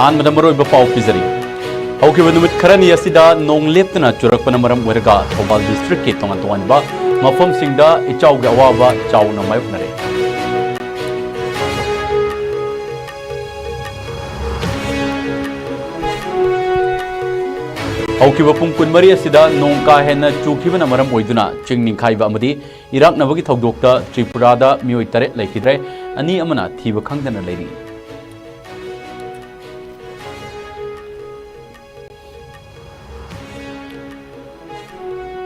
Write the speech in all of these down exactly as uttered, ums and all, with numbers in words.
ꯑꯍꯥꯟꯕꯗ ꯃꯔꯨꯑꯣꯏꯕ ꯄꯥꯎ ꯄꯤꯖꯔꯤ꯫ ꯍꯧꯈꯤꯕ ꯅꯨꯃꯤꯠ ꯈꯔꯅꯤ ꯑꯁꯤꯗ ꯅꯣꯡ ꯂꯦꯞꯇꯅ ꯆꯨꯔꯛꯄꯅ ꯃꯔꯝ ꯑꯣꯏꯔꯒ ꯊꯧꯕꯥꯜ districtꯀꯤ ꯇꯣꯉꯥꯟ ꯇꯣꯉꯥꯟꯕ ꯃꯐꯝꯁꯤꯡꯗ ꯏꯆꯥꯎꯒꯤ ꯑꯋꯥꯕ ꯆꯥꯎꯅ ꯃꯥꯌꯣꯛꯅꯔꯦ꯫ ꯍꯧꯈꯤꯕ ꯄꯨꯡ ꯀꯨꯟꯃꯔꯤ ꯑꯁꯤꯗ ꯅꯣꯡ ꯀꯥ ꯍꯦꯟꯅ ꯆꯨꯈꯤꯕꯅ ꯃꯔꯝ ꯑꯣꯏꯗꯨꯅ ꯆꯤꯡ ꯅꯤꯡꯈꯥꯏꯕ ꯑꯃꯗꯤ ꯏꯔꯥꯛꯅꯕꯒꯤ ꯊꯧꯗꯣꯛꯇ ꯇ꯭ꯔꯤꯄꯨꯔꯥꯗ ꯃꯤꯑꯣꯏ ꯇꯔꯦꯠ ꯂꯩꯈꯤꯗ꯭ꯔꯦ, ꯑꯅꯤ ꯑꯃꯅ ꯊꯤꯕ ꯈꯪꯗꯅ ꯂꯩꯔꯤ꯫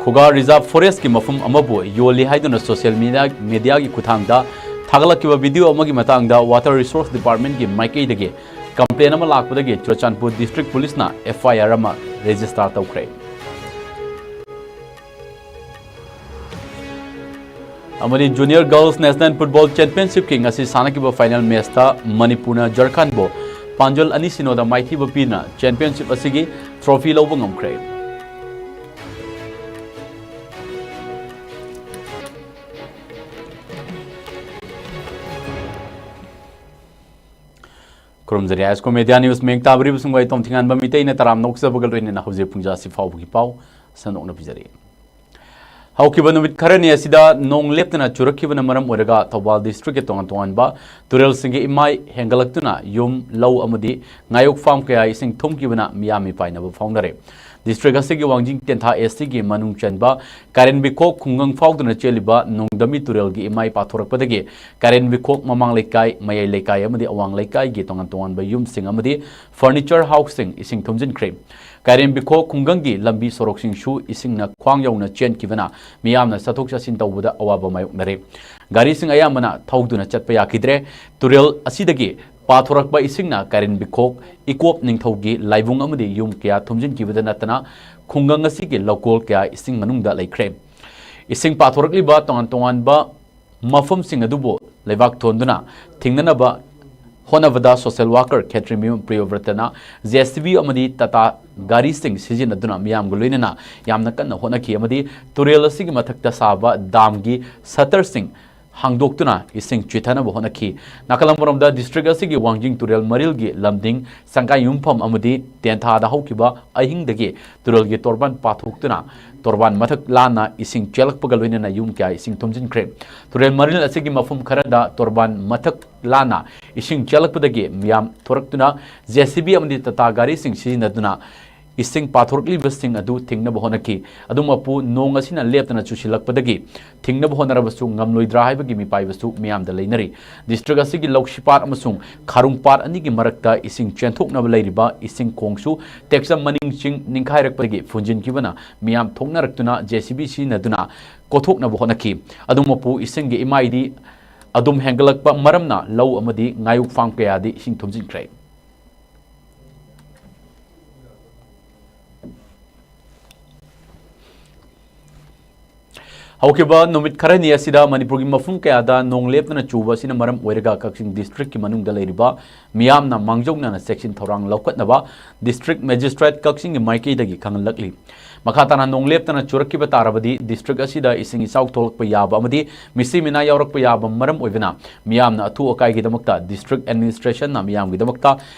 ꯈꯨꯒꯥ Reserve Forestꯀꯤ ꯃꯐꯝ ꯑꯃꯕꯨ ꯌꯣꯜꯂꯤ ꯍꯥꯏꯗꯨꯅ social media, mediaꯒꯤ ꯈꯨꯠꯊꯥꯡꯗ ꯊꯥꯒꯠꯂꯛꯈꯤꯕ video ꯑꯃꯒꯤ ꯃꯇꯥꯡꯗ Water Resource Departmentꯀꯤ ꯃꯥꯏꯀꯩꯗꯒꯤ complain ꯑꯃ ꯂꯥꯛꯄꯗꯒꯤ Churachandpur District Policeꯅ F I R ꯑꯃ register ꯇꯧꯈ꯭ꯔꯦ꯫ ꯑꯃꯗꯤ Junior Girls National Football Championshipꯀꯤ ꯉꯁꯤ ꯁꯥꯟꯅꯈꯤꯕ final matchꯇ ꯃꯅꯤꯄꯨꯔꯅ ꯖꯔꯈꯟꯕꯨ ꯄꯥꯟꯖꯜ ꯑꯅꯤ ꯁꯤꯅꯣꯗ ꯃꯥꯏꯊꯤꯕ ꯄꯤꯗꯨꯅ championship ꯑꯁꯤꯒꯤ trophy ꯂꯧꯕ ꯉꯝꯈ꯭ꯔꯦ꯫ ꯈꯨꯔꯨꯝꯖꯔꯤ꯫ High School Media News ꯃꯤꯡ ꯇꯥꯕꯤꯔꯤꯕꯁꯤꯡꯕꯨ ꯑꯩ ꯇꯣꯝꯊꯤꯉꯥꯟꯕ ꯃꯤꯇꯩꯅ ꯇꯔꯥꯝꯅ ꯑꯣꯛꯆꯕꯒ ꯂꯣꯏꯅꯅ ꯍꯧꯖꯤꯛ ꯄꯨꯡꯖꯥ ꯑꯁꯤ ꯐꯥꯎꯕꯒꯤ ꯄꯥꯎ ꯁꯟꯗꯣꯛꯅ ꯄꯤꯖꯔꯤ꯫ ꯍꯧꯈꯤꯕ ꯅꯨꯃꯤꯠ ꯈꯔꯅꯤ ꯑꯁꯤꯗ ꯅꯣꯡ ꯂꯦꯞꯇꯅ ꯆꯨꯔꯛꯈꯤꯕꯅ ꯃꯔꯝ ꯑꯣꯏꯔꯒ ꯊꯧꯕꯥꯜ districtꯀꯤ ꯇꯣꯉꯥꯟ ꯇꯣꯉꯥꯟꯕ ꯇꯨꯔꯦꯜꯁꯤꯡꯒꯤ ꯏꯃꯥꯏ ꯍꯦꯟꯒꯠꯂꯛꯇꯨꯅ ꯌꯨꯝ, ꯂꯧ ꯑꯃꯗꯤ ꯉꯥꯌꯣꯛ farm ꯀꯌꯥ ꯏꯁꯤꯡ ꯊꯨꯝꯈꯤꯕꯅ ꯃꯤꯌꯥꯝ ꯃꯤꯄꯥꯏꯅꯕ ꯐꯥꯎꯅꯔꯦ꯫ District ꯑꯁꯤꯒꯤ ꯋꯥꯡꯖꯤꯡ ꯇꯦꯟꯊꯥ S Tꯒꯤ ꯃꯅꯨꯡ ꯆꯟꯕ ꯀꯥꯔꯦꯟꯕꯤꯈꯣꯛ ꯈꯨꯡꯒꯪ ꯐꯥꯎꯗꯨꯅ ꯆꯦꯜꯂꯤꯕ ꯅꯣꯡꯗꯝꯕꯤ ꯇꯨꯔꯦꯜꯒꯤ ꯏꯃꯥꯏ ꯄꯥꯊꯣꯔꯛꯄꯗꯒꯤ ꯀꯥꯔꯦꯟꯕꯤꯈꯣꯛ ꯃꯃꯥꯡ ꯂꯩꯀꯥꯏ, ꯃꯌꯥꯏ ꯂꯩꯀꯥꯏ ꯑꯃꯗꯤ ꯑꯋꯥꯡ ꯂꯩꯀꯥꯏꯒꯤ ꯇꯣꯉꯥꯟ ꯇꯣꯉꯥꯟꯕ ꯌꯨꯝꯁꯤꯡ ꯑꯃꯗꯤ furniture houseꯁꯤꯡ ꯏꯁꯤꯡ ꯊꯨꯝꯖꯤꯟꯈ꯭ꯔꯦ꯫ ꯀꯥꯔꯦꯟꯕꯤꯈꯣꯛ ꯈꯨꯡꯒꯪꯒꯤ ꯂꯝꯕꯤ ꯁꯣꯔꯣꯛꯁꯤꯡꯁꯨ ꯏꯁꯤꯡꯅ ꯈ꯭ꯋꯥꯡ ꯌꯧꯅ ꯆꯦꯟꯈꯤꯕꯅ ꯃꯤꯌꯥꯝꯅ ꯆꯠꯊꯣꯛ ꯆꯠꯁꯤꯟ ꯇꯧꯕꯗ ꯑꯋꯥꯕ ꯃꯥꯌꯣꯛꯅꯔꯦ꯫ ꯒꯥꯔꯤꯁꯤꯡ ꯑꯌꯥꯝꯕꯅ ꯊꯧꯗꯨꯅ ꯆꯠꯄ ꯌꯥꯈꯤꯗ꯭ꯔꯦ꯫ ꯇꯨꯔꯦꯜ ꯑꯁꯤꯗꯒꯤ ꯄꯥꯊꯣꯔꯛꯄ ꯏꯁꯤꯡꯅ ꯀꯥꯔꯦꯟꯕꯤꯈꯣꯛ, ꯏꯀꯣꯞ ꯅꯤꯡꯊꯧꯒꯤ ꯂꯥꯏꯕꯨꯡ ꯑꯃꯗꯤ ꯌꯨꯝ ꯀꯌꯥ ꯊꯨꯝꯖꯤꯟꯈꯤꯕꯗ ꯅꯠꯇꯅ ꯈꯨꯡꯒꯪ ꯑꯁꯤꯒꯤ ꯂꯧꯀꯣꯜ ꯀꯌꯥ ꯏꯁꯤꯡ ꯃꯅꯨꯡꯗ ꯂꯩꯈ꯭ꯔꯦ꯫ ꯏꯁꯤꯡ ꯄꯥꯊꯣꯔꯛꯂꯤꯕ ꯇꯣꯉꯥꯟ ꯇꯣꯉꯥꯟꯕ ꯃꯐꯝꯁꯤꯡ ꯑꯗꯨꯕꯨ ꯂꯩꯕꯥꯛ ꯊꯣꯟꯗꯨꯅ ꯊꯤꯡꯅꯅꯕ ꯍꯣꯠꯅꯕꯗ social worker ꯈꯦꯇ꯭ꯔꯤꯃꯌꯨꯝ ꯄ꯭ꯔꯤꯌꯣꯕ꯭ꯔꯇꯅ J C B ꯑꯃꯗꯤ ꯇꯥꯇꯥ ꯒꯥꯔꯤꯁꯤꯡ ꯁꯤꯖꯤꯟꯅꯗꯨꯅ ꯃꯤꯌꯥꯝꯒ ꯂꯣꯏꯅꯅ ꯌꯥꯝꯅ ꯀꯟꯅ ꯍꯣꯠꯅꯈꯤ ꯑꯃꯗꯤ ꯇꯨꯔꯦꯜ ꯑꯁꯤꯒꯤ ꯃꯊꯛꯇ ꯁꯥꯕ dam ꯒꯤ shutter ꯁꯤꯡ ꯍꯥꯡꯗꯣꯛꯇꯨꯅ ꯏꯁꯤꯡ ꯆꯤꯊꯅꯕ ꯍꯣꯠꯅꯈꯤ꯫ ꯅꯥꯀꯜ ꯑꯃꯔꯣꯝꯗ district ꯑꯁꯤꯒꯤ ꯋꯥꯡꯖꯤꯡ ꯇꯨꯔꯦꯜ ꯃꯔꯤꯜꯒꯤ ꯂꯝꯗꯤꯡ ꯁꯪꯒꯥꯏꯌꯨꯝꯐꯝ ꯑꯃꯗꯤ ꯇꯦꯟꯊꯥꯗ ꯍꯧꯈꯤꯕ ꯑꯍꯤꯡꯗꯒꯤ ꯇꯨꯔꯦꯜꯒꯤ ꯇꯣꯔꯕꯥꯟ ꯄꯥꯊꯣꯛꯇꯨꯅ ꯇꯣꯔꯕꯥꯟ ꯃꯊꯛ ꯂꯥꯟꯅ ꯏꯁꯤꯡ ꯆꯦꯜꯂꯛꯄꯒ ꯂꯣꯏꯅꯅ ꯌꯨꯝ ꯀꯌꯥ ꯏꯁꯤꯡ ꯊꯨꯝꯖꯤꯟꯈ꯭ꯔꯦ꯫ ꯇꯨꯔꯦꯜ ꯃꯔꯤꯜ ꯑꯁꯤꯒꯤ ꯃꯐꯝ ꯈꯔꯗ ꯇꯣꯔꯕꯥꯟ ꯃꯊꯛ ꯂꯥꯟꯅ ꯏꯁꯤꯡ ꯆꯦꯜꯂꯛꯄꯗꯒꯤ ꯃꯤꯌꯥꯝ ꯊꯣꯔꯛꯇꯨꯅ J C B ꯑꯃꯗꯤ ꯇꯥꯇꯥ ꯒꯥꯔꯤꯁꯤꯡ ꯁꯤꯖꯤꯟꯅꯗꯨꯅ ꯏꯁꯤꯡ ꯄꯥꯊꯣꯔꯛꯂꯤꯕꯁꯤꯡ ꯑꯗꯨ ꯊꯤꯡꯅꯕ ꯍꯣꯠꯅꯈꯤ꯫ ꯑꯗꯨꯃꯛꯄꯨ ꯅꯣꯡ ꯑꯁꯤꯅ ꯂꯦꯞꯇꯅ ꯆꯨꯁꯤꯜꯂꯛꯄꯗꯒꯤ ꯊꯤꯡꯅꯕ ꯍꯣꯠꯅꯔꯕꯁꯨ ꯉꯝꯂꯣꯏꯗ꯭ꯔꯥ ꯍꯥꯏꯕꯒꯤ ꯃꯤꯄꯥꯏꯕꯁꯨ ꯃꯤꯌꯥꯝꯗ ꯂꯩꯅꯔꯤ꯫ District ꯑꯁꯤꯒꯤ ꯂꯧꯁꯤꯄꯥꯠ ꯑꯃꯁꯨꯡ ꯈꯥꯔꯨꯡꯄꯥꯠ ꯑꯅꯤꯒꯤ ꯃꯔꯛꯇ ꯏꯁꯤꯡ ꯆꯦꯟꯊꯣꯛꯅꯕ ꯂꯩꯔꯤꯕ ꯏꯁꯤꯡ ꯈꯣꯡꯁꯨ ꯇꯦꯛꯆꯝ ꯃꯅꯤꯡ ꯆꯤꯡ ꯅꯤꯡꯈꯥꯏꯔꯛꯄꯗꯒꯤ ꯐꯨꯟꯖꯤꯟꯈꯤꯕꯅ ꯃꯤꯌꯥꯝ ꯊꯣꯛꯅꯔꯛꯇꯨꯅ J C B ꯁꯤꯖꯤꯟꯅꯗꯨꯅ ꯀꯣꯊꯣꯛꯅꯕ ꯍꯣꯠꯅꯈꯤ꯫ ꯑꯗꯨꯃꯛꯄꯨ ꯏꯁꯤꯡꯒꯤ ꯏꯃꯥꯏꯗꯤ ꯑꯗꯨꯝ ꯍꯦꯟꯒꯠꯂꯛꯄ ꯃꯔꯝꯅ ꯂꯧ ꯑꯃꯗꯤ ꯉꯥꯌꯣꯛ ꯐꯥꯝ ꯀꯌꯥꯗꯤ ꯏꯁꯤꯡ ꯊꯨꯝꯖꯤꯟꯈ꯭ꯔꯦ꯫ ꯍꯧꯈꯤꯕ ꯅꯨꯃꯤꯠ ꯈꯔꯅꯤ ꯑꯁꯤꯗ ꯃꯅꯤꯄꯨꯔꯒꯤ ꯃꯐꯝ ꯀꯌꯥꯗ ꯅꯣꯡ ꯂꯦꯞꯇꯅ ꯆꯨꯕ ꯑꯁꯤꯅ ꯃꯔꯝ ꯑꯣꯏꯔꯒ ꯀꯛꯆꯤꯡ district ꯀꯤ ꯃꯅꯨꯡꯗ ꯂꯩꯔꯤꯕ ꯃꯤꯌꯥꯝꯅ ꯃꯥꯡꯖꯧꯅꯅ ꯆꯦꯛꯁꯤꯟ ꯊꯧꯔꯥꯡ ꯂꯧꯈꯠꯅꯕ District Magistrate ꯀꯛꯆꯤꯡꯒꯤ ꯃꯥꯏꯀꯩꯗꯒꯤ ꯈꯪꯍꯜꯂꯛꯂꯤ꯫ ꯃꯈꯥ ꯇꯥꯅ ꯅꯣꯡ ꯂꯦꯞꯇꯅ ꯆꯨꯔꯛꯈꯤꯕ ꯇꯥꯔꯕꯗꯤ district ꯑꯁꯤꯗ ꯏꯁꯤꯡ ꯏꯆꯥꯎ ꯊꯣꯛꯂꯛꯄ ꯌꯥꯕ ꯑꯃꯗꯤ ꯃꯤꯁꯤ ꯃꯤꯅꯥ ꯌꯥꯎꯔꯛꯄ ꯌꯥꯕ ꯃꯔꯝ ꯑꯣꯏꯕꯅ ꯃꯤꯌꯥꯝꯅ ꯑꯊꯨ ꯑꯀꯥꯏꯒꯤꯗꯃꯛꯇ district administration ꯅ ꯃꯤꯌꯥꯝꯒꯤꯗꯃꯛꯇ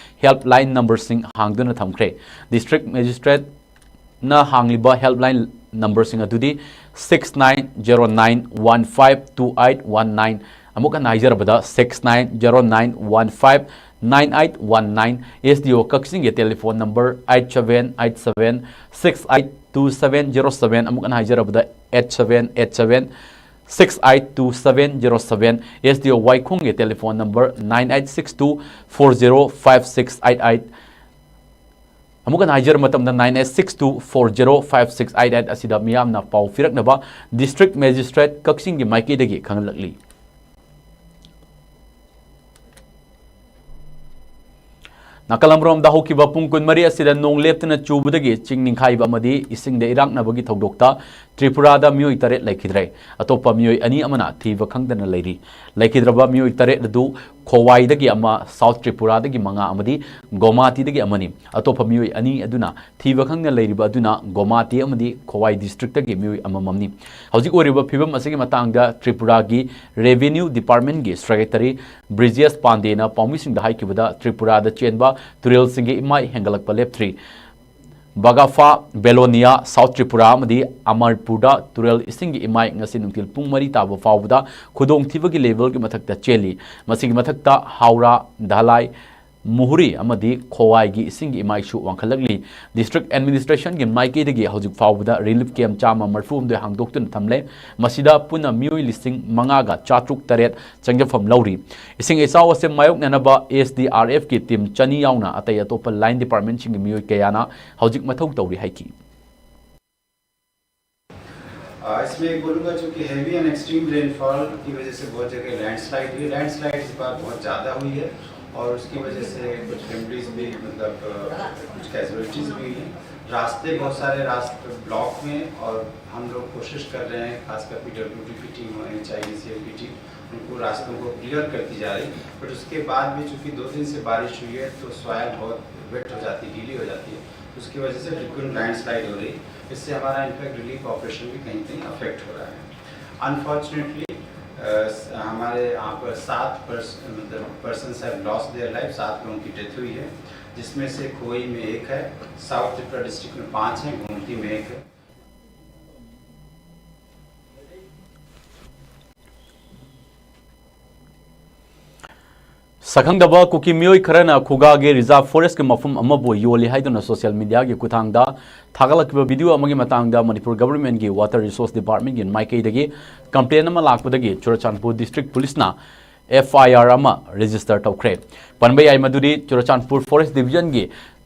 helpline number ꯁꯤꯡ ꯍꯥꯡꯗꯨꯅ ꯊꯝꯈ꯭ꯔꯦ꯫ District Magistrate ꯅ ꯍꯥꯡꯂꯤꯕ helpline number ꯁꯤꯡ ꯑꯗꯨꯗꯤ six nine zero nine one five two eight one nine, ꯑꯃꯨꯛ ꯍꯟꯅ ꯍꯥꯏꯖꯔꯕꯗ six nine zero nine one five nine eight one nine꯫ S D O ꯀꯛꯆꯤꯡꯒꯤ telephone number eight seven eight seven six eight two seven zero seven, ꯑꯃꯨꯛ ꯍꯟꯅ ꯍꯥꯏꯖꯔꯕꯗ eight seven eight seven six eight two seven zero seven꯫ S D O ꯋꯥꯏꯈꯣꯡꯒꯤ telephone number nine eight six two four zero five six eight eight꯫ ꯑꯃꯨꯛ ꯍꯟꯅ ꯍꯥꯏꯖꯔ ꯃꯇꯝꯗ nine eight six two four zero five six eight eight ꯑꯁꯤꯗ ꯃꯤꯌꯥꯝꯅ ꯄꯥꯎ ꯄꯤꯔꯛꯅꯕ District Magistrate ꯀꯛꯆꯤꯡꯒꯤ ꯃꯥꯏꯀꯩꯗꯒꯤ ꯈꯪꯍꯜꯂꯛꯂꯤ꯫ ꯅꯥꯀꯜ ꯑꯃꯔꯣꯝꯗ ꯍꯧꯈꯤꯕ ꯄꯨꯡ ꯀꯨꯟꯃꯔꯤ ꯑꯁꯤꯗ ꯅꯣꯡ ꯂꯦꯞꯇꯅ ꯆꯨꯕꯗꯒꯤ ꯆꯤꯡ ꯅꯤꯡꯈꯥꯏꯕ ꯑꯃꯗꯤ ꯏꯁꯤꯡꯗ ꯏꯔꯥꯛꯅꯕꯒꯤ ꯊꯧꯗꯣꯛꯇ ꯇ꯭ꯔꯤꯄꯨꯔꯥꯗ ꯃꯤꯑꯣꯏ ꯇꯔꯦꯠ ꯂꯩꯈꯤꯗ꯭ꯔꯦ꯫ ꯑꯇꯣꯞꯄ ꯃꯤꯑꯣꯏ ꯑꯅꯤ ꯑꯃꯅ ꯊꯤꯕ ꯈꯪꯗꯅ ꯂꯩꯔꯤ꯫ ꯂꯩꯈꯤꯗ꯭ꯔꯕ ꯃꯤꯑꯣꯏ ꯇꯔꯦꯠ ꯑꯗꯨ ꯈꯣꯋꯥꯏꯗꯒꯤ ꯑꯃ, ꯁꯥꯎꯠ ꯇ꯭ꯔꯤꯄꯨꯔꯥꯗꯒꯤ ꯃꯉꯥ ꯑꯃꯗꯤ ꯒꯣꯃꯥꯇꯤꯗꯒꯤ ꯑꯃꯅꯤ꯫ ꯑꯇꯣꯞꯄ ꯃꯤꯑꯣꯏ ꯑꯅꯤ ꯑꯗꯨꯅ ꯊꯤꯕ ꯈꯪꯗꯅ ꯂꯩꯔꯤꯕ ꯑꯗꯨꯅ ꯒꯣꯃꯥꯇꯤ ꯑꯃꯗꯤ ꯈꯣꯋꯥꯏ ꯗꯤꯁꯇ꯭ꯔꯤꯛꯇꯒꯤ ꯃꯤꯑꯣꯏ ꯑꯃꯃꯝꯅꯤ꯫ ꯍꯧꯖꯤꯛ ꯑꯣꯏꯔꯤꯕ ꯐꯤꯕꯝ ꯑꯁꯤꯒꯤ ꯃꯇꯥꯡꯗ ꯇ꯭ꯔꯤꯄꯨꯔꯥꯒꯤ ꯔꯦꯚꯤꯅ꯭ꯌꯨ ꯗꯤꯄꯥꯔꯠꯃꯦꯟꯒꯤ ꯁꯦꯀ꯭ꯔꯦꯇꯔꯤ ꯕ꯭ꯔꯤꯖꯦꯁ ꯄꯥꯟꯗꯦꯅ ꯄꯥꯎꯃꯤꯁꯤꯡꯗ ꯍꯥꯏꯈꯤꯕꯗ, ꯇ꯭ꯔꯤꯄꯨꯔꯥꯗ ꯆꯦꯟꯕ ꯇꯨꯔꯦꯜꯁꯤꯡꯒꯤ ꯏꯃꯥꯏ ꯍꯦꯟꯒꯠꯂꯛꯄ ꯂꯦꯞꯇ꯭ꯔꯤ꯫ ꯕꯒꯥꯐꯥ, ꯕꯦꯂꯣꯅꯤꯌꯥ, ꯁꯥꯎꯠ ꯇ꯭ꯔꯤꯄꯨꯔꯥ ꯑꯃꯗꯤ ꯑꯃꯔꯄꯨꯔꯗ ꯇꯨꯔꯦꯜ ꯏꯁꯤꯡꯒꯤ ꯏꯃꯥꯏ ꯉꯁꯤ ꯅꯨꯡꯊꯤꯜ ꯄꯨꯡ ꯃꯔꯤ ꯇꯥꯕ ꯐꯥꯎꯕꯗ ꯈꯨꯗꯣꯡꯊꯤꯕꯒꯤ ꯂꯦꯚꯦꯜꯒꯤ ꯃꯊꯛꯇ ꯆꯦꯜꯂꯤ꯫ ꯃꯁꯤꯒꯤ ꯃꯊꯛꯇ ꯍꯥꯎꯔꯥ, ꯙꯂꯥꯏ, ꯃꯨꯍꯨꯔꯤ ꯑꯃꯗꯤ ꯈꯣꯋꯥꯏꯒꯤ ꯏꯁꯤꯡꯒꯤ ꯏꯃꯥꯏꯁꯨ ꯋꯥꯡꯈꯠꯂꯛꯂꯤ꯫ ꯗꯤꯁꯇ꯭ꯔꯤꯛ ꯑꯦꯗꯃꯤꯅꯤꯁꯇ꯭ꯔꯦꯁꯟꯒꯤ ꯃꯥꯏꯀꯩꯗꯒꯤ ꯍꯧꯖꯤꯛ ꯐꯥꯎꯕꯗ ꯔꯤꯂꯤꯐ ꯀꯦꯝꯞ ꯆꯥꯝꯃ ꯃꯔꯤꯐꯨ ꯍꯨꯝꯗꯣꯏ ꯍꯥꯡꯗꯣꯛꯇꯨꯅ ꯊꯝꯂꯦ꯫ ꯃꯁꯤꯗ ꯄꯨꯟꯅ ꯃꯤꯑꯣꯏ ꯂꯤꯁꯤꯡ ꯃꯉꯥꯒ ꯆꯥꯇ꯭ꯔꯨꯛ ꯇꯔꯦꯠ ꯆꯪꯖꯐꯝ ꯂꯧꯔꯤ꯫ ꯏꯁꯤꯡ ꯏꯆꯥꯎ ꯑꯁꯤ ꯃꯥꯌꯣꯛꯅꯅꯕ ꯑꯦꯁ ꯗꯤ ꯑꯥꯔ ꯑꯦꯐꯀꯤ ꯇꯤꯝ ꯆꯅꯤ ꯌꯥꯎꯅ ꯑꯇꯩ ꯑꯇꯣꯞꯄ ꯂꯥꯏꯟ ꯗꯤꯄꯥꯔꯠꯃꯦꯟꯁꯤꯡꯒꯤ ꯃꯤꯑꯣꯏ ꯀꯌꯥꯅ ꯍꯧꯖꯤꯛ ꯃꯊꯧ ꯇꯧꯔꯤ ꯍꯥꯏꯈꯤ꯫ आ, इसमें एक बोलूँगा, चूँकि हैवी एंड एक्सट्रीम रेनफॉल की वजह से बहुत जगह लैंडस्लाइड हुई। लैंडस्लाइड इस बार बहुत ज़्यादा हुई है और उसकी वजह से कुछ फैमिलीज भी, मतलब, अ, कुछ कैजुअलिटीज़ भी हुई हैं। रास्ते, बहुत सारे रास्ते ब्लॉक हुए हैं और हम लोग कोशिश कर रहे हैं, खासकर पीडब्ल्यूडी की टीम और एनएचआईडीसीएल की टीम, उनको, रास्तों को क्लियर करती जा रही। बट उसके बाद भी चूँकि दो दिन से बारिश हुई है, तो सॉयल बहुत वेट हो जाती है, गीली हो जाती है, उसकी वजह से फ्रिक्वेंट लैंडस्लाइड हो रही है। इससे हमारा, इनफैक्ट, रिलीफ ऑपरेशन भी कहीं कहीं अफेक्ट हो रहा है। अनफॉर्चुनेटली हमारे यहाँ पर सात पर्सन, मतलब, person have lost their life. सात लोगों की डेथ हुई है, जिसमें से खोई में एक है, साउथ त्रिपुरा डिस्ट्रिक्ट में पाँच हैं, गोमती में एक है। ꯁꯛꯈꯪꯗꯕ ꯀꯨꯀꯤ ꯃꯤꯑꯣꯏ ꯈꯔꯅ ꯈꯨꯒꯥꯒꯤ ꯔꯤꯖꯥꯔꯚ ꯐꯣꯔꯦꯁ꯭ꯠꯀꯤ ꯃꯐꯝ ꯑꯃꯕꯨ ꯌꯣꯜꯂꯤ ꯍꯥꯏꯗꯨꯅ ꯁꯣꯁꯤꯌꯦꯜ ꯃꯤꯗꯤꯌꯥꯒꯤ ꯈꯨꯠꯊꯥꯡꯗ ꯊꯥꯒꯠꯂꯛꯈꯤꯕ ꯚꯤꯗꯤꯑꯣ ꯑꯃꯒꯤ ꯃꯇꯥꯡꯗ ꯃꯅꯤꯄꯨꯔ ꯒꯚꯔꯟꯃꯦꯟꯠꯀꯤ ꯋꯥꯇꯔ ꯔꯤꯁꯣꯔꯁ ꯗꯤꯄꯥꯔꯠꯃꯦꯟꯠꯀꯤ ꯃꯥꯏꯀꯩꯗꯒꯤ ꯀꯝꯄ꯭ꯂꯦꯟ ꯑꯃ ꯂꯥꯛꯄꯗꯒꯤ ꯆꯨꯔꯆꯥꯟꯄꯨꯔ ꯗꯤꯁꯇ꯭ꯔꯤꯛ ꯄꯨꯂꯤꯁꯅ ꯑꯦꯐ ꯑꯥꯏ ꯑꯥꯔ ꯑꯃ ꯔꯦꯖꯤꯁꯇꯔ ꯇꯧꯈ꯭ꯔꯦ꯫ ꯄꯟꯕ ꯌꯥꯏ ꯃꯗꯨꯗꯤ ꯆꯨꯔꯆꯥꯟꯄꯨꯔ ꯐꯣꯔꯦꯁ꯭ꯠ ꯗꯤꯕꯤꯖꯟꯒꯤ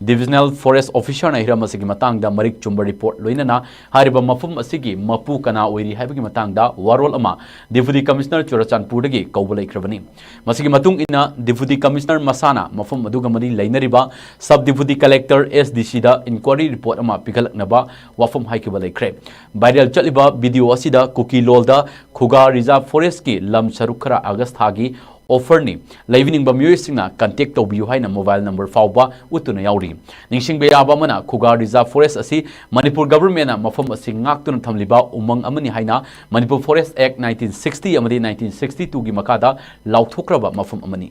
ꯗꯤꯕꯤꯖꯅꯦꯜ ꯐꯣꯔꯦꯁ꯭ꯠ ꯑꯣꯐꯤꯁꯔꯅ ꯍꯤꯔꯝ ꯑꯁꯤꯒꯤ ꯃꯇꯥꯡꯗ ꯃꯔꯤꯛ ꯆꯨꯝꯕ ꯔꯤꯄꯣꯔꯠ ꯂꯣꯏꯅꯅ ꯍꯥꯏꯔꯤꯕ ꯃꯐꯝ ꯑꯁꯤꯒꯤ ꯃꯄꯨ ꯀꯅꯥ ꯑꯣꯏꯔꯤ ꯍꯥꯏꯕꯒꯤ ꯃꯇꯥꯡꯗ ꯋꯥꯔꯣꯜ ꯑꯃ ꯗꯤꯄꯨꯇꯤ ꯀꯃꯤꯁꯅꯔ ꯆꯨꯔꯆꯥꯟꯄꯨꯔꯗꯒꯤ ꯀꯧꯕ ꯂꯩꯈ꯭ꯔꯕꯅꯤ꯫ ꯃꯁꯤꯒꯤ ꯃꯇꯨꯡ ꯏꯟꯅ ꯗꯤꯄꯨꯇꯤ ꯀꯃꯤꯁꯅꯔ ꯃꯁꯥꯅ ꯃꯐꯝ ꯑꯗꯨꯒ ꯃꯔꯤ ꯂꯩꯅꯔꯤꯕ sub deputy collector S D ꯁꯤꯗ ꯏꯟꯀ꯭ꯋꯥꯏꯔꯤ ꯔꯤꯄꯣꯔꯠ ꯑꯃ ꯄꯤꯈꯠꯂꯛꯅꯕ ꯋꯥꯐꯝ ꯍꯥꯏꯈꯤꯕ ꯂꯩꯈ꯭ꯔꯦ꯫ ꯚꯥꯏꯔꯦꯜ ꯆꯠꯂꯤꯕ ꯚꯤꯗꯤꯑꯣ ꯑꯁꯤꯗ ꯀꯨꯀꯤ ꯂꯣꯜꯗ ꯈꯨꯒꯥ ꯔꯤꯖꯥꯔꯚ ꯐꯣꯔꯦꯁ꯭ꯠꯀꯤ ꯂꯝ ꯁꯔꯨꯛ ꯈꯔ ꯑꯥꯒꯁ꯭ꯠ ꯊꯥꯒꯤ offerꯅꯤ꯫ ꯂꯩꯕꯤꯅꯤꯡꯕ ꯃꯤꯑꯣꯏꯁꯤꯡꯅ contact ꯇꯧꯕꯤꯌꯨ ꯍꯥꯏꯅ mobile number ꯐꯥꯎꯕ ꯎꯠꯇꯨꯅ ꯌꯥꯎꯔꯤ꯫ ꯅꯤꯡꯁꯤꯡꯕ ꯌꯥꯕ ꯑꯃꯅ, ꯈꯨꯒꯥ Reserve Forest ꯑꯁꯤ ꯃꯅꯤꯄꯨꯔ governmentꯅ ꯃꯐꯝ ꯑꯁꯤ ꯉꯥꯛꯇꯨꯅ ꯊꯝꯂꯤꯕ ꯎꯃꯪ ꯑꯃꯅꯤ ꯍꯥꯏꯅ Manipur Forest Act nineteen sixty ꯑꯃꯗꯤ nineteen sixty twoꯒꯤ ꯃꯈꯥꯗ ꯂꯥꯎꯊꯣꯛꯈ꯭ꯔꯕ ꯃꯐꯝ ꯑꯃꯅꯤ꯫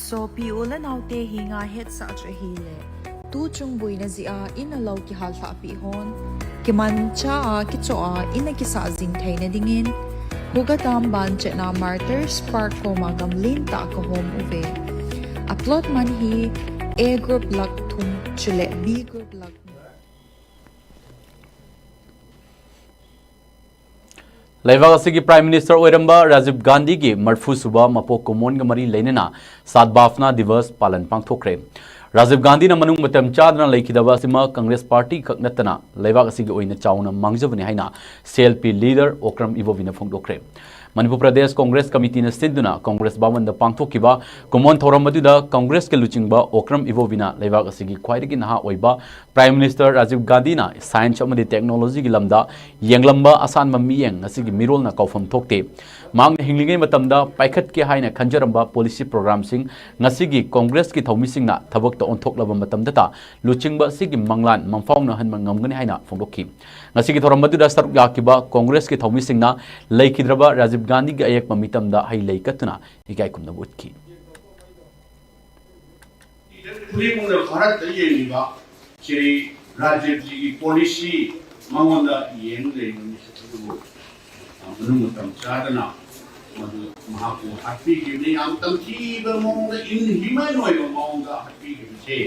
Sopi u le nau te hi nga het sa che hi le. Tu chung bui na zi a in a lo ki hal tha pi hon. Ki man cha a ki cho a in a ki sa zing thei na ding in. Huga tam ban che na Martyrs Park ko ma gam lin ta ko hom u ve. A plot man hi A group lak thum chule B group lak. ꯂꯩꯕꯥꯛ ꯑꯁꯤꯒꯤ Prime Minister ꯑꯣꯏꯔꯝꯕ ꯔꯥꯖꯤꯕ ꯒꯥꯟꯙꯤꯒꯤ ꯃꯔꯐꯨ ꯁꯨꯕ ꯃꯄꯣꯛ ꯀꯨꯝꯑꯣꯟꯒ ꯃꯔꯤ ꯂꯩꯅꯅ ꯁꯥꯗꯚꯥꯕꯅꯥ ꯗꯤꯚꯁ ꯄꯥꯂꯟ ꯄꯥꯡꯊꯣꯛꯈ꯭ꯔꯦ꯫ ꯔꯥꯖꯤꯕ ꯒꯥꯟꯙꯤꯅ ꯃꯅꯨꯡ ꯃꯇꯝ ꯆꯥꯗꯅ ꯂꯩꯈꯤꯗꯕ ꯑꯁꯤꯃꯛ Congress Party ꯈꯛ ꯅꯠꯇꯅ ꯂꯩꯕꯥꯛ ꯑꯁꯤꯒꯤ ꯑꯣꯏꯅ ꯆꯥꯎꯅ ꯃꯥꯡꯖꯕꯅꯤ ꯍꯥꯏꯅ C L P leader Okram ꯏꯕꯣꯕꯤꯅ ꯐꯣꯡꯗꯣꯛꯈ꯭ꯔꯦ꯫ Manipur Pradesh Congress Committeeꯅ ꯁꯤꯟꯗꯨꯅ Congress ꯚꯕꯟꯗ ꯄꯥꯡꯊꯣꯛꯈꯤꯕ ꯀꯨꯝꯑꯣꯟ ꯊꯧꯔꯝ ꯑꯗꯨꯗ Congressꯀꯤ ꯂꯨꯆꯤꯡꯕ ꯑꯣꯀ꯭ꯔꯝ ꯏꯕꯣꯕꯤꯅ ꯂꯩꯕꯥꯛ ꯑꯁꯤꯒꯤ ꯈ꯭ꯋꯥꯏꯗꯒꯤ ꯅꯍꯥ ꯑꯣꯏꯕ Prime Minister ꯔꯥꯖꯤꯕ ꯒꯥꯟꯙꯤꯅ science ꯑꯃꯗꯤ technologyꯒꯤ ꯂꯝꯗ ꯌꯦꯡꯂꯝꯕ ꯑꯁꯥꯟꯕ ꯃꯤꯠꯌꯦꯡ ꯉꯁꯤꯒꯤ ꯃꯤꯔꯣꯜꯅ ꯀꯥꯎꯐꯝ ꯊꯣꯛꯇꯦ꯫ ꯃꯍꯥꯛꯅ ꯍꯤꯡꯂꯤꯉꯩ ꯃꯇꯝꯗ ꯄꯥꯏꯈꯠꯀꯦ ꯍꯥꯏꯅ ꯈꯟꯖꯔꯝꯕ policy programꯁꯤꯡ ꯉꯁꯤꯒꯤ Congressꯀꯤ ꯊꯧꯃꯤꯁꯤꯡꯅ ꯊꯕꯛꯇ ꯑꯣꯟꯊꯣꯛꯂꯕ ꯃꯇꯝꯗꯇ ꯂꯨꯆꯤꯡꯕ ꯑꯁꯤꯒꯤ ꯃꯪꯂꯥꯟ ꯃꯪꯐꯥꯎꯅꯍꯟꯕ ꯉꯝꯒꯅꯤ ꯍꯥꯏꯅ ꯐꯣꯡꯗꯣꯛꯈꯤ꯫ ꯉꯁꯤꯒꯤ ꯊꯧꯔꯝ ꯑꯗꯨꯗ ꯁꯔꯨꯛ ꯌꯥꯈꯤꯕ Congressꯀꯤ ꯊꯧꯃꯤꯁꯤꯡꯅ ꯂꯩꯈꯤꯗ꯭ꯔꯕ ꯔꯥꯖꯤꯕ ꯒꯥꯟꯙꯤꯒꯤ ꯑꯌꯦꯛꯄ ꯃꯤꯇꯝꯗ ꯍꯩ ꯂꯩ ꯀꯠꯇꯨꯅ ꯏꯀꯥꯏ ꯈꯨꯝꯅꯕ ꯎꯠꯈꯤ꯫ ꯈꯨꯗꯤꯡꯃꯛꯅ ꯚꯥꯔꯠꯇ ꯌꯦꯡꯂꯤꯕ ꯁ꯭ꯔꯤ ꯔꯥꯖꯤꯕꯖꯤꯒꯤ policy ꯃꯉꯣꯟꯗ ꯌꯦꯡ ꯂꯩꯕꯅꯤ꯫ ꯑꯗꯨꯕꯨ ꯃꯅꯨꯡ ꯃꯇꯝ ꯆꯥꯗꯅ ꯃꯗꯨ ꯃꯍꯥꯛꯄꯨ ꯍꯥꯠꯄꯤꯈꯤꯕꯅꯤ꯫ ꯌꯥꯝ ꯇꯝꯊꯤꯕ ꯃꯑꯣꯡꯗ, inhuman ꯑꯣꯏꯕ ꯃꯑꯣꯡꯗ ꯍꯥꯠꯄꯤꯈꯤꯕꯁꯦ,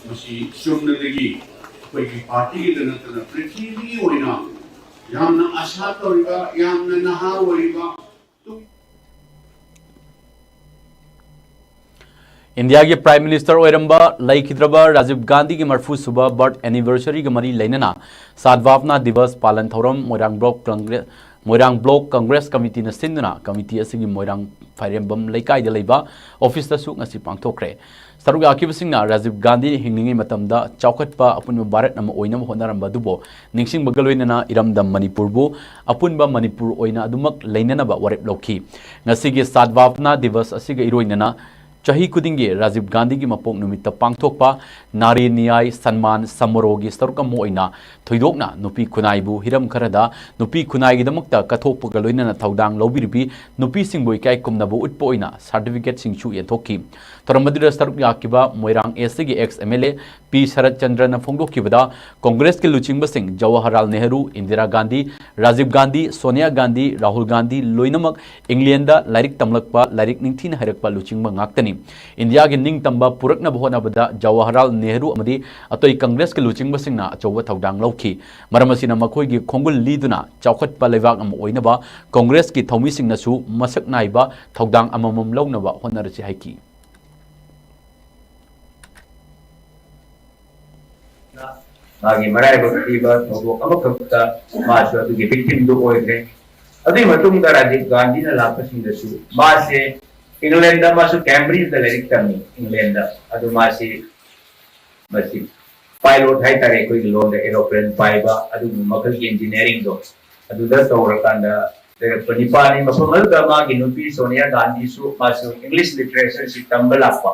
ꯃꯁꯤ ꯆꯨꯝꯅꯗꯒꯤ ꯑꯩꯈꯣꯏꯒꯤ partyꯒꯤꯗ ꯅꯠꯇꯅ ꯄ꯭ꯔꯤꯊꯤꯕꯤꯒꯤ ꯑꯣꯏꯅ ꯌꯥꯝꯅ ꯑꯁꯥ ꯇꯧꯔꯤꯕ, ꯌꯥꯝꯅ ꯅꯍꯥ ꯑꯣꯏꯔꯤꯕ, ꯏꯟꯗꯤꯌꯥꯒꯤ Prime Minister ꯑꯣꯏꯔꯝꯕ ꯂꯩꯈꯤꯗ꯭ꯔꯕ ꯔꯥꯖꯤꯕ ꯒꯥꯟꯙꯤꯒꯤ ꯃꯔꯐꯨ ꯁꯨꯕ birth anniversaryꯒ ꯃꯔꯤ ꯂꯩꯅꯅ ꯁꯥꯗꯚꯥꯕꯅꯥ ꯗꯤꯚꯁ ꯄꯥꯂꯟ ꯊꯧꯔꯝ ꯃꯣꯏꯔꯥꯡ block Congress ꯃꯣꯏꯔꯥꯡ ꯕ꯭ꯂꯣꯛ ꯀꯪꯒ꯭ꯔꯦꯁ ꯀꯃꯤꯇꯤꯅ ꯁꯤꯟꯗꯨꯅ ꯀꯃꯤꯇꯤ ꯑꯁꯤꯒꯤ ꯃꯣꯏꯔꯥꯡ ꯐꯥꯏꯔꯦꯝꯕꯝ ꯂꯩꯀꯥꯏꯗ ꯂꯩꯕ ꯑꯣꯐꯤꯁꯇꯁꯨ ꯉꯁꯤ ꯄꯥꯡꯊꯣꯛꯈ꯭ꯔꯦ꯫ ꯁꯔꯨꯛ ꯌꯥꯈꯤꯕꯁꯤꯡꯅ ꯔꯥꯖꯤꯕ ꯒꯥꯟꯙꯤ ꯍꯤꯡꯂꯤꯉꯩ ꯃꯇꯝꯗ ꯆꯥꯎꯈꯠꯄ ꯑꯄꯨꯟꯕ ꯚꯥꯔꯠ ꯑꯃ ꯑꯣꯏꯅꯕ ꯍꯣꯠꯅꯔꯝꯕ ꯑꯗꯨꯕꯨ ꯅꯤꯡꯁꯤꯡꯕꯒ ꯂꯣꯏꯅꯅ ꯏꯔꯝꯗꯝ ꯃꯅꯤꯄꯨꯔꯕꯨ ꯑꯄꯨꯟꯕ ꯃꯅꯤꯄꯨꯔ ꯑꯣꯏꯅ ꯑꯗꯨꯃꯛ ꯂꯩꯅꯅꯕ ꯋꯥꯔꯦꯞ ꯂꯧꯈꯤ꯫ ꯉꯁꯤꯒꯤ ꯁꯥꯗꯚꯥꯕꯅꯥ ꯗꯤꯕꯁ ꯑꯁꯤꯒ ꯏꯔꯣꯏꯅꯅ ꯆꯍꯤ ꯈꯨꯗꯤꯡꯒꯤ ꯔꯥꯖꯤꯕ ꯒꯥꯟꯙꯤꯒꯤ ꯃꯄꯣꯛ ꯅꯨꯃꯤꯠꯇ ꯄꯥꯡꯊꯣꯛꯄ ꯅꯥꯔꯤ ꯅꯤꯌꯥꯏ ꯁꯟꯃꯥꯟ ꯁꯃꯥꯔꯣꯍꯒꯤ ꯁꯔꯨꯛ ꯑꯃ ꯑꯣꯏꯅ ꯊꯣꯏꯗꯣꯛꯅ ꯅꯨꯄꯤ ꯈꯨꯟꯅꯥꯏꯕꯨ ꯍꯤꯔꯝ ꯈꯔꯗ ꯅꯨꯄꯤ ꯈꯨꯟꯅꯥꯏꯒꯤꯗꯃꯛꯇ ꯀꯠꯊꯣꯛꯄꯒ ꯂꯣꯏꯅꯅ ꯊꯧꯗꯥꯡ ꯂꯧꯕꯤꯔꯤꯕꯤ ꯅꯨꯄꯤꯁꯤꯡꯕꯨ ꯏꯀꯥꯏ ꯈꯨꯝꯅꯕ ꯎꯠꯄ ꯑꯣꯏꯅ ꯁꯥꯔꯇꯤꯐꯤꯀꯦꯠꯁꯤꯡꯁꯨ ꯌꯦꯟꯊꯣꯛꯈꯤ꯫ ꯊꯧꯔꯝ ꯑꯗꯨꯗ ꯁꯔꯨꯛ ꯌꯥꯈꯤꯕ ꯃꯣꯏꯔꯥꯡ ꯑꯦꯁ ꯁꯤꯒꯤ ꯑꯦꯛꯁ ꯑꯦꯝ ꯑꯦꯜ ꯑꯦ ꯄꯤ ꯁꯔꯠ ꯆꯟꯗ꯭ꯔꯅ ꯐꯣꯡꯗꯣꯛꯈꯤꯕꯗ ꯀꯣꯡꯒ꯭ꯔꯦꯁꯀꯤ ꯂꯨꯆꯤꯡꯕꯁꯤꯡ ꯖꯋꯥꯍꯔꯂꯥꯜ ꯅꯦꯍꯔꯨ, ꯏꯟꯗꯤꯔꯥ ꯒꯥꯟꯙꯤ, ꯔꯥꯖꯤꯕ ꯒꯥꯟꯙꯤ, ꯁꯣꯅꯤꯌꯥ ꯒꯥꯟꯙꯤ, ꯔꯥꯍꯨꯜ ꯒꯥꯟꯙꯤ ꯂꯣꯏꯅꯃꯛ ꯏꯪꯂꯦꯟꯗ ꯂꯥꯏꯔꯤꯛ ꯇꯝꯂꯛꯄ, ꯂꯥꯏꯔꯤꯛ ꯅꯤꯡꯊꯤꯅ ꯍꯩꯔꯛꯄ ꯂꯨꯆꯤꯡꯕ ꯉꯥꯛꯇꯅꯤ꯫ ꯏꯟꯗꯤꯌꯥꯒꯤ ꯅꯤꯡꯇꯝꯕ ꯄꯨꯔꯛꯅꯕ ꯍꯣꯠꯅꯕꯗ ꯖꯋꯥꯍꯔꯂꯥꯜ ꯅꯦꯍꯔꯨ ꯑꯃꯗꯤ ꯑꯇꯩ ꯀꯪꯒ꯭ꯔꯦꯁꯀꯤ ꯂꯨꯆꯤꯡꯕꯁꯤꯡꯅ ꯑꯆꯧꯕ ꯊꯧꯗꯥꯡ ꯂꯧꯈꯤ꯫ ꯃꯔꯝ ꯑꯁꯤꯅ ꯃꯈꯣꯏꯒꯤ ꯈꯣꯡꯒꯨꯜ ꯂꯤꯗꯨꯅ ꯆꯥꯎꯈꯠꯄ ꯂꯩꯕꯥꯛ ꯑꯃ ꯑꯣꯏꯅꯕ ꯀꯪꯒ꯭ꯔꯦꯁꯀꯤ ꯊꯧꯃꯤꯁꯤꯡꯅꯁꯨ ꯃꯁꯛ ꯅꯥꯏꯕ ꯊꯧꯗꯥꯡ ꯑꯃꯃꯝ ꯂꯧꯅꯕ ꯍꯣꯠꯅꯔꯁꯤ ꯍꯥꯏꯈꯤ꯫ ꯃꯥꯒꯤ ꯃꯔꯥꯏꯕꯛ ꯊꯤꯕ ꯊꯧꯗꯣꯛ ꯑꯃꯈꯛꯇ ꯃꯥꯁꯨ ꯑꯗꯨꯒꯤ ꯚꯤꯛꯇꯤꯝꯗꯨ ꯑꯣꯏꯈ꯭ꯔꯦ꯫ ꯑꯗꯨꯒꯤ ꯃꯇꯨꯡꯗ ꯔꯥꯖꯤꯕ ꯒꯥꯟꯙꯤꯅ ꯂꯥꯛꯄꯁꯤꯡꯗꯁꯨ ꯃꯥꯁꯦ ꯏꯪꯂꯦꯟꯗ ꯃꯥꯁꯨ ꯀꯦꯝꯕ꯭ꯔꯤꯖꯇ ꯂꯥꯏꯔꯤꯛ ꯇꯝꯃꯤ꯫ ꯏꯪꯂꯦꯟꯗ ꯑꯗꯨ ꯃꯥꯁꯤ ꯃꯁꯤ ꯄꯥꯏꯂꯣꯠ ꯍꯥꯏꯇꯥꯔꯦ, ꯑꯩꯈꯣꯏꯒꯤ ꯂꯣꯟꯗ ꯑꯦꯔꯣꯄ꯭ꯂꯦꯟ ꯄꯥꯏꯕ ꯑꯗꯨꯒꯨꯝꯕ ꯃꯈꯜꯒꯤ ꯏꯟꯖꯤꯅꯤꯌꯥꯔꯤꯡꯗꯣ ꯑꯗꯨꯗ ꯇꯧꯔꯀꯥꯟꯗ ꯂꯩꯔꯛꯄ ꯅꯤꯄꯥꯅꯤ꯫ ꯃꯐꯝ ꯑꯗꯨꯗ ꯃꯥꯒꯤ ꯅꯨꯄꯤ ꯁꯣꯅꯤꯌꯥ ꯒꯥꯟꯙꯤꯁꯨ ꯃꯥꯁꯨ ꯏꯪꯂꯤꯁ ꯂꯤꯇꯔꯦꯆꯔꯁꯤ ꯇꯝꯕ ꯂꯥꯛꯄ꯫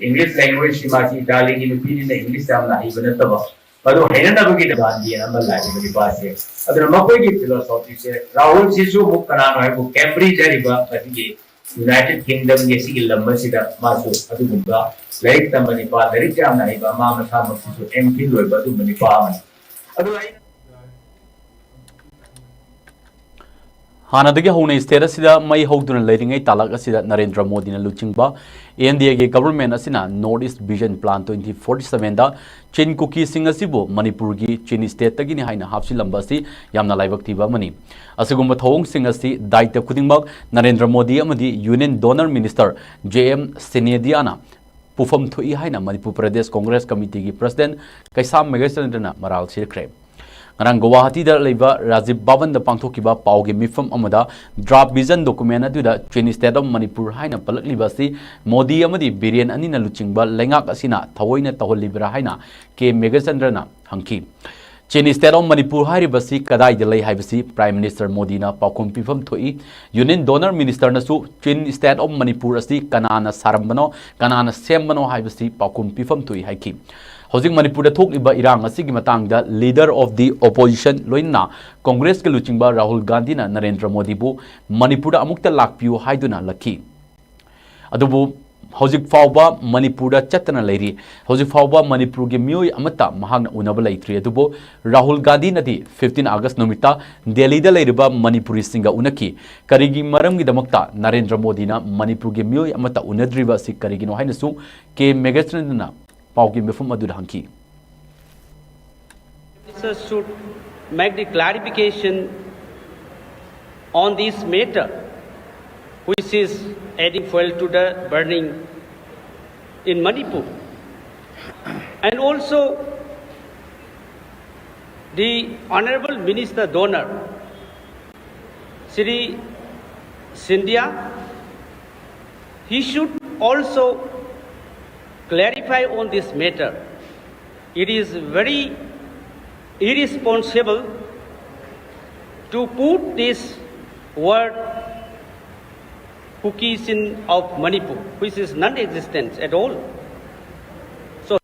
ꯏꯪꯂꯤꯁ ꯂꯦꯡꯒ꯭ꯋꯦꯖꯁꯤ ꯃꯥꯁꯤ ꯏꯇꯥꯂꯤꯒꯤ ꯅꯨꯄꯤꯅꯤꯅ ꯏꯪꯂꯤꯁ ꯌꯥꯝꯅ ꯍꯩꯕ ꯅꯠꯇꯕ, ꯃꯗꯨ ꯍꯩꯅꯅꯕꯒꯤꯗꯃꯛ ꯒꯥꯟꯙꯤ ꯑꯃ ꯂꯥꯛꯏꯕ ꯅꯤꯄꯥꯁꯦ꯫ ꯑꯗꯨꯅ ꯃꯈꯣꯏꯒꯤ ꯐꯤꯂꯣꯁꯣꯐꯤꯁꯦ, ꯔꯥꯍꯨꯜꯁꯤꯁꯨ ꯑꯃꯨꯛ ꯀꯅꯥꯅꯣ ꯍꯥꯏꯕꯨ ꯀꯦꯝꯕ꯭ꯔꯤꯖ ꯍꯥꯏꯔꯤꯕ ꯃꯁꯤꯒꯤ ꯌꯨꯅꯥꯏꯇꯦꯗ ꯀꯤꯡꯗꯝꯒꯤ ꯑꯁꯤꯒꯤ ꯂꯝ ꯑꯁꯤꯗ ꯃꯥꯁꯨ ꯑꯗꯨꯒꯨꯝꯕ ꯂꯥꯏꯔꯤꯛ ꯇꯝꯕ ꯅꯤꯄꯥ, ꯂꯥꯏꯔꯤꯛ ꯌꯥꯝꯅ ꯍꯩꯕ, ꯃꯥ ꯃꯁꯥꯃꯛꯁꯤꯁꯨ ꯑꯦꯝ ꯐꯤꯜ ꯂꯣꯏꯕ ꯑꯗꯨꯒꯨꯝꯕ ꯅꯤꯄꯥ ꯑꯃꯅꯤ꯫ ꯑꯗꯨ ꯑꯩꯅ ꯍꯥꯟꯅꯗꯒꯤ ꯍꯧꯅ ꯁ꯭ꯇꯦꯠ ꯑꯁꯤꯗ ꯃꯩ ꯍꯧꯗꯨꯅ ꯂꯩꯔꯤꯉꯩ ꯇꯥꯂꯛ ꯑꯁꯤꯗ ꯅꯔꯦꯟꯗ꯭ꯔ ꯃꯣꯗꯤꯅ ꯂꯨꯆꯤꯡꯕ ꯑꯦꯟ ꯗꯤ ꯑꯦꯒꯤ ꯒꯚꯔꯟꯃꯦꯟꯠ ꯑꯁꯤꯅ north east vision plan twenty forty ꯁꯚꯦꯟꯗ ꯆꯤꯟ ꯀꯨꯀꯤꯁꯤꯡ ꯑꯁꯤꯕꯨ ꯃꯅꯤꯄꯨꯔꯒꯤ ꯆꯤꯟ ꯁ꯭ꯇꯦꯠꯇꯒꯤꯅꯤ ꯍꯥꯏꯅ ꯍꯥꯞꯆꯤꯜꯂꯝꯕ ꯑꯁꯤ ꯌꯥꯝꯅ ꯂꯥꯏꯕꯛ ꯊꯤꯕ ꯑꯃꯅꯤ꯫ ꯑꯁꯤꯒꯨꯝꯕ ꯊꯧꯑꯣꯡꯁꯤꯡ ꯑꯁꯤ ꯗꯥꯏꯇ ꯈꯨꯗꯤꯡꯃꯛ ꯅꯔꯦꯟꯗ꯭ꯔ ꯃꯣꯗꯤ ꯑꯃꯗꯤ union DoNER minister J M ꯁꯤꯅꯦꯗꯤꯌꯥꯅ ꯄꯨꯐꯝ ꯊꯣꯛꯏ ꯍꯥꯏꯅ ꯃꯅꯤꯄꯨꯔ ꯄ꯭ꯔꯗꯦꯁ ꯀꯣꯡꯒ꯭ꯔꯦꯁ ꯀꯃꯤꯇꯤꯒꯤ ꯄ꯭ꯔꯁꯤꯗꯦꯟꯠ ꯀꯩꯁꯥꯝ ꯃꯦꯘꯆꯟꯗ꯭ꯔꯅ ꯃꯔꯥꯜ ꯁꯤꯔꯛꯈ꯭ꯔꯦ꯫ ꯉꯔꯥꯡ ꯒꯨꯋꯥꯍꯥꯇꯤꯗ ꯂꯩꯕ ꯔꯥꯖꯤꯕ ꯚꯕꯟꯗ ꯄꯥꯡꯊꯣꯛꯈꯤꯕ ꯄꯥꯎꯒꯤ ꯃꯤꯐꯝ ꯑꯃꯗ draft vision document ꯑꯗꯨꯗ Chin State of Manipur ꯍꯥꯏꯅ ꯄꯜꯂꯛꯂꯤꯕ ꯑꯁꯤ ꯃꯣꯗꯤ ꯑꯃꯗꯤ ꯕꯤꯔꯦꯟ ꯑꯅꯤꯅ ꯂꯨꯆꯤꯡꯕ ꯂꯩꯉꯥꯛ ꯑꯁꯤꯅ ꯊꯑꯣꯏꯅ ꯇꯧꯍꯜꯂꯤꯕ꯭ꯔꯥ ꯍꯥꯏꯅ ꯀꯦ ꯃꯦꯘꯆꯟꯗ꯭ꯔꯅ ꯍꯪꯈꯤ꯫ Chin State of Manipur ꯍꯥꯏꯔꯤꯕꯁꯤ ꯀꯗꯥꯏꯗ ꯂꯩ ꯍꯥꯏꯕꯁꯤ Prime Minister ꯃꯣꯗꯤꯅ ꯄꯥꯎꯈꯨꯝ ꯄꯤꯐꯝ ꯊꯣꯛꯏ꯫ Union Donor Ministerꯅꯁꯨ Chin State of Manipur ꯑꯁꯤ ꯀꯅꯥꯅ ꯁꯥꯔꯝꯕꯅꯣ, ꯀꯅꯥꯅ ꯁꯦꯝꯕꯅꯣ ꯍꯥꯏꯕꯁꯤ ꯄꯥꯎꯈꯨꯝ ꯄꯤꯐꯝ ꯊꯣꯛꯏ ꯍꯥꯏꯈꯤ꯫ ꯍꯧꯖꯤꯛ ꯃꯅꯤꯄꯨꯔꯗ ꯊꯣꯛꯂꯤꯕ ꯏꯔꯥꯡ ꯑꯁꯤꯒꯤ ꯃꯇꯥꯡꯗ Leader of the Opposition ꯂꯣꯏꯅꯅ ꯀꯣꯡꯒ꯭ꯔꯦꯁꯀꯤ ꯂꯨꯆꯤꯡꯕ ꯔꯥꯍꯨꯜ ꯒꯥꯟꯙꯤꯅ ꯅꯔꯦꯟꯗ꯭ꯔ ꯃꯣꯗꯤꯕꯨ ꯃꯅꯤꯄꯨꯔꯗ ꯑꯃꯨꯛꯇ ꯂꯥꯛꯄꯤꯌꯨ ꯍꯥꯏꯗꯨꯅ ꯂꯥꯛꯈꯤ꯫ ꯑꯗꯨꯕꯨ ꯍꯧꯖꯤꯛ ꯐꯥꯎꯕ ꯃꯅꯤꯄꯨꯔꯗ ꯆꯠꯇꯅ ꯂꯩꯔꯤ꯫ ꯍꯧꯖꯤꯛ ꯐꯥꯎꯕ ꯃꯅꯤꯄꯨꯔꯒꯤ ꯃꯤꯑꯣꯏ ꯑꯃꯠꯇ ꯃꯍꯥꯛꯅ ꯎꯅꯕ ꯂꯩꯇ꯭ꯔꯤ꯫ ꯑꯗꯨꯕꯨ ꯔꯥꯍꯨꯜ ꯒꯥꯟꯙꯤꯅꯗꯤ fifteen August ꯅꯨꯃꯤꯠꯇ ꯗꯦꯜꯂꯤꯗ ꯂꯩꯔꯤꯕ ꯃꯅꯤꯄꯨꯔꯤꯁꯤꯡꯒ ꯎꯅꯈꯤ꯫ ꯀꯔꯤꯒꯤ ꯃꯔꯝꯒꯤꯗꯃꯛꯇ ꯅꯔꯦꯟꯗ꯭ꯔ ꯃꯣꯗꯤꯅ ꯃꯅꯤꯄꯨꯔꯒꯤ ꯃꯤꯑꯣꯏ ꯑꯃꯠꯇ ꯎꯅꯗ꯭ꯔꯤꯕ ꯑꯁꯤ ꯀꯔꯤꯒꯤꯅꯣ ꯍꯥꯏꯅꯁꯨ ꯀꯦ ꯃꯦꯘꯆꯟꯗ꯭ꯔꯅ ꯄꯥꯎꯒꯤ ꯃꯤꯐꯝ ꯑꯗꯨꯗ ꯍꯪꯈꯤ꯫ Minister should make the clarification on this matter, which is adding fuel to the burning in Manipur. And also, the Honorable Minister Donor, Shri Scindia, he should also clarify on this matter. It is very irresponsible to put this word Kuki Chin of Manipur, which is non-existent at all. So,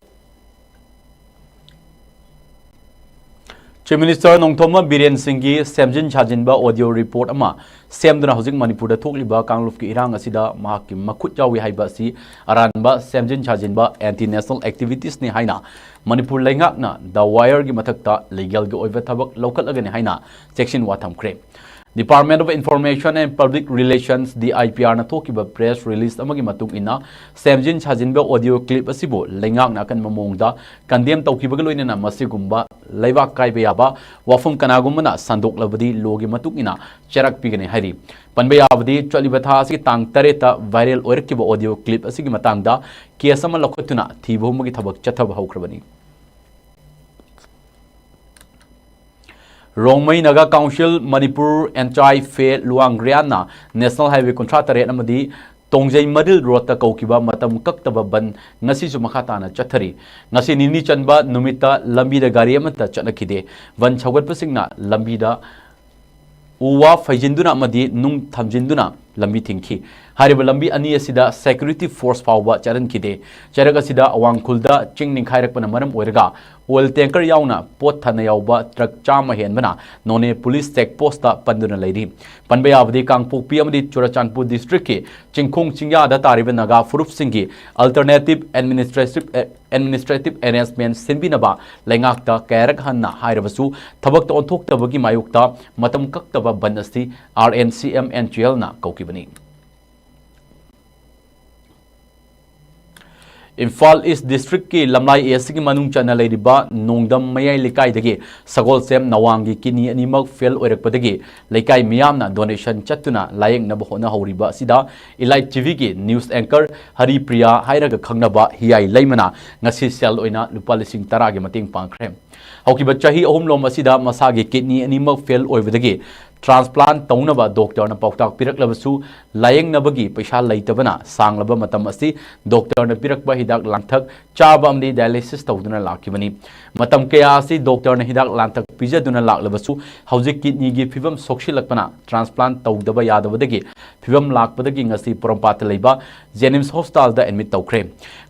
Chief Minister Nongthombam Biren ꯁꯤꯡꯒꯤ ꯁꯦꯝꯖꯤꯟ ꯁꯥꯖꯤꯟꯕ audio report ꯑꯃ ꯁꯦꯝꯗꯨꯅ ꯍꯧꯖꯤꯛ ꯃꯅꯤꯄꯨꯔꯗ ꯊꯣꯛꯂꯤꯕ ꯀꯥꯡꯂꯨꯞꯀꯤ ꯏꯔꯥꯡ ꯑꯁꯤꯗ ꯃꯍꯥꯛꯀꯤ ꯃꯈꯨꯠ ꯌꯥꯎꯏ ꯍꯥꯏꯕ ꯑꯁꯤ ꯑꯔꯥꯟꯕ ꯁꯦꯝꯖꯤꯟ ꯁꯥꯖꯤꯟꯕ anti national activitiesꯅꯤ ꯍꯥꯏꯅ ꯃꯅꯤꯄꯨꯔ ꯂꯩꯉꯥꯛꯅ The Wireꯒꯤ ꯃꯊꯛꯇ legalꯒꯤ ꯑꯣꯏꯕ ꯊꯕꯛ ꯂꯧꯈꯠꯂꯒꯅꯤ ꯍꯥꯏꯅ ꯆꯦꯛꯁꯤꯟ ꯋꯥ ꯊꯝꯈ꯭ꯔꯦ꯫ Department of Information and Public Relations, DIPRꯅ ꯊꯣꯛꯈꯤꯕ press release ꯑꯃꯒꯤ ꯃꯇꯨꯡ ꯏꯟꯅ, ꯁꯦꯝꯖꯤꯟ ꯁꯥꯖꯤꯟꯕ audio clip ꯑꯁꯤꯕꯨ ꯂꯩꯉꯥꯛꯅ ꯑꯀꯟꯕ ꯃꯑꯣꯡꯗ condemn ꯇꯧꯈꯤꯕꯒ ꯂꯣꯏꯅꯅ ꯃꯁꯤꯒꯨꯝꯕ ꯂꯩꯕꯥꯛ ꯀꯥꯏꯕ ꯌꯥꯕ ꯋꯥꯐꯝ ꯀꯅꯥꯒꯨꯝꯕꯅ ꯁꯟꯗꯣꯛꯂꯕꯗꯤ lawꯒꯤ ꯃꯇꯨꯡ ꯏꯟꯅ ꯆꯩꯔꯥꯛ ꯄꯤꯒꯅꯤ ꯍꯥꯏꯔꯤ꯫ ꯄꯟꯕ ꯌꯥꯕꯗꯤ, ꯆꯠꯂꯤꯕ ꯊꯥ ꯑꯁꯤꯒꯤ ꯇꯥꯡ ꯇꯔꯦꯠꯇ viral ꯑꯣꯏꯔꯛꯈꯤꯕ audio clip ꯑꯁꯤꯒꯤ ꯃꯇꯥꯡꯗ case ꯑꯃ ꯂꯧꯈꯠꯇꯨꯅ ꯊꯤꯕ ꯍꯨꯝꯕꯒꯤ ꯊꯕꯛ ꯆꯠꯊꯕ ꯍꯧꯈ꯭ꯔꯕꯅꯤ꯫ ꯔꯣꯡꯃꯩ ꯅꯥꯒꯥ ꯀꯥꯎꯟꯁꯤꯜ ꯃꯅꯤꯄꯨꯔ ꯑꯦꯟꯆꯥꯏ ꯐꯦ ꯂꯨꯋꯥꯡ ꯔꯤꯌꯥꯟꯅ ꯅꯦꯁꯅꯦꯜ ꯍꯥꯏꯋꯦ ꯀꯨꯟꯊ꯭ꯔꯥ ꯇꯔꯦꯠ ꯑꯃꯗꯤ ꯇꯣꯡꯖꯩ ꯃꯔꯤꯜ ꯔꯣꯗꯇ ꯀꯧꯈꯤꯕ ꯃꯇꯝ ꯀꯛꯇꯕ ꯕꯟ ꯉꯁꯤꯁꯨ ꯃꯈꯥ ꯇꯥꯅ ꯆꯠꯊꯔꯤ꯫ ꯉꯁꯤ ꯅꯤꯅꯤ ꯆꯟꯕ ꯅꯨꯃꯤꯠꯇ ꯂꯝꯕꯤꯗ ꯒꯥꯔꯤ ꯑꯃꯠꯇ ꯆꯠꯅꯈꯤꯗꯦ꯫ ꯕꯟ ꯁꯧꯒꯠꯄꯁꯤꯡꯅ ꯂꯝꯕꯤꯗ ꯎ ꯋꯥ ꯐꯩꯖꯤꯟꯗꯨꯅ ꯑꯃꯗꯤ ꯅꯨꯡ ꯊꯝꯖꯤꯟꯗꯨꯅ ꯂꯝꯕꯤ ꯊꯤꯡꯈꯤ꯫ ꯍꯥꯏꯔꯤꯕ ꯂꯝꯕꯤ ꯑꯅꯤ ꯑꯁꯤꯗ ꯁꯦꯀ꯭ꯌꯨꯔꯤꯇꯤ ꯐꯣꯔꯁ ꯐꯥꯎꯕ ꯆꯠꯍꯟꯈꯤꯗꯦ꯫ ꯆꯩꯔꯛ ꯑꯁꯤꯗ ꯑꯋꯥꯡ ꯈꯨꯜꯗ ꯆꯤꯡ ꯅꯤꯡꯈꯥꯏꯔꯛꯄꯅ ꯃꯔꯝ ꯑꯣꯏꯔꯒ ꯑꯣꯏꯜ ꯇꯦꯡꯀꯔ ꯌꯥꯎꯅ ꯄꯣꯠ ꯊꯥꯅ ꯌꯥꯎꯕ ꯇ꯭ꯔꯛ ꯆꯥꯝꯃ ꯍꯦꯟꯕꯅ ꯅꯣꯅꯦ ꯄꯨꯂꯤꯁ ꯆꯦꯛ ꯄꯣꯁꯇ ꯄꯟꯗꯨꯅ ꯂꯩꯔꯤ꯫ ꯄꯟꯕ ꯌꯥꯕꯗꯤ ꯀꯥꯡꯄꯣꯛꯄꯤ ꯑꯃꯗꯤ ꯆꯨꯔꯆꯥꯟꯄꯨꯔ ꯗꯤꯁꯇ꯭ꯔꯤꯛꯀꯤ ꯆꯤꯡꯈꯣꯡ ꯆꯤꯡꯌꯥꯗ ꯇꯥꯔꯤꯕ ꯅꯥꯒꯥ ꯐꯨꯔꯨꯞꯁꯤꯡꯒꯤ ꯑꯜꯇꯔꯅꯦꯇꯤꯚ ꯑꯦꯗꯃꯤꯅꯤꯁꯇ꯭ꯔꯦꯇꯤꯚ ꯑꯦꯗꯃꯤꯅꯤꯁꯇ꯭ꯔꯦꯇꯤꯚ ꯑꯦꯔꯦꯟꯖꯃꯦꯟ ꯁꯤꯟꯕꯤꯅꯕ ꯂꯩꯉꯥꯛꯇ ꯀꯌꯥꯔꯛ ꯍꯟꯅ ꯍꯥꯏꯔꯕꯁꯨ ꯊꯕꯛꯇ ꯑꯣꯟꯊꯣꯛꯇꯕꯒꯤ ꯃꯥꯌꯣꯛꯇ ꯃꯇꯝ ꯀꯛꯇꯕ ꯕꯟ ꯑꯁꯤ R N C M N ꯆꯤ ꯑꯦꯜꯅ ꯀꯧꯈꯤꯕꯅꯤ꯫ ꯏꯝꯐꯥꯜ ꯏꯁ ꯗꯤꯁꯇ꯭ꯔꯤꯛꯀꯤ ꯂꯝꯂꯥꯏ ꯑꯦꯁꯤꯒꯤ ꯃꯅꯨꯡ ꯆꯟꯅ ꯂꯩꯔꯤꯕ ꯅꯣꯡꯗꯝ ꯃꯌꯥꯏ ꯂꯩꯀꯥꯏꯗꯒꯤ ꯁꯒꯣꯜꯁꯦꯝ ꯅꯋꯥꯡꯒꯤ ꯀꯤꯗꯅꯤ ꯑꯅꯤꯃꯛ ꯐꯦꯜ ꯑꯣꯏꯔꯛꯄꯗꯒꯤ ꯂꯩꯀꯥꯏ ꯃꯤꯌꯥꯝꯅ ꯗꯣꯅꯦꯁꯟ ꯆꯠꯇꯨꯅ ꯂꯥꯌꯦꯡꯅꯕ ꯍꯣꯠꯅꯍꯧꯔꯤꯕ ꯑꯁꯤꯗ ꯏꯂꯥꯏꯠ ꯇꯤ ꯚꯤꯒꯤ ꯅ꯭ꯌꯨꯁ ꯑꯦꯡꯀꯔ ꯍꯔꯤꯄ꯭ꯔꯤꯌꯥ ꯍꯥꯏꯔꯒ ꯈꯪꯅꯕ ꯍꯤꯌꯥꯏ ꯂꯩꯃꯅ ꯉꯁꯤ ꯁꯦꯜ ꯑꯣꯏꯅ ꯂꯨꯄꯥ ꯂꯤꯁꯤꯡ ꯇꯔꯥꯒꯤ ꯃꯇꯦꯡ ꯄꯥꯡꯈ꯭ꯔꯦ꯫ ꯍꯧꯈꯤꯕ ꯆꯍꯤ ꯑꯍꯨꯝꯂꯣꯝ ꯑꯁꯤꯗ ꯃꯁꯥꯒꯤ ꯀꯤꯗꯅꯤ ꯑꯅꯤꯃꯛ ꯐꯦꯜ ꯑꯣꯏꯕꯗꯒꯤ ꯇ꯭ꯔꯥꯟꯁꯄ꯭ꯂꯥꯟ ꯇꯧꯅꯕ ꯗꯣꯛꯇꯔꯅ ꯄꯥꯎꯇꯥꯛ ꯄꯤꯔꯛꯂꯕꯁꯨ ꯂꯥꯌꯦꯡꯅꯕꯒꯤ ꯄꯩꯁꯥ ꯂꯩꯇꯕꯅ ꯁꯥꯡꯂꯕ ꯃꯇꯝ ꯑꯁꯤ ꯗꯣꯛꯇꯔꯅ ꯄꯤꯔꯛꯄ ꯍꯤꯗꯥꯛ ꯂꯥꯡꯊꯛ ꯆꯥꯕ ꯑꯃꯗꯤ ꯗꯥꯏꯂꯥꯏꯁꯤꯁ ꯇꯧꯗꯨꯅ ꯂꯥꯛꯈꯤꯕꯅꯤ꯫ ꯃꯇꯝ ꯀꯌꯥ ꯑꯁꯤ ꯗꯣꯛꯇꯔꯅ ꯍꯤꯗꯥꯛ ꯂꯥꯡꯊꯛ ꯄꯤꯖꯗꯨꯅ ꯂꯥꯛꯂꯕꯁꯨ ꯍꯧꯖꯤꯛ ꯀꯤꯗꯅꯤꯒꯤ ꯐꯤꯕꯝ ꯁꯣꯛꯁꯤꯜꯂꯛꯄꯅ ꯇ꯭ꯔꯥꯟꯁꯄ꯭ꯂꯥꯟ ꯇꯧꯗꯕ ꯌꯥꯗꯕꯗꯒꯤ ꯐꯤꯕꯝ ꯂꯥꯛꯄꯗꯒꯤ ꯉꯁꯤ ꯄꯣꯔꯣꯝꯄꯥꯠꯇ ꯂꯩꯕ ꯖꯦꯅꯤꯝꯁ ꯍꯣꯁꯄꯤꯇꯥꯜꯗ ꯑꯦꯗꯃꯤꯠ ꯇꯧꯈ꯭ꯔꯦ꯫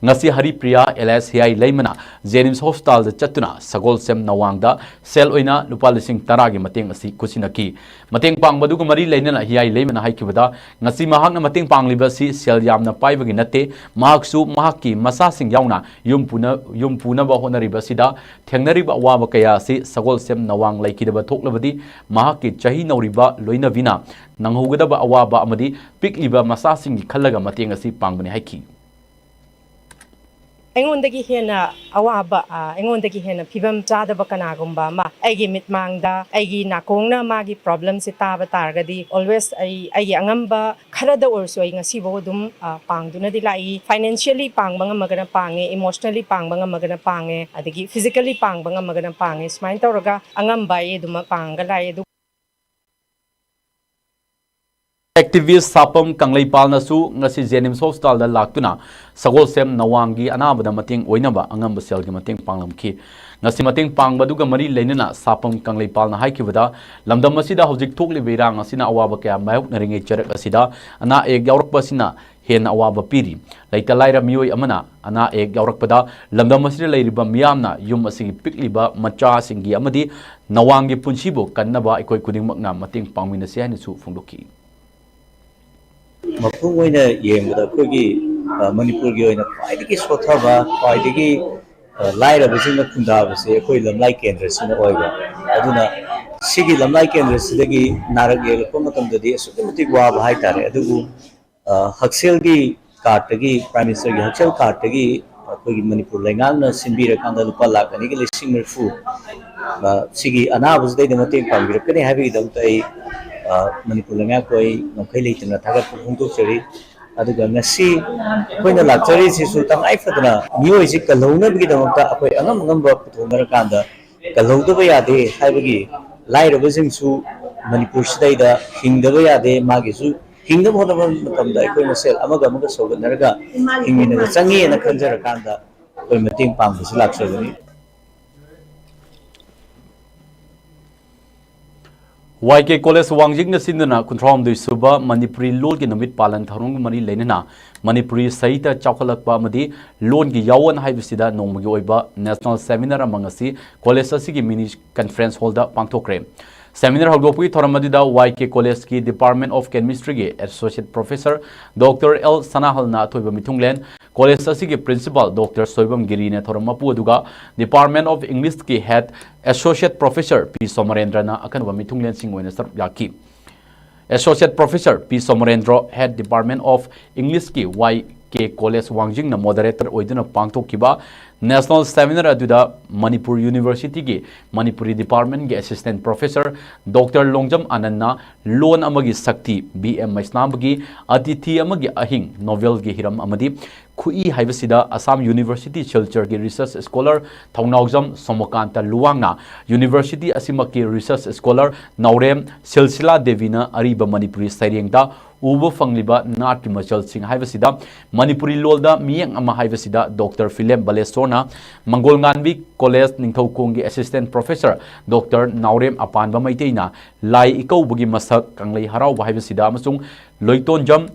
ꯉꯁꯤ ꯍꯔꯤꯄ꯭ꯔꯤꯌꯥ ꯑꯦꯂꯥꯏꯁ ꯍꯤꯌꯥꯏ ꯂꯩꯃꯅ ꯖꯦꯅꯤꯝꯁ ꯍꯣꯁꯄꯤꯇꯥꯜꯗ ꯆꯠꯇꯨꯅ ꯁꯒꯣꯜꯁꯦꯝ ꯅꯋꯥꯡꯗ ꯁꯦꯜ ꯑꯣꯏꯅ ꯂꯨꯄꯥ ꯂꯤꯁꯤꯡ ꯇꯔꯥꯒꯤ ꯃꯇꯦꯡ ꯑꯁꯤ ꯈꯨꯠꯁꯤꯟꯅꯈꯤ꯫ ꯃꯇꯦꯡ ꯄꯥꯡꯕꯗꯨꯒ ꯃꯔꯤ ꯂꯩꯅꯅ ꯍꯤꯌꯥꯏ ꯂꯩꯃꯅ ꯍꯥꯏꯈꯤꯕꯗ, ꯉꯁꯤ ꯃꯍꯥꯛꯅ ꯃꯇꯦꯡ ꯄꯥꯡꯂꯤꯕ ꯑꯁꯤ ꯁꯦꯜ ꯌꯥꯝꯅ ꯄꯥꯏꯕꯒꯤ ꯅꯠꯇꯦ, ꯃꯍꯥꯛꯁꯨ ꯃꯍꯥꯛꯀꯤ ꯃꯆꯥꯁꯤꯡ ꯌꯥꯎꯅ ꯌꯨꯝ ꯄꯨꯅ-, ꯌꯨꯝ ꯄꯨꯅꯕ ꯍꯣꯠꯅꯔꯤꯕ ꯑꯁꯤꯗ ꯊꯦꯡꯅꯔꯤꯕ ꯑꯋꯥꯕ ꯀꯌꯥ ꯑꯁꯤ ꯁꯒꯣꯜꯁꯦꯝ ꯅꯋꯥꯡ ꯂꯩꯈꯤꯗꯕ ꯊꯣꯛꯂꯕꯗꯤ ꯃꯍꯥꯛꯀꯤ ꯆꯍꯤ ꯅꯧꯔꯤꯕ ꯂꯣꯏꯅꯕꯤꯅ ꯅꯪꯍꯧꯒꯗꯕ ꯑꯋꯥꯕ ꯑꯃꯗꯤ ꯄꯤꯛꯂꯤꯕ ꯃꯆꯥꯁꯤꯡꯒꯤ ꯈꯜꯂꯒ ꯃꯇꯦꯡ ꯑꯁꯤ ꯄꯥꯡꯕꯅꯤ ꯍꯥꯏꯈꯤ꯫ ꯑꯩꯉꯣꯟꯗꯒꯤ ꯍꯦꯟꯅ ꯑꯋꯥꯕ, ꯑ, ꯑꯩꯉꯣꯟꯗꯒꯤ ꯍꯦꯟꯅ ꯐꯤꯕꯝ ꯆꯥꯗꯕ ꯀꯅꯥꯒꯨꯝꯕ ꯑꯃ ꯑꯩꯒꯤ ꯃꯤꯠꯃꯥꯡꯗ, ꯑꯩꯒꯤ ꯅꯥꯀꯣꯡꯅ ꯃꯥꯒꯤ problemꯁꯦ ꯇꯥꯕ ꯇꯥꯔꯒꯗꯤ, always ꯑꯩ ꯑꯩꯒꯤ ꯑꯉꯝꯕ ꯈꯔꯗ ꯑꯣꯏꯔꯁꯨ ꯑꯩ ꯉꯁꯤꯐꯥꯎ ꯑꯗꯨꯝ, ꯑ, ꯄꯥꯡꯗꯨꯅꯗꯤ ꯂꯥꯛꯏ꯫ Financially ꯄꯥꯡꯕ ꯉꯝꯃꯒꯅ ꯄꯥꯡꯉꯦ, emotionally ꯄꯥꯡꯕ ꯉꯝꯃꯒꯅ ꯄꯥꯡꯉꯦ, ꯑꯗꯒꯤ physically ꯄꯥꯡꯕ ꯉꯝꯃꯒꯅ ꯄꯥꯡꯉꯦ꯫ ꯁꯨꯃꯥꯏꯅ ꯇꯧꯔꯒ ꯑꯉꯝꯕ ꯑꯩ ꯑꯗꯨꯃꯛ ꯄꯥꯡꯉꯒ ꯂꯥꯛꯏ꯫ ꯑꯗꯨ Activist ꯁꯥꯄꯝ ꯀꯪꯂꯩꯄꯥꯜꯅꯁꯨ ꯉꯁꯤ ꯖꯦꯅꯤꯝꯁ ꯍꯣꯁꯄꯤꯇꯥꯜꯗ ꯂꯥꯛꯇꯨꯅ ꯁꯒꯣꯜꯁꯦꯝ ꯅꯋꯥꯡꯒꯤ ꯑꯅꯥꯕꯗ ꯃꯇꯦꯡ ꯑꯣꯏꯅꯕ ꯑꯉꯝꯕ ꯁꯦꯜꯒꯤ ꯃꯇꯦꯡ ꯄꯥꯡꯂꯝꯈꯤ꯫ ꯉꯁꯤ ꯃꯇꯦꯡ ꯄꯥꯡꯕꯗꯨꯒ ꯃꯔꯤ ꯂꯩꯅꯅ ꯁꯥꯄꯝ ꯀꯪꯂꯩꯄꯥꯜꯅ ꯍꯥꯏꯈꯤꯕꯗ, ꯂꯝꯗꯝ ꯑꯁꯤꯗ ꯍꯧꯖꯤꯛ ꯊꯣꯛꯂꯤꯕ ꯏꯔꯥꯡ ꯑꯁꯤꯅ ꯑꯋꯥꯕ ꯀꯌꯥ ꯃꯥꯌꯣꯛꯅꯔꯤꯉꯩ ꯆꯔꯛ ꯑꯁꯤꯗ ꯑꯅꯥ ꯑꯌꯦꯛ ꯌꯥꯎꯔꯛꯄ ꯑꯁꯤꯅ ꯍꯦꯟꯅ ꯑꯋꯥꯕ ꯄꯤꯔꯤ꯫ ꯂꯩꯇ ꯂꯥꯏꯔ ꯃꯤꯑꯣꯏ ꯑꯃꯅ ꯑꯅꯥ ꯑꯌꯦꯛ ꯌꯥꯎꯔꯛꯄꯗ ꯂꯝꯗꯝ ꯑꯁꯤꯗ ꯂꯩꯔꯤꯕ ꯃꯤꯌꯥꯝꯅ ꯌꯨꯝ ꯑꯁꯤꯒꯤ ꯄꯤꯛꯂꯤꯕ ꯃꯆꯥꯁꯤꯡꯒꯤ ꯑꯃꯗꯤ ꯅꯋꯥꯡꯒꯤ ꯄꯨꯟꯁꯤꯕꯨ ꯀꯟꯅꯕ ꯑꯩꯈꯣꯏ ꯈꯨꯗꯤꯡꯃꯛꯅ ꯃꯇꯦꯡ ꯄꯥꯡꯃꯤꯟꯅꯁꯤ ꯍꯥꯏꯅꯁꯨ ꯐꯣꯡꯗꯣꯛꯈꯤ꯫ ꯃꯄꯨꯡ ꯑꯣꯏꯅ ꯌꯦꯡꯕꯗ ꯑꯩꯈꯣꯏꯒꯤ, ꯑ, ꯃꯅꯤꯄꯨꯔꯒꯤ ꯑꯣꯏꯅ ꯈ꯭ꯋꯥꯏꯗꯒꯤ ꯁꯣꯠꯊꯕ, ꯈ꯭ꯋꯥꯏꯗꯒꯤ, ꯑ, ꯂꯥꯏꯔꯕꯁꯤꯡꯅ ꯈꯨꯟꯗꯥꯕꯁꯦ ꯑꯩꯈꯣꯏ ꯂꯝꯂꯥꯏ ꯀꯦꯟꯗ꯭ꯔꯁꯤꯅ ꯑꯣꯏꯕ꯫ ꯑꯗꯨꯅ ꯁꯤꯒꯤ ꯂꯝꯂꯥꯏ ꯀꯦꯟꯗ꯭ꯔꯁꯤꯗꯒꯤ ꯅꯥꯔꯛ ꯌꯦꯛꯂꯛꯄ ꯃꯇꯝꯗꯗꯤ ꯑꯁꯨꯛꯀꯤ ꯃꯇꯤꯛ ꯋꯥꯕ ꯍꯥꯏꯇꯥꯔꯦ꯫ ꯑꯗꯨꯕꯨ, ꯑ, ꯍꯛꯁꯦꯜꯒꯤ cardꯇꯒꯤ, Prime Ministerꯒꯤ ꯍꯛꯁꯦꯜ cardꯇꯒꯤ ꯑꯩꯈꯣꯏꯒꯤ ꯃꯅꯤꯄꯨꯔ ꯂꯩꯉꯥꯛꯅ ꯁꯤꯟꯕꯤꯔꯀꯥꯟꯗ ꯂꯨꯄꯥ ꯂꯥꯈ ꯑꯅꯤꯒ ꯂꯤꯁꯤꯡ ꯃꯔꯤꯐꯨ, ꯑ, ꯁꯤꯒꯤ ꯑꯅꯥꯕꯁꯤꯗꯩꯗ ꯃꯇꯦꯡ ꯄꯥꯡꯕꯤꯔꯛꯀꯅꯤ ꯍꯥꯏꯕꯒꯤꯗꯃꯛꯇ ꯑꯩ, ꯑ, ꯃꯅꯤꯄꯨꯔ ꯂꯩꯉꯥꯛꯄꯨ ꯑꯩ ꯉꯝꯈꯩ ꯂꯩꯇꯅ ꯊꯥꯒꯠꯄ ꯐꯣꯡꯗꯣꯛꯆꯔꯤ꯫ ꯑꯗꯨꯒ ꯉꯁꯤ ꯑꯩꯈꯣꯏꯅ ꯂꯥꯛꯆꯔꯤꯁꯤꯁꯨ ꯇꯉꯥꯏ ꯐꯗꯅ ꯃꯤꯑꯣꯏꯁꯤ ꯀꯜꯍꯧꯅꯕꯒꯤꯗꯃꯛꯇ ꯑꯩꯈꯣꯏ ꯑꯉꯝ ꯑꯉꯝꯕ ꯄꯨꯊꯣꯛꯅꯔꯀꯥꯟꯗ ꯀꯜꯍꯧꯗꯕ ꯌꯥꯗꯦ ꯍꯥꯏꯕꯒꯤ, ꯂꯥꯏꯔꯕꯁꯤꯡꯁꯨ ꯃꯅꯤꯄꯨꯔꯁꯤꯗꯩꯗ ꯍꯤꯡꯗꯕ ꯌꯥꯗꯦ, ꯃꯥꯒꯤꯁꯨ ꯍꯤꯡꯅꯕ ꯍꯣꯠꯅꯕ ꯃꯇꯝꯗ ꯑꯩꯈꯣꯏ ꯃꯁꯦꯜ ꯑꯃꯒ ꯑꯃꯒ ꯁꯧꯒꯠꯅꯔꯒ ꯍꯤꯡꯃꯤꯟꯅꯕ ꯆꯪꯉꯦꯅ ꯈꯟꯖꯔꯀꯥꯟꯗ ꯑꯩꯈꯣꯏ ꯃꯇꯦꯡ ꯄꯥꯡꯕꯁꯨ ꯂꯥꯛꯆꯕꯅꯤ꯫ ꯋꯥꯏ ꯀꯦ ꯀꯣꯂꯦꯖ ꯋꯥꯡꯖꯤꯡꯅ ꯁꯤꯟꯗꯨꯅ ꯀꯨꯟꯊ꯭ꯔꯥꯍꯨꯝꯗꯣꯏ ꯁꯨꯕ ꯃꯅꯤꯄꯨꯔꯤ ꯂꯣꯜꯒꯤ ꯅꯨꯃꯤꯠ ꯄꯥꯂꯟ ꯊꯧꯔꯝꯒ ꯃꯔꯤ ꯂꯩꯅꯅ ꯃꯅꯤꯄꯨꯔꯤ ꯁꯥꯍꯤꯇ꯭ꯌ ꯆꯥꯎꯈꯠꯂꯛꯄ ꯑꯃꯗꯤ ꯂꯣꯟꯒꯤ ꯌꯥꯑꯣꯟ ꯍꯥꯏꯕꯁꯤꯗ ꯅꯣꯡꯃꯒꯤ ꯑꯣꯏꯕ national seminar ꯑꯃ ꯉꯁꯤ ꯀꯣꯂꯦꯖ ꯑꯁꯤꯒꯤ mini conference hallꯗ ꯄꯥꯡꯊꯣꯛꯈ꯭ꯔꯦ꯫ Seminar ꯍꯧꯗꯣꯛꯄꯒꯤ ꯊꯧꯔꯝ ꯑꯗꯨꯗ ꯋꯥꯏ ꯀꯦ ꯀꯣꯂꯦꯖꯀꯤ Department of Chemistryꯒꯤ Associate Professor Doctor ꯑꯦꯜ ꯁꯅꯥꯍꯜꯅ ꯑꯊꯣꯏꯕ ꯃꯤꯊꯨꯡꯂꯦꯟ, ꯀꯣꯂꯦꯖ ꯑꯁꯤꯒꯤ Principal Doctor ꯁꯣꯏꯕꯝ ꯒꯤꯔꯤꯅ ꯊꯧꯔꯝ ꯃꯄꯨ ꯑꯗꯨꯒ Department of Englishꯀꯤ Head Associate Professor ꯄꯤ ꯁꯣꯃꯔꯦꯟꯗ꯭ꯔꯅ ꯑꯈꯟꯅꯕ ꯃꯤꯊꯨꯡꯂꯦꯟꯁꯤꯡ ꯑꯣꯏꯅ ꯁꯔꯨꯛ ꯌꯥꯈꯤ꯫ Associate Professor P Somarendro, Head Department of Englishꯀꯤ ꯋꯥꯏ ꯀꯦ ꯀꯣꯂꯦꯖ ꯋꯥꯡꯖꯤꯡꯅ ꯃꯣꯗꯔꯦꯇꯔ ꯑꯣꯏꯗꯨꯅ ꯄꯥꯡꯊꯣꯛꯈꯤꯕ ꯅꯦꯁꯅꯦꯜ ꯁꯦꯃꯤꯅꯥꯔ ꯑꯗꯨꯗ ꯃꯅꯤꯄꯨꯔ ꯌꯨꯅꯤꯚꯔꯁꯤꯇꯤꯒꯤ ꯃꯅꯤꯄꯨꯔꯤ ꯗꯤꯄꯥꯔꯠꯃꯦꯟꯒꯤ ꯑꯦꯁꯤꯁꯇꯦꯟꯠ ꯄ꯭ꯔꯣꯐꯦꯁꯔ ꯗꯣꯛꯇꯔ ꯂꯣꯡꯖꯝ ꯑꯅꯟꯅ ꯂꯣꯟ ꯑꯃꯒꯤ ꯁꯛꯇꯤ, ꯕꯤ ꯑꯦꯝ ꯃꯩꯁꯅꯥꯝꯕꯒꯤ ꯑꯇꯤꯊꯤ ꯑꯃꯒꯤ ꯑꯍꯤꯡ ꯅꯣꯚꯦꯜꯒꯤ ꯍꯤꯔꯝ ꯑꯃꯗꯤ ꯈꯨꯏ ꯍꯥꯏꯕꯁꯤꯗ ꯑꯁꯥꯝ ꯌꯨꯅꯤꯚꯔꯁꯤꯇꯤ ꯁꯤꯜꯆꯔꯒꯤ ꯔꯤꯁꯔꯆ ꯁ꯭ꯀꯣꯂꯔ ꯊꯧꯅꯥꯎꯖꯝ ꯁꯣꯃꯣꯀꯥꯟꯇ ꯂꯨꯋꯥꯡꯅ ꯌꯨꯅꯤꯚꯔꯁꯤꯇꯤ ꯑꯁꯤꯃꯛꯀꯤ ꯔꯤꯁꯔꯆ ꯁ꯭ꯀꯣꯂꯔ ꯅꯥꯎꯔꯦꯝ ꯁꯤꯜꯁꯤꯂꯥ ꯗꯦꯕꯤꯅ ꯑꯔꯤꯕ ꯃꯅꯤꯄꯨꯔꯤ ꯁꯩꯔꯦꯡꯗ ꯎꯕ ꯐꯪꯂꯤꯕ ꯅꯥꯠꯀꯤ ꯃꯆꯜꯁꯤꯡ ꯍꯥꯏꯕꯁꯤꯗ ꯃꯅꯤꯄꯨꯔꯤ ꯂꯣꯜꯗ ꯃꯤꯌꯦꯡ ꯑꯃ ꯍꯥꯏꯕꯁꯤꯗ ꯗꯣꯛꯇꯔ ꯐꯤꯂꯦꯝ ꯕꯂꯦꯁꯣꯔꯅ, ꯃꯪꯒꯣꯜꯉꯥꯟꯕꯤ ꯀꯣꯂꯦꯖ ꯅꯤꯡꯊꯧꯈꯣꯡꯒꯤ assistant professor doctor Naorem Apanba ꯃꯩꯇꯩꯅ ꯂꯥꯏ ꯏꯀꯧꯕꯒꯤ ꯃꯁꯛ, ꯀꯪꯂꯩ ꯍꯔꯥꯎꯕ ꯍꯥꯏꯕꯁꯤꯗ ꯑꯃꯁꯨꯡ ꯂꯣꯏꯇꯣꯟꯖꯝ,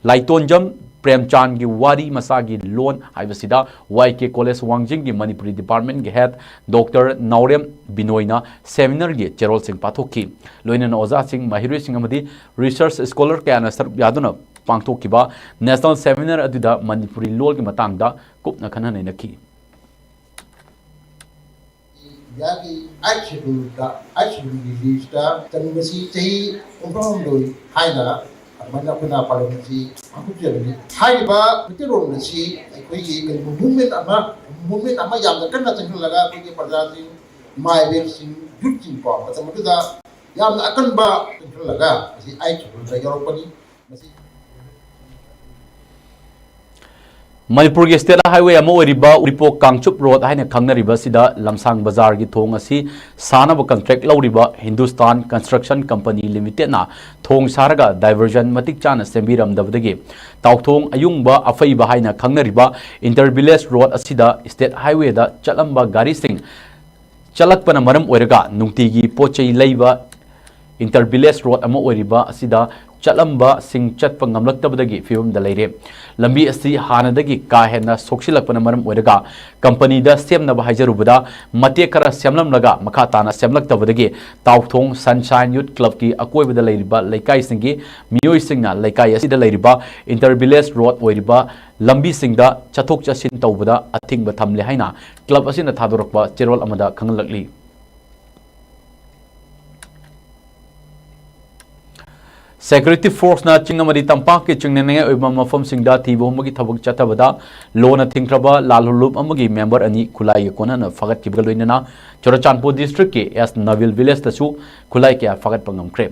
ꯂꯥꯏꯇꯣꯟꯖꯝ ꯄ꯭ꯔꯦꯝꯆꯥꯟꯒꯤ ꯋꯥꯔꯤ ꯃꯆꯥꯒꯤ ꯂꯣꯟ ꯍꯥꯏꯕꯁꯤꯗ ꯋꯥꯏ ꯀꯦ ꯀꯣꯂꯦꯖ ꯋꯥꯡꯖꯤꯡꯒꯤ ꯃꯅꯤꯄꯨꯔꯤ ꯗꯤꯄꯥꯔꯠꯃꯦꯟꯒꯤ ꯍꯦꯗ ꯗꯣꯛꯇꯔ ꯅꯥꯎꯔꯦꯝ ꯕꯤꯅꯣꯏꯅ ꯁꯦꯃꯤꯅꯥꯔꯒꯤ ꯆꯦꯔꯣꯜꯁꯤꯡ ꯄꯥꯊꯣꯛꯈꯤ꯫ ꯂꯣꯏꯅꯅ ꯑꯣꯖꯥꯁꯤꯡ, ꯃꯍꯩꯔꯣꯏꯁꯤꯡ ꯑꯃꯗꯤ ꯔꯤꯁꯔꯆ ꯁ꯭ꯀꯣꯂꯔ ꯀꯌꯥꯅ ꯁꯔꯨꯛ ꯌꯥꯗꯨꯅ ꯄꯥꯡꯊꯣꯛꯈꯤꯕ ꯅꯦꯁꯅꯦꯜ ꯁꯦꯃꯤꯅꯥꯔ ꯑꯗꯨꯗ ꯃꯅꯤꯄꯨꯔꯤ ꯂꯣꯜꯒꯤ ꯃꯇꯥꯡꯗ ꯀꯨꯞꯅ ꯈꯟꯅ ꯅꯩꯅꯈꯤ꯫ ꯏꯟꯗꯤꯌꯥꯒꯤ ꯑꯥꯏꯠ ꯁꯦꯗꯨꯜꯗ, ꯑꯥꯏꯠ ꯁꯦꯗꯨꯜꯒꯤ ꯂꯤꯁꯇ ꯆꯟꯕꯁꯤ ꯆꯍꯤ ꯀꯨꯟꯊ꯭ꯔꯥꯍꯨꯝꯗꯣꯏ ꯍꯥꯏꯅ ꯑꯗꯨꯃꯥꯏꯅ ꯑꯩꯈꯣꯏꯅ ꯄꯥꯂꯟ ꯑꯁꯤ ꯄꯥꯡꯊꯣꯛꯆꯕꯅꯤ꯫ ꯍꯥꯏꯔꯤꯕ ꯃꯩꯇꯩꯂꯣꯟ ꯑꯁꯤ ꯑꯩꯈꯣꯏꯒꯤ ꯀꯔꯤꯒꯨꯝꯕ movement ꯑꯃ, movement ꯑꯃ ꯌꯥꯝꯅ ꯀꯟꯅ ꯆꯪꯁꯤꯜꯂꯒ ꯑꯩꯈꯣꯏꯒꯤ ꯄ꯭ꯔꯖꯥꯁꯤꯡ, ꯏꯃꯥ ꯏꯕꯦꯜꯁꯤꯡ, ꯌꯨꯠꯁꯤꯡ ꯀꯣ, ꯃꯇꯝ ꯑꯗꯨꯗ ꯌꯥꯝꯅ ꯑꯀꯟꯕ ꯆꯪꯁꯤꯜꯂꯒ ꯃꯁꯤ ꯑꯥꯏꯠ ꯁꯦꯗꯨꯜꯗ ꯌꯥꯎꯔꯛꯄꯅꯤ꯫ ꯃꯁꯤ ꯃꯅꯤꯄꯨꯔꯒꯤ ꯁ꯭ꯇꯦꯠ ꯍꯥꯏꯋꯦ ꯑꯃ ꯑꯣꯏꯔꯤꯕ ꯎꯔꯤꯄꯣꯛ ꯀꯥꯡꯆꯨꯞ ꯔꯣꯗ ꯍꯥꯏꯅ ꯈꯪꯅꯔꯤꯕ ꯑꯁꯤꯗ ꯂꯝꯁꯥꯡ ꯕꯖꯥꯔꯒꯤ ꯊꯣꯡ ꯑꯁꯤ ꯁꯥꯅꯕ ꯀꯟꯇ꯭ꯔꯦꯛ ꯂꯧꯔꯤꯕ ꯍꯤꯟꯗꯨꯁꯇꯥꯟ ꯀꯟꯁꯇ꯭ꯔꯛꯁꯟ ꯀꯝꯄꯅꯤ ꯂꯤꯃꯤꯇꯦꯗꯅ ꯊꯣꯡ ꯁꯥꯔꯒ ꯗꯥꯏꯚꯔꯖꯟ ꯃꯇꯤꯛ ꯆꯥꯅ ꯁꯦꯝꯕꯤꯔꯝꯗꯕꯗꯒꯤ ꯇꯥꯎꯊꯣꯡ ꯑꯌꯨꯡꯕ ꯑꯐꯩꯕ ꯍꯥꯏꯅ ꯈꯪꯅꯔꯤꯕ ꯏꯟꯇꯔ ꯚꯤꯂꯦꯖ ꯔꯣꯗ ꯑꯁꯤꯗ ꯁ꯭ꯇꯦꯠ ꯍꯥꯏꯋꯦꯗ ꯆꯠꯂꯝꯕ ꯒꯥꯔꯤꯁꯤꯡ ꯆꯠꯂꯛꯄꯅ ꯃꯔꯝ ꯑꯣꯏꯔꯒ ꯅꯨꯡꯇꯤꯒꯤ ꯄꯣꯠ ꯆꯩ ꯂꯩꯕ ꯏꯟꯇꯔ ꯚꯤꯂꯦꯖ ꯔꯣꯗ ꯑꯃ ꯑꯣꯏꯔꯤꯕ ꯑꯁꯤꯗ ꯆꯠꯂꯝꯕꯁꯤꯡ ꯆꯠꯄ ꯉꯝꯂꯛꯇꯕꯗꯒꯤ ꯐꯤꯕꯝꯗ ꯂꯩꯔꯦ꯫ ꯂꯝꯕꯤ ꯑꯁꯤ ꯍꯥꯟꯅꯗꯒꯤ ꯀꯥ ꯍꯦꯟꯅ ꯁꯣꯛꯆꯤꯜꯂꯛꯄꯅ ꯃꯔꯝ ꯑꯣꯏꯔꯒ ꯀꯝꯄꯅꯤꯗ ꯁꯦꯝꯅꯕ ꯍꯥꯏꯖꯔꯨꯕꯗ ꯃꯇꯦꯛ ꯈꯔ ꯁꯦꯝꯂꯝꯂꯒ ꯃꯈꯥ ꯇꯥꯅ ꯁꯦꯝꯂꯛꯇꯕꯗꯒꯤ ꯇꯥꯎꯊꯣꯡ ꯁꯟꯁꯥꯏꯟ ꯌꯨꯠ ꯀ꯭ꯂꯕꯀꯤ ꯑꯀꯣꯏꯕꯗ ꯂꯩꯔꯤꯕ ꯂꯩꯀꯥꯏꯁꯤꯡꯒꯤ ꯃꯤꯑꯣꯏꯁꯤꯡꯅ ꯂꯩꯀꯥꯏ ꯑꯁꯤꯗ ꯂꯩꯔꯤꯕ ꯏꯟꯇꯔ ꯚꯤꯂꯦꯖ ꯔꯣꯗ ꯑꯣꯏꯔꯤꯕ ꯂꯝꯕꯤꯁꯤꯡꯗ ꯆꯠꯊꯣꯛ ꯆꯠꯁꯤꯟ ꯇꯧꯕꯗ ꯑꯊꯤꯡꯕ ꯊꯝꯂꯦ ꯍꯥꯏꯅ ꯀ꯭ꯂꯕ ꯑꯁꯤꯅ ꯊꯥꯗꯣꯔꯛꯄ ꯆꯦꯔꯣꯜ ꯑꯃꯗ ꯈꯪꯍꯜꯂꯛꯂꯤ꯫ Security Force ꯅ ꯆꯤꯡ ꯑꯃꯗꯤ ꯇꯝꯄꯥꯛꯀꯤ ꯆꯤꯡꯅꯅꯤꯡꯉꯥꯏ ꯑꯣꯏꯕ ꯃꯐꯝꯁꯤꯡꯗ ꯊꯤꯕ ꯍꯨꯝꯕꯒꯤ ꯊꯕꯛ ꯆꯠꯊꯕꯗ ꯂꯣꯅ ꯊꯤꯡꯈ꯭ꯔꯕ ꯂꯥꯜꯍꯧꯂꯨꯞ ꯑꯃꯒꯤ member ꯑꯅꯤ ꯈꯨꯠꯂꯥꯏꯒꯤ ꯀꯣꯟꯅꯅ ꯐꯥꯒꯠꯈꯤꯕꯒ ꯂꯣꯏꯅꯅ ꯆꯨꯔꯆꯥꯟꯄꯨꯔ district ꯀꯤ S Nabil village ꯇꯁꯨ ꯈꯨꯠꯂꯥꯏ ꯀꯌꯥ ꯐꯥꯒꯠꯄ ꯉꯝꯈ꯭ꯔꯦ꯫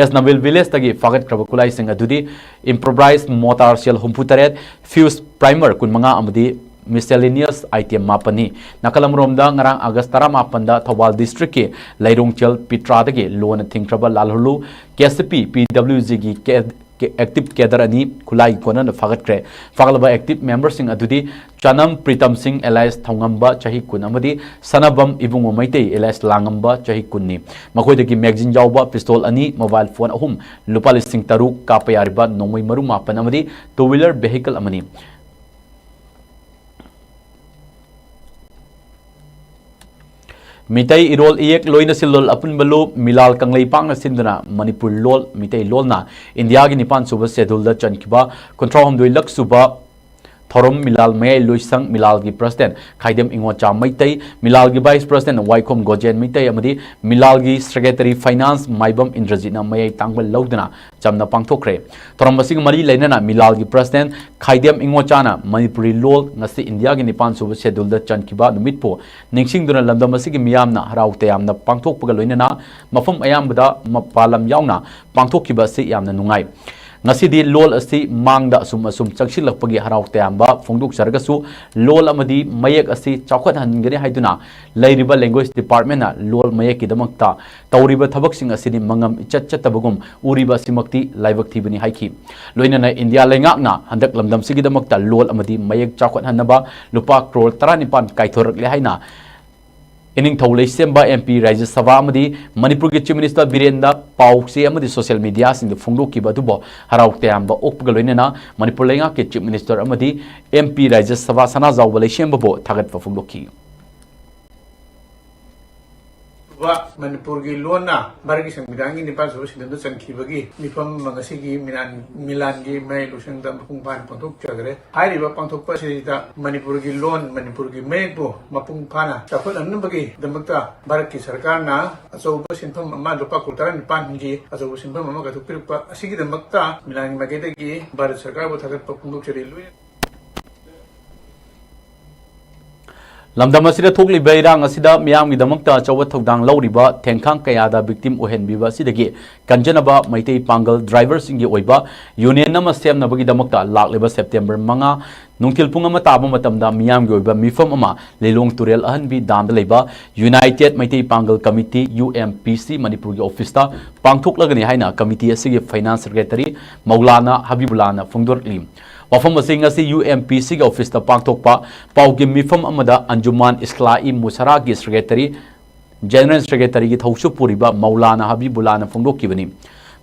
S Nabil village ꯇꯒꯤ ꯐꯥꯒꯠꯈ꯭ꯔꯕ ꯈꯨꯠꯂꯥꯏꯁꯤꯡ ꯑꯗꯨꯗꯤ improvised mortar shell ꯍꯨꯝꯐꯨ ꯇꯔꯦꯠ, fuse primer ꯀꯨꯟ ꯃꯉꯥ ꯑꯃꯗꯤ miscellaneous item ꯃꯥꯄꯟꯅꯤ꯫ ꯅꯥꯀꯜ ꯑꯃꯔꯣꯝꯗ ꯉꯔꯥꯡ August ꯇꯔꯥꯃꯥꯄꯟꯗ ꯊꯧꯕꯥꯜ district ꯀꯤ ꯂꯩꯔꯣꯡꯆꯦꯜ ꯄꯤꯇ꯭ꯔꯥꯗꯒꯤ ꯂꯣꯅ ꯊꯤꯡꯈ꯭ꯔꯕ ꯂꯥꯜꯍꯧꯂꯨꯞ K C P P W G ꯒꯤ ꯀꯦ-, ꯀꯦ-, active cadre ꯑꯅꯤ ꯈꯨꯠꯂꯥꯏꯒꯤ ꯀꯣꯟꯅꯅ ꯐꯥꯒꯠꯈ꯭ꯔꯦ꯫ ꯐꯥꯒꯠꯂꯕ active member ꯁꯤꯡ ꯑꯗꯨꯗꯤ ꯆꯅꯝ ꯄ꯭ꯔꯤꯇꯝ ꯁꯤꯡ alias ꯊꯧꯉꯝꯕ ꯆꯍꯤ ꯀꯨꯟ ꯑꯃꯗꯤ ꯁꯅꯥꯕꯝ ꯏꯕꯨꯡꯉꯣ ꯃꯩꯇꯩ alias ꯂꯥꯡꯉꯝꯕ ꯆꯍꯤ ꯀꯨꯟꯅꯤ꯫ ꯃꯈꯣꯏꯗꯒꯤ magazine ꯌꯥꯎꯕ pistol ꯑꯅꯤ, mobile phone ꯑꯍꯨꯝ, ꯂꯨꯄꯥ ꯂꯤꯁꯤꯡ ꯇꯔꯨꯛ ꯀꯥꯞꯄ ꯌꯥꯔꯤꯕ ꯅꯣꯡꯃꯩ ꯃꯔꯨ ꯃꯥꯄꯟ ꯑꯃꯗꯤ two wheeler vehicle ꯑꯃꯅꯤ꯫ ꯃꯤꯇꯩ ꯏꯔꯣꯜ ꯏꯌꯦꯛ ꯂꯣꯏꯅ ꯁꯤꯜꯂꯣꯜ ꯑꯄꯨꯟꯕ ꯂꯨꯞ ꯃꯤꯂꯥꯜ ꯀꯪꯂꯩꯄꯥꯛꯅ ꯁꯤꯟꯗꯨꯅ ꯃꯅꯤꯄꯨꯔ ꯂꯣꯜ, ꯃꯤꯇꯩ ꯂꯣꯜꯅ ꯏꯟꯗꯤꯌꯥꯒꯤ ꯅꯤꯄꯥꯟ ꯁꯨꯕ schedule ꯗ ꯆꯟꯈꯤꯕ ꯀꯨꯟꯊ꯭ꯔꯥ ꯍꯨꯝꯗꯣꯏ ꯂꯛ ꯁꯨꯕ ꯊꯧꯔꯝ ꯃꯤꯂꯥꯜ ꯃꯌꯥꯏ ꯂꯣꯏꯁꯪ, ꯃꯤꯂꯥꯜꯒꯤ president ꯈꯥꯏꯗꯦꯝ ꯏꯉꯣꯆꯥ ꯃꯩꯇꯩ, ꯃꯤꯂꯥꯜꯒꯤ vice president ꯋꯥꯏꯈꯣꯝ ꯒꯣꯖꯦꯟ ꯃꯩꯇꯩ ꯑꯃꯗꯤ ꯃꯤꯂꯥꯜꯒꯤ secretary finance ꯃꯥꯏꯕꯝ ꯏꯟꯗ꯭ꯔꯖꯤꯠꯅ ꯃꯌꯥꯏ ꯇꯥꯡꯕ ꯂꯧꯗꯨꯅ ꯆꯝꯅ ꯄꯥꯡꯊꯣꯛꯈ꯭ꯔꯦ꯫ ꯊꯧꯔꯝ ꯑꯁꯤꯒ ꯃꯔꯤ ꯂꯩꯅꯅ ꯃꯤꯂꯥꯜꯒꯤ president ꯈꯥꯏꯗꯦꯝ ꯏꯉꯣꯆꯥꯅ ꯃꯅꯤꯄꯨꯔꯤ ꯂꯣꯜ ꯉꯁꯤ ꯏꯟꯗꯤꯌꯥꯒꯤ ꯅꯤꯄꯥꯟ ꯁꯨꯕ schedule ꯗ ꯆꯟꯈꯤꯕ ꯅꯨꯃꯤꯠꯄꯨ ꯅꯤꯡꯁꯤꯡꯗꯨꯅ ꯂꯝꯗꯝ ꯑꯁꯤꯒꯤ ꯃꯤꯌꯥꯝꯅ ꯍꯔꯥꯎ ꯇꯌꯥꯝꯅ ꯄꯥꯡꯊꯣꯛꯄꯒ ꯂꯣꯏꯅꯅ ꯃꯐꯝ ꯑꯌꯥꯝꯕꯗ ꯃꯄꯥꯟ ꯂꯝ ꯌꯥꯎꯅ ꯄꯥꯡꯊꯣꯛꯈꯤꯕ ꯑꯁꯤ ꯌꯥꯝꯅ ꯅꯨꯡꯉꯥꯏ꯫ ꯉꯁꯤꯗꯤ ꯂꯣꯜ ꯑꯁꯤ ꯃꯥꯡꯗ ꯑꯁꯨꯝ ꯑꯁꯨꯝ ꯆꯪꯁꯤꯜꯂꯛꯄꯒꯤ ꯍꯔꯥꯎ ꯇꯌꯥꯝꯕ ꯐꯣꯡꯗꯣꯛꯆꯔꯒꯁꯨ ꯂꯣꯜ ꯑꯃꯗꯤ ꯃꯌꯦꯛ ꯑꯁꯤ ꯆꯥꯎꯈꯠꯍꯟꯒꯅꯤ ꯍꯥꯏꯗꯨꯅ ꯂꯩꯔꯤꯕ language department ꯅ ꯂꯣꯜ ꯃꯌꯦꯛꯀꯤꯗꯃꯛꯇ ꯇꯧꯔꯤꯕ ꯊꯕꯛꯁꯤꯡ ꯑꯁꯤꯗꯤ ꯃꯉꯝ ꯏꯆꯠ ꯆꯠꯇꯕꯒꯨꯝ ꯎꯔꯤꯕ ꯑꯁꯤꯃꯛꯇꯤ ꯂꯥꯏꯕꯛ ꯊꯤꯕꯅꯤ ꯍꯥꯏꯈꯤ꯫ ꯂꯣꯏꯅꯅ ꯏꯟꯗꯤꯌꯥ ꯂꯩꯉꯥꯛꯅ ꯍꯟꯗꯛ ꯂꯝꯗꯝꯁꯤꯒꯤꯗꯃꯛꯇ ꯂꯣꯜ ꯑꯃꯗꯤ ꯃꯌꯦꯛ ꯆꯥꯎꯈꯠꯍꯟꯅꯕ ꯂꯨꯄꯥ ꯀ꯭ꯔꯣꯔ ꯇꯔꯥꯅꯤꯄꯥꯟ ꯀꯥꯏꯊꯣꯔꯛꯂꯦ ꯍꯥꯏꯅ ꯏꯅꯤꯡꯊꯧ ꯂꯩꯁꯦꯝꯕ M P ꯔꯥꯖ꯭ꯌ ꯁꯚꯥ ꯑꯃꯗꯤ ꯃꯅꯤꯄꯨꯔꯒꯤ Chief Minister ꯕꯤꯔꯦꯟꯗ ꯄꯥꯎꯆꯦ ꯑꯃꯗꯤ social media ꯁꯤꯡꯗ ꯐꯣꯡꯗꯣꯛꯈꯤꯕ ꯑꯗꯨꯕꯨ ꯍꯔꯥꯎ ꯇꯌꯥꯝꯕ ꯑꯣꯛꯄꯒ ꯂꯣꯏꯅꯅ ꯃꯅꯤꯄꯨꯔ ꯂꯩꯉꯥꯛꯀꯤ Chief Minister ꯑꯃꯗꯤ M P ꯔꯥꯖ꯭ꯌ ꯁꯚꯥ ꯁꯅꯥꯖꯥꯎꯕ ꯂꯩꯁꯦꯝꯕꯕꯨ ꯊꯥꯒꯠꯄ ꯐꯣꯡꯗꯣꯛꯈꯤ꯫ ꯃꯅꯤꯄꯨꯔꯒꯤ ꯂꯣꯟꯅ ꯚꯥꯔꯠꯀꯤ ꯁꯪꯕꯤꯙꯥꯟꯒꯤ ꯅꯤꯄꯥꯟ ꯁꯨꯕ ꯁꯦꯗꯨꯜꯗ ꯆꯟꯈꯤꯕꯒꯤ ꯃꯤꯐꯝ ꯑꯃ ꯉꯁꯤꯒꯤ ꯃꯤꯂꯥꯟ, ꯃꯤꯂꯥꯟꯒꯤ ꯃꯌꯥꯏ ꯂꯣꯏꯁꯪꯗ ꯃꯄꯨꯡ ꯐꯥꯅ ꯄꯥꯡꯊꯣꯛꯆꯈ꯭ꯔꯦ꯫ ꯍꯥꯏꯔꯤꯕ ꯄꯥꯡꯊꯣꯛꯄ ꯑꯁꯤꯗ ꯃꯅꯤꯄꯨꯔꯒꯤ ꯂꯣꯟ, ꯃꯅꯤꯄꯨꯔꯒꯤ ꯃꯌꯦꯛꯄꯨ ꯃꯄꯨꯡ ꯐꯥꯅ ꯆꯥꯎꯈꯠꯍꯟꯅꯕꯒꯤꯗꯃꯛꯇ ꯚꯥꯔꯠꯀꯤ ꯁꯔꯀꯥꯔꯅ ꯑꯆꯧꯕ ꯁꯦꯟꯐꯝ ꯑꯃ, ꯂꯨꯄꯥ ꯀ꯭ꯔꯣꯔ ꯇꯔꯥꯅꯤꯄꯥꯟꯒꯤ ꯑꯆꯧꯕ ꯁꯦꯟꯐꯝ ꯑꯃ ꯀꯥꯏꯊꯣꯛꯄꯤꯔꯛꯄ ꯑꯁꯤꯒꯤꯗꯃꯛꯇ ꯃꯤꯂꯥꯟꯒꯤ ꯃꯥꯏꯀꯩꯗꯒꯤ ꯚꯥꯔꯠ ꯁꯔꯀꯥꯔꯕꯨ ꯊꯥꯒꯠꯄ ꯐꯣꯡꯗꯣꯛꯆꯔꯤ꯫ ꯂꯣꯏꯅ ꯂꯝꯗꯝ ꯑꯁꯤꯗ ꯊꯣꯛꯂꯤꯕ ꯏꯔꯥꯡ ꯑꯁꯤꯗ ꯃꯤꯌꯥꯝꯒꯤꯗꯃꯛꯇ ꯑꯆꯧꯕ ꯊꯧꯗꯥꯡ ꯂꯧꯔꯤꯕ ꯊꯦꯡꯈꯥꯡ ꯀꯌꯥꯗ victim ꯑꯣꯏꯍꯟꯕꯤꯕ ꯑꯁꯤꯗꯒꯤ ꯀꯟꯖꯅꯕ ꯃꯩꯇꯩ ꯄꯥꯡꯒꯜ driverꯁꯤꯡꯒꯤ ꯑꯣꯏꯕ union ꯑꯃ ꯁꯦꯝꯅꯕꯒꯤꯗꯃꯛꯇ ꯂꯥꯛꯂꯤꯕ September ꯃꯉꯥ ꯅꯨꯡꯊꯤꯜ ꯄꯨꯡ ꯑꯃ ꯇꯥꯕ ꯃꯇꯝꯗ ꯃꯤꯌꯥꯝꯒꯤ ꯑꯣꯏꯕ ꯃꯤꯐꯝ ꯑꯃ ꯂꯤꯂꯣꯡ ꯇꯨꯔꯦꯜ ꯑꯍꯟꯕꯤ ꯗꯥꯝꯗ ꯂꯩꯕ United ꯃꯩꯇꯩ ꯄꯥꯡꯒꯜ Committee, U M P C, ꯃꯅꯤꯄꯨꯔꯒꯤ officeꯇ ꯄꯥꯡꯊꯣꯛꯂꯒꯅꯤ ꯍꯥꯏꯅ committee ꯑꯁꯤꯒꯤ finance secretary ꯃꯧꯂꯥꯅꯥ ꯍꯕꯤꯕꯨꯜꯂꯥꯅ ꯐꯣꯡꯗꯣꯔꯛꯂꯤ꯫ ꯋꯥꯐꯝ ꯑꯁꯤ ꯉꯁꯤ U M P Cꯒꯤ officeꯇ ꯄꯥꯡꯊꯣꯛꯄ ꯄꯥꯎꯒꯤ ꯃꯤꯐꯝ ꯑꯃꯗ ꯑꯟꯖꯨꯃꯥꯟ ꯏꯁꯂꯥꯍꯤ ꯃꯨꯁꯥꯔꯥꯒꯤ secretary, general secretaryꯒꯤ ꯊꯧꯁꯨ ꯄꯨꯔꯤꯕ ꯃꯧꯂꯥꯅꯥ ꯍꯕꯤꯕꯨꯜꯂꯥꯅ ꯐꯣꯡꯗꯣꯛꯈꯤꯕꯅꯤ꯫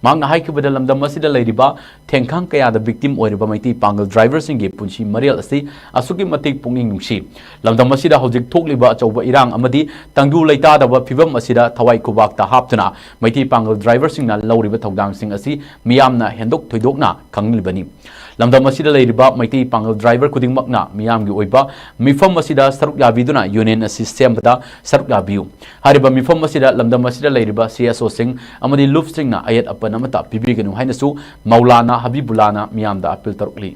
ꯃꯍꯥꯛꯅ ꯍꯥꯏꯈꯤꯕꯗ, ꯂꯝꯗꯝ ꯑꯁꯤꯗ ꯂꯩꯔꯤꯕ ꯊꯦꯡꯈꯥꯡ ꯀꯌꯥꯗ victim ꯑꯣꯏꯔꯤꯕ ꯃꯩꯇꯩ ꯄꯥꯡꯒꯜ driverꯁꯤꯡꯒꯤ ꯄꯨꯟꯁꯤ ꯃꯔꯦꯜ ꯑꯁꯤ ꯑꯁꯨꯛꯀꯤ ꯃꯇꯤꯛ ꯄꯨꯛꯅꯤꯡ ꯅꯨꯡꯁꯤ꯫ ꯂꯝꯗꯝ ꯑꯁꯤꯗ ꯍꯧꯖꯤꯛ ꯊꯣꯛꯂꯤꯕ ꯑꯆꯧꯕ ꯏꯔꯥꯡ ꯑꯃꯗꯤ ꯇꯪꯗꯨ ꯂꯩꯇꯥꯗꯕ ꯐꯤꯕꯝ ꯑꯁꯤꯗ ꯊꯋꯥꯏ ꯈꯨꯕꯥꯛꯇ ꯍꯥꯞꯇꯨꯅ ꯃꯩꯇꯩ ꯄꯥꯡꯒꯜ driverꯁꯤꯡꯅ ꯂꯧꯔꯤꯕ ꯊꯧꯗꯥꯡꯁꯤꯡ ꯑꯁꯤ ꯃꯤꯌꯥꯝꯅ ꯍꯦꯟꯗꯣꯛ ꯊꯣꯏꯗꯣꯛꯅ ꯈꯪꯂꯤꯕꯅꯤ꯫ ꯂꯝꯗꯝ ꯑꯁꯤꯗ ꯂꯩꯔꯤꯕ ꯃꯩꯇꯩ ꯄꯥꯡꯒꯜ driver ꯈꯨꯗꯤꯡꯃꯛꯅ ꯃꯤꯌꯥꯝꯒꯤ ꯑꯣꯏꯕ ꯃꯤꯐꯝ ꯑꯁꯤꯗ ꯁꯔꯨꯛ ꯌꯥꯕꯤꯗꯨꯅ union ꯑꯁꯤ ꯁꯦꯝꯕꯗ ꯁꯔꯨꯛ ꯌꯥꯕꯤꯌꯨ꯫ ꯍꯥꯏꯔꯤꯕ ꯃꯤꯐꯝ ꯑꯁꯤꯗ ꯂꯝꯗꯝ ꯑꯁꯤꯗ ꯂꯩꯔꯤꯕ C S Oꯁꯤꯡ ꯑꯃꯗꯤ ꯂꯨꯞꯁꯤꯡꯅ ꯑꯌꯦꯠ ꯑꯄꯟ ꯑꯃꯠꯇ ꯄꯤꯕꯤꯒꯅꯨ ꯍꯥꯏꯅꯁꯨ ꯃꯧꯂꯥꯅꯥ ꯍꯕꯤꯕꯨꯜꯂꯥꯅ ꯃꯤꯌꯥꯝꯗ appeal ꯇꯧꯔꯛꯂꯤ꯫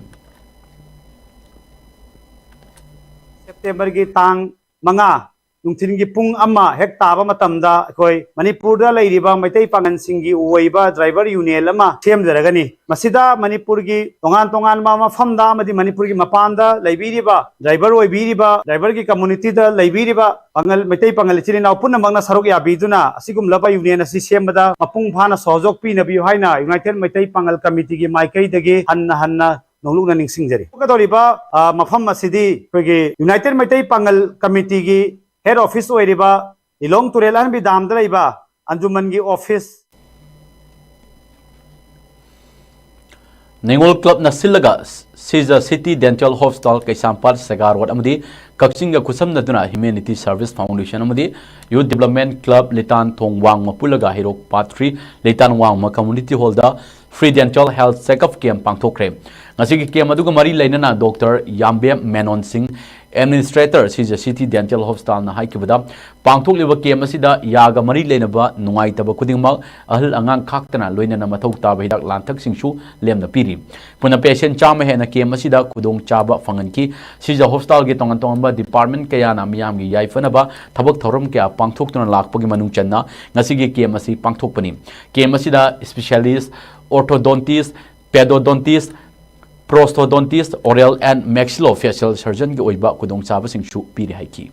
Septemberꯒꯤ ꯇꯥꯡ ꯃꯉꯥ ꯅꯨꯡꯊꯤꯜꯒꯤ ꯄꯨꯡ ꯑꯃ ꯍꯦꯛ ꯇꯥꯕ ꯃꯇꯝꯗ ꯑꯩꯈꯣꯏ ꯃꯅꯤꯄꯨꯔꯗ ꯂꯩꯔꯤꯕ ꯃꯩꯇꯩ ꯄꯥꯡꯒꯜꯁꯤꯡꯒꯤ ꯑꯣꯏꯕ driver union ꯑꯃ ꯁꯦꯝꯖꯔꯒꯅꯤ꯫ ꯃꯁꯤꯗ ꯃꯅꯤꯄꯨꯔꯒꯤ ꯇꯣꯉꯥꯟ ꯇꯣꯉꯥꯟꯕ ꯃꯐꯝꯗ ꯑꯃꯗꯤ ꯃꯅꯤꯄꯨꯔꯒꯤ ꯃꯄꯥꯟꯗ ꯂꯩꯕꯤꯔꯤꯕ driver ꯑꯣꯏꯕꯤꯔꯤꯕ, driverꯒꯤ communityꯗ ꯂꯩꯕꯤꯔꯤꯕ ꯄꯥꯡꯒꯜ, ꯃꯩꯇꯩ ꯄꯥꯡꯒꯜ ꯏꯆꯤꯜ ꯏꯅꯥꯎ ꯄꯨꯝꯅꯃꯛꯅ ꯁꯔꯨꯛ ꯌꯥꯕꯤꯗꯨꯅ ꯑꯁꯤꯒꯨꯝꯂꯕ union ꯑꯁꯤ ꯁꯦꯝꯕꯗ ꯃꯄꯨꯡ ꯐꯥꯅ ꯁꯍꯌꯣꯒ ꯄꯤꯅꯕꯤꯌꯨ ꯍꯥꯏꯅ United ꯃꯩꯇꯩ ꯄꯥꯡꯒꯜ Committeeꯒꯤ ꯃꯥꯏꯀꯩꯗꯒꯤ ꯍꯟꯅ ꯍꯟꯅ ꯅꯣꯡꯂꯨꯛꯅ ꯅꯤꯡꯁꯤꯡꯖꯔꯤ꯫ ꯊꯣꯛꯀꯗꯧꯔꯤꯕ, ꯑ, ꯃꯐꯝ ꯑꯁꯤꯗꯤ ꯑꯩꯈꯣꯏꯒꯤ United ꯃꯩꯇꯩ ꯄꯥꯡꯒꯜ Committeeꯒꯤ head office ꯑꯣꯏꯔꯤꯕ ꯂꯤꯂꯣꯡ ꯇꯨꯔꯦꯜ ꯑꯍꯟꯕꯤ ꯗꯥꯝꯗ ꯂꯩꯕ ꯑꯟꯖꯨꯃꯟꯒꯤ office꯫ ꯅꯤꯉꯣꯜ ꯀ꯭ꯂꯕꯅ ꯁꯤꯜꯂꯒ Shija city dental hospital, Keishampat Sega road ꯑꯃꯗꯤ ꯀꯛꯆꯤꯡꯒ ꯈꯨꯠꯁꯝꯅꯗꯨꯅ ꯍ꯭ꯌꯨꯃꯦꯅꯤꯇꯤ ꯁꯔꯚꯤꯁ ꯐꯥꯎꯟꯗꯦꯁꯟ ꯑꯃꯗꯤ ꯌꯨꯊ ꯗꯤꯕ꯭ꯂꯞꯃꯦꯟ ꯀ꯭ꯂꯕ ꯂꯤꯇꯥꯟ ꯊꯣꯡ ꯋꯥꯡꯃ ꯄꯨꯜꯂꯒ ꯍꯩꯔꯣꯛ ꯄꯥꯠ ꯊ꯭ꯔꯤ ꯂꯤꯇꯥꯟ ꯋꯥꯡꯃ community hall free dental health checkup camp ꯄꯥꯡꯊꯣꯛꯈ꯭ꯔꯦ꯫ ꯉꯁꯤꯒꯤ ꯀꯦꯝꯞ ꯑꯗꯨꯒ ꯃꯔꯤ ꯂꯩꯅꯅ doctor Yambem Menon Singh, administrator, Shija city dental ꯍꯣꯁꯄꯤꯇꯥꯜꯅ ꯍꯥꯏꯈꯤꯕꯗ, ꯄꯥꯡꯊꯣꯛꯂꯤꯕ ꯀꯦꯝꯞ ꯑꯁꯤꯗ ꯌꯥꯒ ꯃꯔꯤ ꯂꯩꯅꯕ ꯅꯨꯡꯉꯥꯏꯇꯕ ꯈꯨꯗꯤꯡꯃꯛ, ꯑꯍꯜ ꯑꯉꯥꯡ ꯈꯥꯛꯇꯅ, ꯂꯣꯏꯅꯅ ꯃꯊꯧ ꯇꯥꯕ ꯍꯤꯗꯥꯛ ꯂꯥꯡꯊꯛꯁꯤꯡꯁꯨ ꯂꯦꯝꯅ ꯄꯤꯔꯤ꯫ ꯄꯨꯟꯅ ꯄꯦꯁꯦꯟ ꯆꯥꯝꯃ ꯍꯦꯟꯅ ꯀꯦꯝꯞ ꯑꯁꯤꯗ ꯈꯨꯗꯣꯡꯆꯥꯕ ꯐꯪꯍꯟꯈꯤ꯫ ꯁꯤꯖ ꯍꯣꯁꯄꯤꯇꯥꯜꯒꯤ ꯇꯣꯉꯥꯟ ꯇꯣꯉꯥꯟꯕ ꯗꯤꯄꯥꯔꯠꯃꯦꯟ ꯀꯌꯥꯅ ꯃꯤꯌꯥꯝꯒꯤ ꯌꯥꯏꯐꯅꯕ ꯊꯕꯛ ꯊꯧꯔꯝ ꯀꯌꯥ ꯄꯥꯡꯊꯣꯛꯇꯨꯅ ꯂꯥꯛꯄꯒꯤ ꯃꯅꯨꯡ ꯆꯟꯅ ꯉꯁꯤꯒꯤ ꯀꯦꯝꯞ ꯑꯁꯤ ꯄꯥꯡꯊꯣꯛꯄꯅꯤ꯫ ꯀꯦꯝꯞ ꯑꯁꯤꯗ ꯏꯁꯄꯤꯁꯤꯌꯦꯂꯤꯁ, ꯑꯣꯔꯊꯣꯗꯣꯟꯇꯤꯁ, ꯄꯦꯗꯣꯗꯣꯟꯇꯤꯁ, ꯄ꯭ꯔꯣꯁꯊꯣꯗꯣꯟꯇꯤꯁ, ꯑꯣꯔꯦꯜ ꯑꯦꯟ ꯃꯦꯛꯁꯤꯂꯣ ꯐꯦꯁꯤꯌꯦꯜ ꯁꯔꯖꯟꯒꯤ ꯑꯣꯏꯕ ꯈꯨꯗꯣꯡꯆꯥꯕꯁꯤꯡꯁꯨ ꯄꯤꯔꯤ ꯍꯥꯏꯈꯤ꯫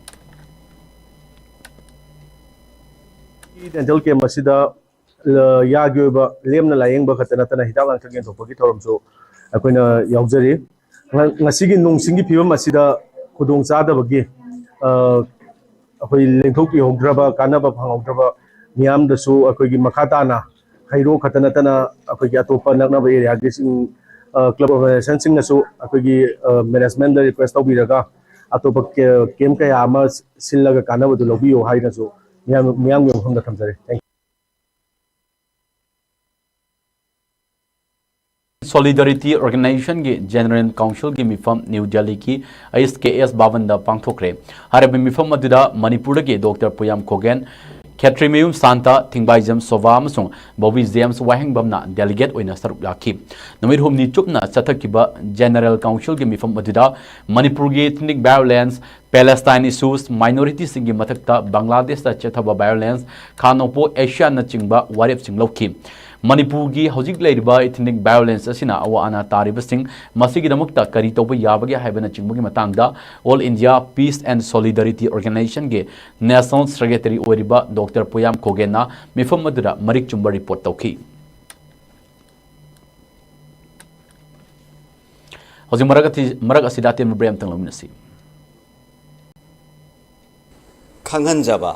ꯗꯦꯟꯇꯦꯜ ꯀꯦꯝꯞ ꯑꯁꯤꯗ, ꯑ, ꯌꯥꯒꯤ ꯑꯣꯏꯕ ꯂꯦꯝꯅ ꯂꯥꯌꯦꯡꯕ ꯈꯛꯇ ꯅꯠꯇꯅ ꯍꯤꯗꯥꯛ ꯂꯥꯡꯊꯛ ꯌꯦꯟꯊꯣꯛꯄꯒꯤ ꯊꯧꯔꯝꯁꯨ ꯑꯩꯈꯣꯏꯅ ꯌꯥꯎꯖꯔꯤ꯫ ꯉ-, ꯉꯁꯤꯒꯤ ꯅꯣꯡ ꯆꯤꯡꯒꯤ ꯐꯤꯕꯝ ꯑꯁꯤꯗ ꯈꯨꯗꯣꯡ ꯆꯥꯗꯕꯒꯤ, ꯑ, ꯑꯩꯈꯣꯏ ꯂꯦꯡꯊꯣꯛꯄꯤꯍꯧꯗ꯭ꯔꯕ, ꯀꯥꯟꯅꯕ ꯐꯪꯍꯧꯗ꯭ꯔꯕ ꯃꯤꯌꯥꯝꯗꯁꯨ ꯑꯩꯈꯣꯏꯒꯤ ꯃꯈꯥ ꯇꯥꯅ ꯍꯩꯔꯣꯛ ꯈꯛꯇ ꯅꯠꯇꯅ ꯑꯩꯈꯣꯏꯒꯤ ꯑꯇꯣꯞꯄ ꯅꯛꯅꯕ ꯑꯦꯔꯤꯌꯥꯒꯤꯁꯤꯡ, ꯑ, ꯀ꯭ꯂꯕ ꯑꯣꯔꯒꯅꯥꯏꯖꯦꯁꯟꯁꯤꯡꯅꯁꯨ ꯑꯩꯈꯣꯏꯒꯤ, ꯑ, ꯃꯦꯅꯦꯖꯃꯦꯟꯗ ꯔꯤꯀ꯭ꯋꯦꯁ ꯇꯧꯕꯤꯔꯒ ꯑꯇꯣꯞꯄ ꯀꯦ-, ꯀꯦꯝꯞ ꯀꯌꯥ ꯑꯃ ꯁꯤꯜꯂꯒ ꯀꯥꯟꯅꯕꯗꯨ ꯂꯧꯕꯤꯌꯨ ꯍꯥꯏꯅꯁꯨ ꯃꯤꯌꯥꯝ, ꯃꯤꯌꯥꯝꯒꯤ ꯃꯐꯝꯗ ꯊꯝꯖꯔꯤ꯫ Thank you. ꯁꯣꯂꯤꯗꯥꯔꯤꯇꯤ ꯑꯣꯔꯒꯅꯥꯏꯖꯦꯁꯟꯒꯤ ꯖꯦꯅꯔꯦꯜ ꯀꯥꯎꯟꯁꯤꯜꯒꯤ ꯃꯤꯐꯝ ꯅ꯭ꯌꯨ ꯗꯦꯜꯂꯤꯒꯤ ꯑꯩꯆ ꯀꯦ ꯑꯦꯁ ꯚꯕꯟꯗ ꯄꯥꯡꯊꯣꯛꯈ꯭ꯔꯦ꯫ ꯍꯥꯏꯔꯤꯕ ꯃꯤꯐꯝ ꯑꯗꯨꯗ ꯃꯅꯤꯄꯨꯔꯗꯒꯤ ꯗꯣꯛꯇꯔ ꯄꯨꯌꯥꯝ ꯈꯣꯒꯦꯟ, ꯈꯦꯇ꯭ꯔꯤꯃꯌꯨꯝ ꯁꯥꯟꯇ, ꯊꯤꯡꯕꯥꯏꯖꯝ ꯁꯣꯚꯥ ꯑꯃꯁꯨꯡ ꯕꯣꯕꯤ ꯖꯦꯝꯁ ꯋꯥꯍꯦꯡꯕꯝꯅ ꯗꯦꯂꯤꯒꯦꯠ ꯑꯣꯏꯅ ꯁꯔꯨꯛ ꯌꯥꯈꯤ꯫ ꯅꯨꯃꯤꯠ ꯍꯨꯝꯅꯤ ꯆꯨꯞꯅ ꯆꯠꯊꯈꯤꯕ ꯖꯦꯅꯔꯦꯜ ꯀꯥꯎꯟꯁꯤꯜꯒꯤ ꯃꯤꯐꯝ ꯑꯗꯨꯗ ꯃꯅꯤꯄꯨꯔꯒꯤ ethnic violence, Palestine issues, minorityꯁꯤꯡꯒꯤ ꯃꯊꯛꯇ ꯕꯪꯒ꯭ꯂꯥꯗꯦꯁꯇ ꯆꯠꯊꯕ violence, ꯈꯥ ꯅꯣꯡꯄꯣꯛ ꯑꯦꯁꯤꯌꯥꯅꯆꯤꯡꯕ ꯋꯥꯔꯦꯞꯁꯤꯡ ꯂꯧꯈꯤ꯫ ꯃꯅꯤꯄꯨꯔꯒꯤ ꯍꯧꯖꯤꯛ ꯂꯩꯔꯤꯕ ethnic violence ꯑꯁꯤꯅ ꯑꯋꯥ ꯑꯅꯥ ꯇꯥꯔꯤꯕꯁꯤꯡ, ꯃꯁꯤꯒꯤꯗꯃꯛꯇ ꯀꯔꯤ ꯇꯧꯕ ꯌꯥꯕꯒꯦ ꯍꯥꯏꯕꯅꯆꯤꯡꯕꯒꯤ ꯃꯇꯥꯡꯗ All India Peace and Solidarity Organizationꯒꯤ National Secretary ꯑꯣꯏꯔꯤꯕ ꯗꯣꯛꯇꯔ ꯄꯨꯌꯥꯝ ꯈꯣꯒꯦꯟꯅ ꯃꯤꯐꯝ ꯑꯗꯨꯗ ꯃꯔꯤꯛ ꯆꯨꯝꯕ ꯔꯤꯄꯣꯔꯠ ꯇꯧꯈꯤ꯫ ꯍꯧꯖꯤꯛ ꯃꯔꯛ ꯑꯊꯤ-, ꯃꯔꯛ ꯑꯁꯤꯗ ꯑꯇꯦꯟꯕ break ꯑꯃꯇꯪ ꯂꯧꯃꯤꯟꯅꯁꯤ꯫ ꯈꯪꯍꯟꯖꯕ,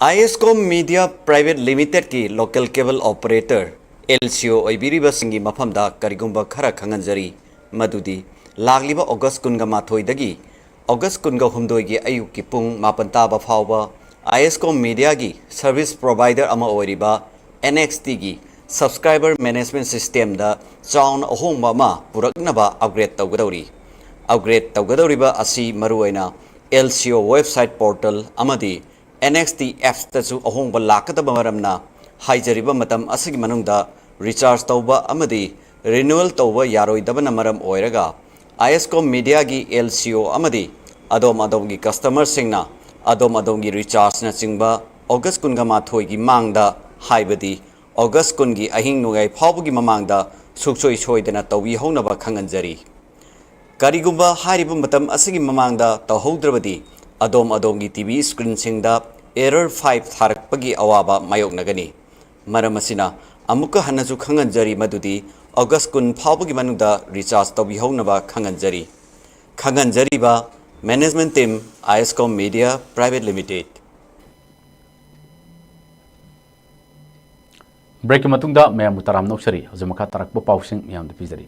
I S com media private ꯂꯤꯃꯤꯇꯦꯗꯀꯤ local cable operator L C O ꯑꯣꯏꯕꯤꯔꯤꯕꯁꯤꯡꯒꯤ ꯃꯐꯝꯗ ꯀꯔꯤꯒꯨꯝꯕ ꯈꯔ ꯈꯪꯍꯟꯖꯔꯤ, ꯃꯗꯨꯗꯤ ꯂꯥꯛꯂꯤꯕ ꯑꯣꯒꯁ ꯀꯨꯟꯒ ꯃꯥꯊꯣꯏꯗꯒꯤ ꯑꯣꯒꯁ ꯀꯨꯟꯒ ꯍꯨꯝꯗꯣꯏꯒꯤ ꯑꯌꯨꯛꯀꯤ ꯄꯨꯡ ꯃꯥꯄꯟ ꯇꯥꯕ ꯐꯥꯎꯕ ꯑꯥꯏ ꯑꯦꯁ ꯀꯣꯝ ꯃꯤꯗꯤꯌꯥꯒꯤ ꯁꯔꯚꯤꯁ ꯄ꯭ꯔꯣꯚꯥꯏꯗꯔ ꯑꯃ ꯑꯣꯏꯔꯤꯕ ꯑꯦꯟ ꯑꯦꯛꯁ ꯇꯤꯒꯤ ꯁꯕꯁꯀ꯭ꯔꯥꯏꯕꯔ ꯃꯦꯅꯦꯖꯃꯦꯟ ꯁꯤꯁꯇꯦꯝꯗ ꯆꯥꯎꯅ ꯑꯍꯣꯡꯕ ꯑꯃ ꯄꯨꯔꯛꯅꯕ ꯑꯞꯒ꯭ꯔꯦꯗ ꯇꯧꯒꯗꯧꯔꯤ꯫ ꯑꯞꯒ꯭ꯔꯦꯗ ꯇꯧꯒꯗꯧꯔꯤꯕ ꯑꯁꯤ ꯃꯔꯨꯑꯣꯏꯅ ꯑꯦꯜ ꯁꯤ ꯑꯣ ꯋꯦꯕꯁꯥꯏꯠ ꯄꯣꯔꯇꯜ ꯑꯃꯗꯤ ꯑꯦꯟ ꯑꯦꯛꯁ ꯇꯤ ꯑꯦꯞꯁꯇꯁꯨ ꯑꯍꯣꯡꯕ ꯂꯥꯛꯀꯗꯕ ꯃꯔꯝꯅ, ꯍꯥꯏꯖꯔꯤꯕ ꯃꯇꯝ ꯑꯁꯤꯒꯤ ꯃꯅꯨꯡꯗ ꯔꯤꯆꯥꯔꯖ ꯇꯧꯕ ꯑꯃꯗꯤ ꯔꯤꯅ꯭ꯌꯨꯋꯦꯜ ꯇꯧꯕ ꯌꯥꯔꯣꯏꯗꯕꯅ ꯃꯔꯝ ꯑꯣꯏꯔꯒ, ꯑꯥꯏ ꯑꯦꯁ ꯀꯣꯝ ꯃꯤꯗꯤꯌꯥꯒꯤ ꯑꯦꯜ ꯁꯤ ꯑꯣ ꯑꯃꯗꯤ ꯑꯗꯣꯝ ꯑꯗꯣꯝꯒꯤ ꯀꯁꯇꯃꯔꯁꯤꯡꯅ ꯑꯗꯣꯝ ꯑꯗꯣꯝꯒꯤ ꯔꯤꯆꯥꯔꯖꯅꯆꯤꯡꯕ ꯑꯣꯒꯁ ꯀꯨꯟꯒ ꯃꯥꯊꯣꯏꯒꯤ ꯃꯥꯡꯗ, ꯍꯥꯏꯕꯗꯤ ꯑꯣꯒꯁ ꯀꯨꯟꯒꯤ ꯑꯍꯤꯡ ꯅꯣꯡꯌꯥꯏ ꯐꯥꯎꯕꯒꯤ ꯃꯃꯥꯡꯗ ꯁꯨꯡꯁꯣꯏ ꯁꯣꯏꯗꯅ ꯇꯧꯕꯤꯍꯧꯅꯕ ꯈꯪꯍꯟꯖꯔꯤ꯫ ꯀꯔꯤꯒꯨꯝꯕ ꯍꯥꯏꯔꯤꯕ ꯃꯇꯝ ꯑꯁꯤꯒꯤ ꯃꯃꯥꯡꯗ ꯇꯧꯍꯧꯗ꯭ꯔꯕꯗꯤ, ꯑꯗꯣꯝ ꯑꯗꯣꯝꯒꯤ ꯇꯤ ꯚꯤ ꯁ꯭ꯀ꯭ꯔꯤꯟꯁꯤꯡꯗ ꯑꯦꯔꯔ ꯐꯥꯏꯚ ꯊꯥꯔꯛꯄꯒꯤ ꯑꯋꯥꯕ ꯃꯥꯌꯣꯛꯅꯒꯅꯤ꯫ ꯃꯔꯝ ꯑꯁꯤꯅ, ꯑꯃꯨꯛꯀ ꯍꯟꯅꯁꯨ ꯈꯪꯍꯟꯖꯔꯤ ꯃꯗꯨꯗꯤ ꯑꯣꯒꯁ ꯀꯨꯟ ꯐꯥꯎꯕꯒꯤ ꯃꯅꯨꯡꯗ ꯔꯤꯆꯥꯔꯖ ꯇꯧꯕꯤꯍꯧꯅꯕ ꯈꯪꯍꯟꯖꯔꯤ꯫ ꯈꯪꯍꯟꯖꯔꯤꯕ, ꯃꯦꯅꯦꯖꯃꯦꯟ ꯇꯤꯝ, ꯑꯥꯏ S com media private limited. ꯕ꯭ꯔꯦꯛꯀꯤ ꯃꯇꯨꯡꯗ ꯃꯌꯥꯝꯕꯨ ꯇꯔꯥꯝꯅ ꯑꯣꯛꯆꯔꯤ꯫ ꯍꯧꯖꯤꯛ ꯃꯈꯥ ꯇꯥꯔꯛꯄ ꯄꯥꯎꯁꯤꯡ ꯃꯌꯥꯝꯗ ꯄꯤꯖꯔꯤ꯫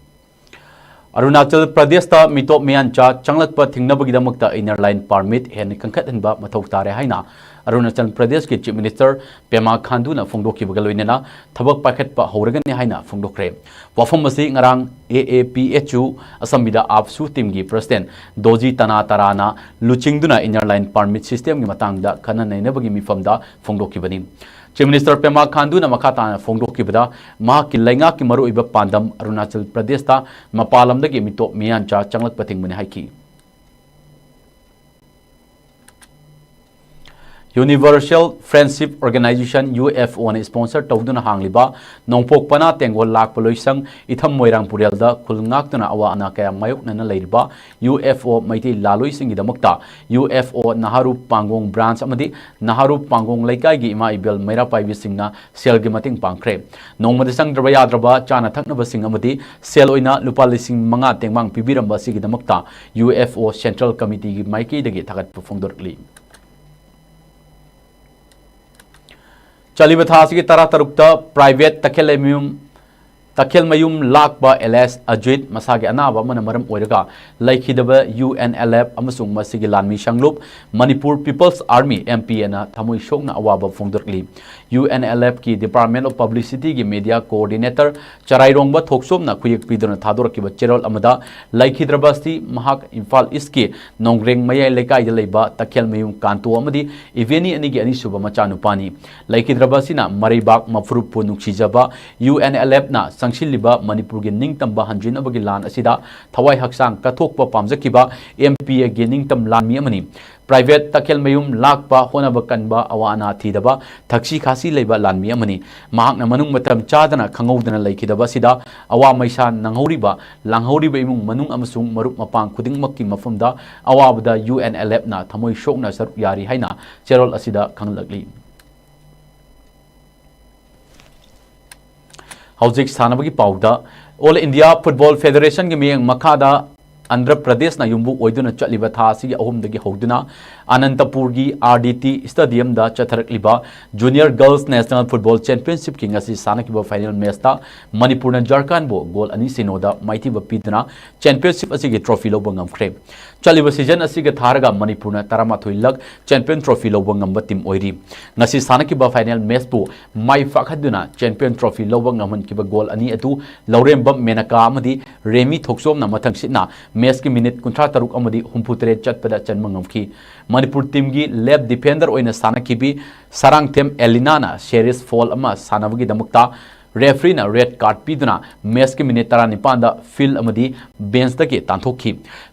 ꯑꯔꯨꯅꯥꯆꯜ ꯄ꯭ꯔꯗꯦꯁꯇ ꯃꯤꯇꯣꯞ ꯃꯤꯌꯥꯟꯆꯥ ꯆꯪꯂꯛꯄ ꯊꯤꯡꯅꯕꯒꯤꯗꯃꯛꯇ ꯏꯅꯔ ꯂꯥꯏꯟ ꯄꯥꯔꯃꯤꯠ ꯍꯦꯟꯅ ꯀꯟꯈꯠꯍꯟꯕ ꯃꯊꯧ ꯇꯥꯔꯦ ꯍꯥꯏꯅ ꯑꯔꯨꯅꯥꯆꯜ ꯄ꯭ꯔꯗꯦꯁꯀꯤ ꯆꯤꯐ ꯃꯤꯅꯤꯁꯇꯔ ꯄꯦꯃꯥ ꯈꯥꯟꯗꯨꯅ ꯐꯣꯡꯗꯣꯛꯈꯤꯕꯒ ꯂꯣꯏꯅꯅ ꯊꯕꯛ ꯄꯥꯏꯈꯠꯄ ꯍꯧꯔꯒꯅꯤ ꯍꯥꯏꯅ ꯐꯣꯡꯗꯣꯛꯈ꯭ꯔꯦ꯫ ꯋꯥꯐꯝ ꯑꯁꯤ ꯉꯔꯥꯡ ꯑꯦ ꯑꯦ ꯄꯤ ꯑꯦꯆ ꯌꯨ ꯑꯁꯝꯕꯤꯗ ꯑꯥꯞꯁꯨ ꯇꯤꯝꯒꯤ ꯄ꯭ꯔꯁꯤꯗꯦꯟ ꯗꯣꯖꯤ ꯇꯅꯥ ꯇꯔꯥꯅ ꯂꯨꯆꯤꯡꯗꯨꯅ ꯏꯅꯔ ꯂꯥꯏꯟ ꯄꯥꯔꯃꯤꯠ ꯁꯤꯁꯇꯦꯝꯒꯤ ꯃꯇꯥꯡꯗ ꯈꯟꯅ ꯅꯩꯅꯕꯒꯤ ꯃꯤꯐꯝꯗ ꯐꯣꯡꯗꯣꯛꯈꯤꯕꯅꯤ꯫ ꯆꯤꯐ ꯃꯤꯅꯤꯁꯇꯔ ꯄꯦꯃꯥ ꯈꯥꯟꯗꯨꯅ ꯃꯈꯥ ꯇꯥꯅ ꯐꯣꯡꯗꯣꯛꯈꯤꯕꯗ, ꯃꯍꯥꯛꯀꯤ ꯂꯩꯉꯥꯛꯀꯤ ꯃꯔꯨꯑꯣꯏꯕ ꯄꯥꯟꯗꯝ ꯑꯔꯨꯅꯥꯆꯜ ꯄ꯭ꯔꯗꯦꯁꯇ ꯃꯄꯥꯟ ꯂꯝꯗꯒꯤ ꯃꯤꯇꯣꯞ ꯃꯤꯌꯥꯟꯆꯥ ꯆꯪꯂꯛꯄ ꯊꯤꯡꯕꯅꯤ ꯍꯥꯏꯈꯤ꯫ Universal Friendship Organization, U F O sponsor ꯇꯧꯗꯨꯅ ꯍꯥꯡꯂꯤꯕ ꯅꯣꯡꯄꯣꯛ ꯄꯅꯥ ꯇꯦꯡꯒꯣꯜ ꯂꯥꯛꯄ ꯂꯣꯏꯁꯪ ꯏꯊꯝ ꯃꯣꯏꯔꯥꯡ ꯄꯨꯔꯦꯜꯗ ꯈꯨꯜ ꯉꯥꯛꯇꯨꯅ ꯑꯋꯥ ꯑꯅꯥ ꯀꯌꯥ ꯃꯥꯌꯣꯛꯅꯅ ꯂꯩꯔꯤꯕ U F O Meitei ꯂꯥꯂꯣꯏꯁꯤꯡꯒꯤꯗꯃꯛꯇ U F O ꯅꯍꯥꯔꯨꯞ ꯄꯥꯡꯒꯣꯡ branch ꯑꯃꯗꯤ ꯅꯍꯥꯔꯨꯞ ꯄꯥꯡꯒꯣꯡ ꯂꯩꯀꯥꯏꯒꯤ ꯏꯃꯥ ꯏꯕꯦꯜ ꯃꯩꯔꯥ ꯄꯥꯏꯕꯤꯁꯤꯡꯅ ꯁꯦꯜꯒꯤ ꯃꯇꯦꯡ ꯄꯥꯡꯈ꯭ꯔꯦ꯫ ꯅꯣꯡꯃꯗ ꯆꯪꯗ꯭ꯔꯕ ꯌꯥꯗ꯭ꯔꯕ ꯆꯥꯅ ꯊꯛꯅꯕꯁꯤꯡ ꯑꯃꯗꯤ ꯁꯦꯜ ꯑꯣꯏꯅ ꯂꯨꯄꯥ ꯂꯤꯁꯤꯡ ꯃꯉꯥ ꯇꯦꯡꯕꯥꯡ ꯄꯤꯕꯤꯔꯝꯕ ꯑꯁꯤꯒꯤꯗꯃꯛꯇ ꯌꯨ ꯑꯦꯐ ꯑꯣ ꯁꯦꯟꯇ꯭ꯔꯦꯜ ꯀꯃꯤꯇꯤꯒꯤ ꯃꯥꯏꯀꯩꯗꯒꯤ ꯊꯥꯒꯠꯄ ꯐꯣꯡꯗꯣꯔꯛꯂꯤ꯫ ꯆꯠꯂꯤꯕ ꯊꯥ ꯑꯁꯤꯒꯤ ꯇꯔꯥꯇꯔꯨꯛꯇ private ꯇꯈꯦꯜꯃꯌꯨꯝ, ꯇꯈꯦꯜꯃꯌꯨꯝ ꯂꯥꯛꯄ alias ꯑꯖꯤꯠ ꯃꯁꯥꯒꯤ ꯑꯅꯥꯕ ꯑꯃꯅ ꯃꯔꯝ ꯑꯣꯏꯔꯒ ꯂꯩꯈꯤꯗꯕ U N L F ꯑꯃꯁꯨꯡ ꯃꯁꯤꯒꯤ ꯂꯥꯟꯃꯤ ꯁꯪꯂꯨꯞ Manipur People's Army, M P A ꯅ ꯊꯃꯣꯏ ꯁꯣꯛꯅ ꯑꯋꯥꯕ ꯐꯣꯡꯗꯣꯔꯛꯂꯤ꯫ U N L F ꯀꯤ Department of Publicity ꯒꯤ Media Coordinator ꯆꯔꯥꯏꯔꯣꯡꯕ ꯊꯣꯛꯆꯣꯝꯅ ꯈꯨꯌꯦꯛ ꯄꯤꯗꯨꯅ ꯊꯥꯗꯣꯔꯛꯈꯤꯕ ꯆꯦꯔꯣꯜ ꯑꯃꯗ, ꯂꯩꯈꯤꯗ꯭ꯔꯕ ꯑꯁꯤ ꯃꯍꯥꯛ ꯏꯝꯐꯥꯜ ꯏꯁꯀꯤ ꯅꯣꯡꯒ꯭ꯔꯦꯡ ꯃꯌꯥꯏ ꯂꯩꯀꯥꯏꯗ ꯂꯩꯕ ꯇꯈꯦꯜꯃꯌꯨꯝ ꯀꯥꯟꯇꯣ ꯑꯃꯗꯤ ꯏꯕꯦꯅꯤ ꯑꯅꯤꯒꯤ ꯑꯅꯤꯁꯨꯕ ꯃꯆꯥꯅꯨꯄꯥꯅꯤ꯫ ꯂꯩꯈꯤꯗ꯭ꯔꯕ ꯑꯁꯤꯅ ꯃꯔꯩꯕꯥꯛ ꯃꯐꯨꯔꯨꯞꯄꯨ ꯅꯨꯡꯁꯤꯖꯕ U N L F ꯅ ꯆꯪꯁꯤꯜꯂꯤꯕ ꯃꯅꯤꯄꯨꯔꯒꯤ ꯅꯤꯡꯇꯝꯕ ꯍꯟꯖꯤꯟꯅꯕꯒꯤ ꯂꯥꯟ ꯑꯁꯤꯗ ꯊꯋꯥꯏ ꯍꯛꯆꯥꯡ ꯀꯠꯊꯣꯛꯄ ꯄꯥꯝꯖꯈꯤꯕ M P A ꯒꯤ ꯅꯤꯡꯇꯝ ꯂꯥꯟꯃꯤ ꯑꯃꯅꯤ꯫ Private ꯇꯈꯦꯜꯃꯌꯨꯝ ꯂꯥꯛꯄ ꯍꯣꯠꯅꯕ ꯀꯟꯕ, ꯑꯋꯥ ꯑꯅꯥ ꯊꯤꯗꯕ, ꯊꯛꯁꯤ ꯈꯥꯁꯤ ꯂꯩꯕ ꯂꯥꯟꯃꯤ ꯑꯃꯅꯤ꯫ ꯃꯍꯥꯛꯅ ꯃꯅꯨꯡ ꯃꯇꯝ ꯆꯥꯗꯅ ꯈꯪꯍꯧꯗꯅ ꯂꯩꯈꯤꯗꯕ ꯑꯁꯤꯗ ꯑꯋꯥ ꯃꯩꯁꯥ ꯅꯪꯍꯧꯔꯤꯕ, ꯂꯥꯡꯍꯧꯔꯤꯕ ꯏꯃꯨꯡ ꯃꯅꯨꯡ ꯑꯃꯁꯨꯡ ꯃꯔꯨꯞ ꯃꯄꯥꯡ ꯈꯨꯗꯤꯡꯃꯛꯀꯤ ꯃꯐꯝꯗ ꯑꯋꯥꯕꯗ U N L F ꯅ ꯊꯃꯣꯏ ꯁꯣꯛꯅ ꯁꯔꯨꯛ ꯌꯥꯔꯤ ꯍꯥꯏꯅ ꯆꯦꯔꯣꯜ ꯑꯁꯤꯗ ꯈꯪꯂꯛꯂꯤ꯫ ꯍꯧꯖꯤꯛ ꯁꯥꯟꯅꯕꯒꯤ ꯄꯥꯎꯗ, All India Football Federation ꯒꯤ ꯃꯤꯠꯌꯦꯡ ꯃꯈꯥꯗ ꯑꯟꯙ꯭ꯔ ꯄ꯭ꯔꯗꯦꯁꯅ ꯌꯨꯝꯕꯨ ꯑꯣꯏꯗꯨꯅ ꯆꯠꯂꯤꯕ ꯊꯥ ꯑꯁꯤꯒꯤ ꯑꯍꯨꯝꯗꯒꯤ ꯍꯧꯗꯨꯅ ꯑꯅꯟꯇꯄꯨꯔꯒꯤ R D T Stadium ꯗ ꯆꯠꯊꯔꯛꯂꯤꯕ Junior Girls National Football Championship ꯀꯤ ꯉꯁꯤ ꯁꯥꯟꯅꯈꯤꯕ final match ꯇ ꯃꯅꯤꯄꯨꯔꯅ ꯖꯥꯔꯈꯟꯕꯨ ꯒꯣꯜ ꯑꯅꯤ ꯁꯤꯅꯣꯗ ꯃꯥꯏꯊꯤꯕ ꯄꯤꯗꯨꯅ championship ꯑꯁꯤꯒꯤ trophy ꯂꯧꯕ ꯉꯝꯈ꯭ꯔꯦ꯫ ꯆꯠꯂꯤꯕ season ꯑꯁꯤꯒ ꯊꯥꯔꯒ ꯃꯅꯤꯄꯨꯔꯅ ꯇꯔꯥꯃꯥꯊꯣꯏ ꯂꯛ champion trophy ꯂꯧꯕ ꯉꯝꯕ team ꯑꯣꯏꯔꯤ꯫ ꯉꯁꯤ ꯁꯥꯟꯅꯈꯤꯕ final match ꯄꯨ ꯃꯥꯏ ꯄꯥꯛꯍꯟꯗꯨꯅ champion trophy ꯂꯧꯕ ꯉꯝꯍꯟꯈꯤꯕ ꯒꯣꯜ ꯑꯅꯤ ꯑꯗꯨ ꯂꯧꯔꯦꯝꯕꯝ ꯃꯦꯅꯀꯥ ꯑꯃꯗꯤ ꯔꯦꯃꯤ ꯊꯣꯛꯆꯣꯝꯅ ꯃꯊꯪꯁꯤꯠꯅ match ꯀꯤ minute ꯀꯨꯟꯊ꯭ꯔꯥ ꯇꯔꯨꯛ ꯑꯃꯗꯤ ꯍꯨꯝꯐꯨ ꯇꯔꯦꯠ ꯆꯠꯄꯗ ꯆꯟꯕ ꯉꯝꯈꯤ꯫ ꯃꯅꯤꯄꯨꯔ team ꯒꯤ left defender ꯑꯣꯏꯅ ꯁꯥꯟꯅꯈꯤꯕꯤ ꯁꯔꯥꯡꯊꯦꯝ ꯑꯦꯂꯤꯅꯥꯅ serious foul ꯑꯃ ꯁꯥꯟꯅꯕꯒꯤꯗꯃꯛꯇ referee ꯅ red card ꯄꯤꯗꯨꯅ match ꯀꯤ minute ꯇꯔꯥꯅꯤꯄꯥꯟꯗ field ꯑꯃꯗꯤ bench ꯇꯒꯤ ꯇꯥꯟꯊꯣꯛꯈꯤ꯫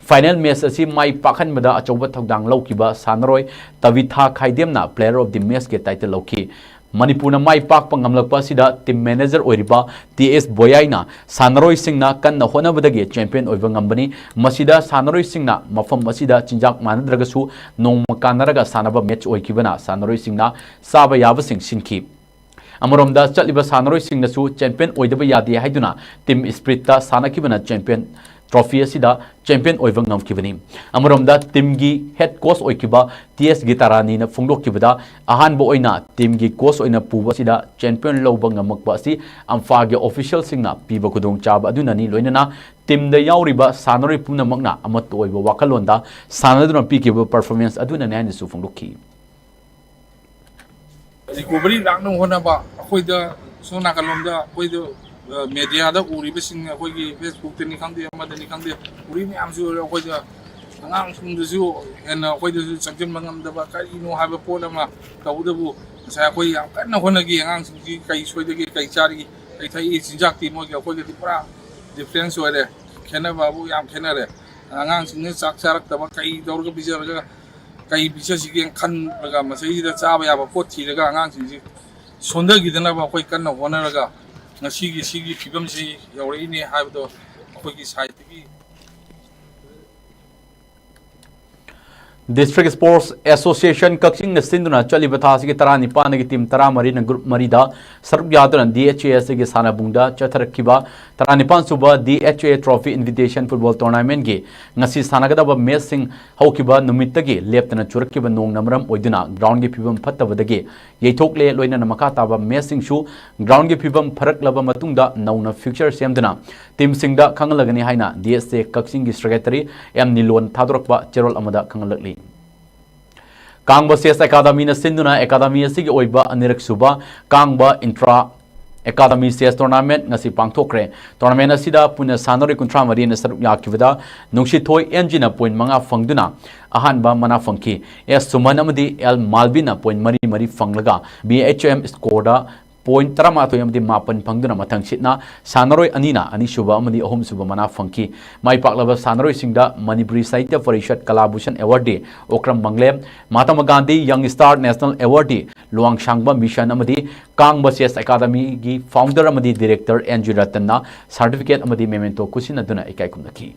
Final match ꯑꯁꯤ ꯃꯥꯏ ꯄꯥꯛꯍꯟꯕꯗ ꯑꯆꯧꯕ ꯊꯧꯗꯥꯡ ꯂꯧꯈꯤꯕ ꯁꯥꯟꯅꯔꯣꯏ ꯇꯕꯤꯊꯥ ꯈꯥꯏꯗꯦꯝꯅ player of the match ꯀꯤ title ꯂꯧꯈꯤ꯫ ꯃꯅꯤꯄꯨꯔꯅ ꯃꯥꯏ ꯄꯥꯛꯄ ꯉꯝꯂꯛꯄ ꯑꯁꯤꯗ team manager ꯑꯣꯏꯔꯤꯕ T S ꯕꯣꯌꯥꯏꯅ ꯁꯥꯟꯅꯔꯣꯏꯁꯤꯡꯅ ꯀꯟꯅ ꯍꯣꯠꯅꯕꯗꯒꯤ champion ꯑꯣꯏꯕ ꯉꯝꯕꯅꯤ꯫ ꯃꯁꯤꯗ ꯁꯥꯟꯅꯔꯣꯏꯁꯤꯡꯅ ꯃꯐꯝ ꯑꯁꯤꯗ ꯆꯤꯟꯖꯥꯛ ꯃꯥꯟꯅꯗ꯭ꯔꯒꯁꯨ ꯅꯣꯡꯃ ꯀꯥꯟꯅꯔꯒ ꯁꯥꯟꯅꯕ match ꯑꯣꯏꯈꯤꯕꯅ ꯁꯥꯟꯅꯔꯣꯏꯁꯤꯡꯅ ꯆꯥꯕ ꯌꯥꯕꯁꯤꯡ ꯁꯤꯟꯈꯤ꯫ ꯑꯃꯔꯣꯝꯗ ꯆꯠꯂꯤꯕ ꯁꯥꯟꯅꯔꯣꯏꯁꯤꯡꯅꯁꯨ champion ꯑꯣꯏꯗꯕ ꯌꯥꯗꯦ ꯍꯥꯏꯗꯨꯅ team spirit ꯇ ꯁꯥꯟꯅꯈꯤꯕꯅ champion trophy ꯑꯁꯤꯗ champion ꯑꯣꯏꯕ ꯉꯝꯈꯤꯕꯅꯤ꯫ ꯑꯃꯔꯣꯝꯗ teamꯒꯤ head coach ꯑꯣꯏꯈꯤꯕ ꯇꯤ ꯑꯦꯁ ꯒꯤꯇꯥꯔꯥꯅꯤꯅ ꯐꯣꯡꯗꯣꯛꯈꯤꯕꯗ, ꯑꯍꯥꯟꯕ ꯑꯣꯏꯅ teamꯒꯤ coach ꯑꯣꯏꯅ ꯄꯨꯕ ꯑꯁꯤꯗ champion ꯂꯧꯕ ꯉꯝꯃꯛꯄ ꯑꯁꯤ ꯑꯝꯐꯥꯒꯤ officialꯁꯤꯡꯅ ꯄꯤꯕ ꯈꯨꯗꯣꯡꯆꯥꯕ ꯑꯗꯨꯅꯅꯤ, ꯂꯣꯏꯅꯅ teamꯗ ꯌꯥꯎꯔꯤꯕ ꯁꯥꯟꯅꯔꯣꯏ ꯄꯨꯝꯅꯃꯛꯅ ꯑꯃꯠꯇ ꯑꯣꯏꯕ ꯋꯥꯈꯜꯂꯣꯟꯗ ꯁꯥꯟꯅꯗꯨꯅ ꯄꯤꯈꯤꯕ performance ꯑꯗꯨꯅꯅꯤ ꯍꯥꯏꯅꯁꯨ ꯐꯣꯡꯗꯣꯛꯈꯤ꯫ Recovery ꯂꯥꯛꯅꯕ ꯍꯣꯠꯅꯕ, ꯑꯩꯈꯣꯏꯗ ꯁꯣꯝ ꯅꯥꯀꯜꯂꯣꯝꯗ ꯑꯩꯈꯣꯏꯗ, ꯑ, mediaꯗ ꯎꯔꯤꯕꯁꯤꯡ, ꯑꯩꯈꯣꯏꯒꯤ Facebookꯇꯅꯤ ꯈꯪꯗꯦ, ꯑꯃꯗꯅꯤ ꯈꯪꯗꯦ, ꯎꯔꯤ ꯃꯌꯥꯝꯁꯨ ꯑꯩꯈꯣꯏꯗ, ꯑꯉꯥꯡꯁꯤꯡꯗꯁꯨ ꯍꯦꯟꯅ ꯑꯩꯈꯣꯏꯗꯁꯨ ꯆꯪꯁꯤꯟꯕ ꯉꯝꯗꯕ ꯀꯔꯤꯅꯣ ꯍꯥꯏꯕ ꯄꯣꯠ ꯑꯃ꯫ ꯇꯧꯕꯇꯕꯨ ꯉꯁꯥꯏ ꯑꯩꯈꯣꯏ ꯌꯥꯝ ꯀꯟꯅ ꯍꯣꯠꯅꯈꯤ, ꯑꯉꯥꯡꯁꯤꯡꯁꯤ ꯀꯩ ꯁꯣꯏꯗꯒꯦ, ꯀꯩ ꯆꯥꯔꯤ, ꯀꯩ ꯊꯛꯏ, ꯆꯤꯟꯖꯥꯛꯇꯤ ꯃꯣꯏꯒꯤ ꯑꯩꯈꯣꯏꯒꯗꯤ ꯄꯨꯔꯥ difference ꯑꯣꯏꯔꯦ, ꯈꯦꯠꯅꯕꯕꯨ ꯌꯥꯝ ꯈꯦꯠꯅꯔꯦ꯫ ꯑꯉꯥꯡꯁꯤꯡꯅ ꯆꯥꯛ ꯆꯥꯔꯛꯇꯕ, ꯀꯩ ꯇꯧꯔꯒ ꯄꯤꯖꯔꯒ, ꯀꯩ ꯄꯤꯖꯁꯤꯒꯦꯅ ꯈꯟꯕꯒ, ꯃꯁꯤꯗꯩꯁꯤꯗ ꯆꯥꯕ ꯌꯥꯕ ꯄꯣꯠ ꯊꯤꯔꯒ ꯑꯉꯥꯡꯁꯤꯡꯁꯤ ꯁꯣꯟꯊꯈꯤꯗꯅꯕ ꯑꯩꯈꯣꯏ ꯀꯟꯅ ꯍꯣꯠꯅꯔꯒ ꯉꯁꯤꯒꯤ ꯁꯤꯒꯤ ꯐꯤꯕꯝꯁꯤ ꯌꯧꯔꯛꯏꯅꯦ ꯍꯥꯏꯕꯗꯣ ꯑꯩꯈꯣꯏꯒꯤ ꯁꯥꯏꯠꯇꯒꯤ꯫ District Sports Association ꯀꯛꯆꯤꯡꯅ ꯁꯤꯟꯗꯨꯅ ꯆꯠꯂꯤꯕ ꯊꯥ ꯑꯁꯤꯒꯤ ꯇꯔꯥꯅꯤꯄꯥꯟꯗꯒꯤ team ꯇꯔꯥꯃꯔꯤꯅ group ꯃꯔꯤꯗ ꯁꯔꯨꯛ ꯌꯥꯗꯨꯅ ꯗꯤ ꯑꯦꯆ ꯑꯦ ꯑꯦꯁ ꯁꯤꯒꯤ ꯁꯥꯟꯅꯕꯨꯡꯗ ꯆꯠꯊꯔꯛꯈꯤꯕ ꯇꯔꯥꯅꯤꯄꯥꯟ ꯁꯨꯕ ꯗꯤ ꯑꯦꯆ ꯑꯦ ꯇ꯭ꯔꯣꯐꯤ ꯏꯟꯚꯤꯇꯦꯁꯟ ꯐꯨꯠꯕꯣꯜ ꯇꯣꯔꯅꯥꯃꯦꯟꯒꯤ ꯉꯁꯤ ꯁꯥꯟꯅꯒꯗꯕ ꯃꯦꯆꯁꯤꯡ ꯍꯧꯈꯤꯕ ꯅꯨꯃꯤꯠꯇꯒꯤ ꯂꯦꯞꯇꯅ ꯆꯨꯔꯛꯈꯤꯕ ꯅꯣꯡꯅ ꯃꯔꯝ ꯑꯣꯏꯗꯨꯅ ꯒ꯭ꯔꯥꯎꯟꯒꯤ ꯐꯤꯕꯝ ꯐꯠꯇꯕꯗꯒꯤ ꯌꯩꯊꯣꯛꯂꯦ꯫ ꯂꯣꯏꯅꯅ ꯃꯈꯥ ꯇꯥꯕ ꯃꯦꯆꯁꯤꯡꯁꯨ ꯒ꯭ꯔꯥꯎꯟꯒꯤ ꯐꯤꯕꯝ ꯐꯔꯛꯂꯕ ꯃꯇꯨꯡꯗ ꯅꯧꯅ ꯐꯤꯛꯆꯔ ꯁꯦꯝꯗꯨꯅ ꯇꯤꯝꯁꯤꯡꯗ ꯈꯪꯍꯜꯂꯒꯅꯤ ꯍꯥꯏꯅ ꯗꯤ ꯑꯦꯁ ꯑꯦ ꯀꯛꯆꯤꯡꯒꯤ ꯁꯦꯀ꯭ꯔꯦꯇꯔꯤ ꯑꯦꯝ ꯅꯤꯂꯣꯟ ꯊꯥꯗꯣꯔꯛꯄ ꯆꯦꯔꯣꯜ ꯑꯃꯗ ꯈꯪꯍꯜꯂꯛꯂꯤ꯫ ꯀꯥꯡꯕ ꯆꯦꯁ ꯑꯦꯀꯥꯗꯃꯤꯅ ꯁꯤꯟꯗꯨꯅ ꯑꯦꯀꯥꯗꯃꯤ ꯑꯁꯤꯒꯤ ꯑꯣꯏꯕ ꯑꯅꯤꯔꯛ ꯁꯨꯕ ꯀꯥꯡꯕ ꯏꯟꯇ꯭ꯔꯥ ꯑꯦꯀꯥꯗꯃꯤ ꯆꯦꯁ ꯇꯣꯔꯅꯥꯃꯦꯟꯠ ꯉꯁꯤ ꯄꯥꯡꯊꯣꯛꯈ꯭ꯔꯦ꯫ ꯇꯣꯔꯅꯥꯃꯦꯟꯠ ꯑꯁꯤꯗ ꯄꯨꯟꯅ ꯁꯥꯟꯅꯔꯣꯏ ꯀꯨꯟꯊ꯭ꯔꯥ ꯃꯔꯤꯅ ꯁꯔꯨꯛ ꯌꯥꯈꯤꯕꯗ ꯅꯨꯡꯁꯤꯊꯣꯏ ꯑꯦꯟ ꯖꯤꯅ ꯄꯣꯏꯟꯠ ꯃꯉꯥ ꯐꯪꯗꯨꯅ ꯑꯍꯥꯟꯕ ꯃꯅꯥ ꯐꯪꯈꯤ꯫ ꯑꯦꯁ ꯁꯨꯃꯟ ꯑꯃꯗꯤ ꯑꯦꯜ ꯃꯥꯜꯕꯤꯟꯅ ꯄꯣꯏꯟꯠ ꯃꯔꯤ ꯃꯔꯤ ꯐꯪꯂꯒ ꯕꯤ ꯑꯩꯆ ꯑꯦꯝ ꯁ꯭ꯀꯣꯔꯗ ꯄꯣꯏꯟꯠ ꯇꯔꯥꯃꯥꯊꯣꯏ ꯑꯃꯗꯤ ꯃꯥꯄꯟ ꯐꯪꯗꯨꯅ ꯃꯊꯪ ꯁꯤꯠꯅ ꯁꯥꯟꯅꯔꯣꯏ ꯑꯅꯤꯅ ꯑꯅꯤꯁꯨꯕ ꯑꯃꯗꯤ ꯑꯍꯨꯝꯁꯨꯕ ꯃꯅꯥ ꯐꯪꯈꯤ꯫ ꯃꯥꯏ ꯄꯥꯛꯂꯕ ꯁꯥꯟꯅꯔꯣꯏꯁꯤꯡꯗ ꯃꯅꯤꯄꯨꯔꯤ ꯁꯥꯍꯤꯇ꯭ꯌ parishad ꯀꯂꯥꯚꯨꯁꯟ ꯑꯦꯋꯥꯔꯗꯤ Okram ꯃꯪꯂꯦꯝ, Mahatma Gandhi ꯌꯪ star national ꯑꯦꯋꯥꯔꯗꯤ ꯂꯨꯋꯥꯡꯁꯥꯡꯕ mission ꯑꯃꯗꯤ ꯀꯥꯡꯕ ꯆꯦꯁ ꯑꯦꯀꯥꯗꯃꯤꯒꯤ ꯐꯥꯎꯟꯗꯔ ꯑꯃꯗꯤ ꯗꯤꯔꯦꯛꯇꯔ ꯑꯦꯟ ꯖꯤ ꯔꯇꯟꯅ ꯁꯥꯔꯇꯤꯐꯤꯀꯦꯠ ꯑꯃꯗꯤ ꯃꯦꯃꯦꯟꯇꯣ ꯈꯨꯠꯁꯤꯟꯅꯗꯨꯅ ꯏꯀꯥꯏ ꯈꯨꯝꯅꯈꯤ꯫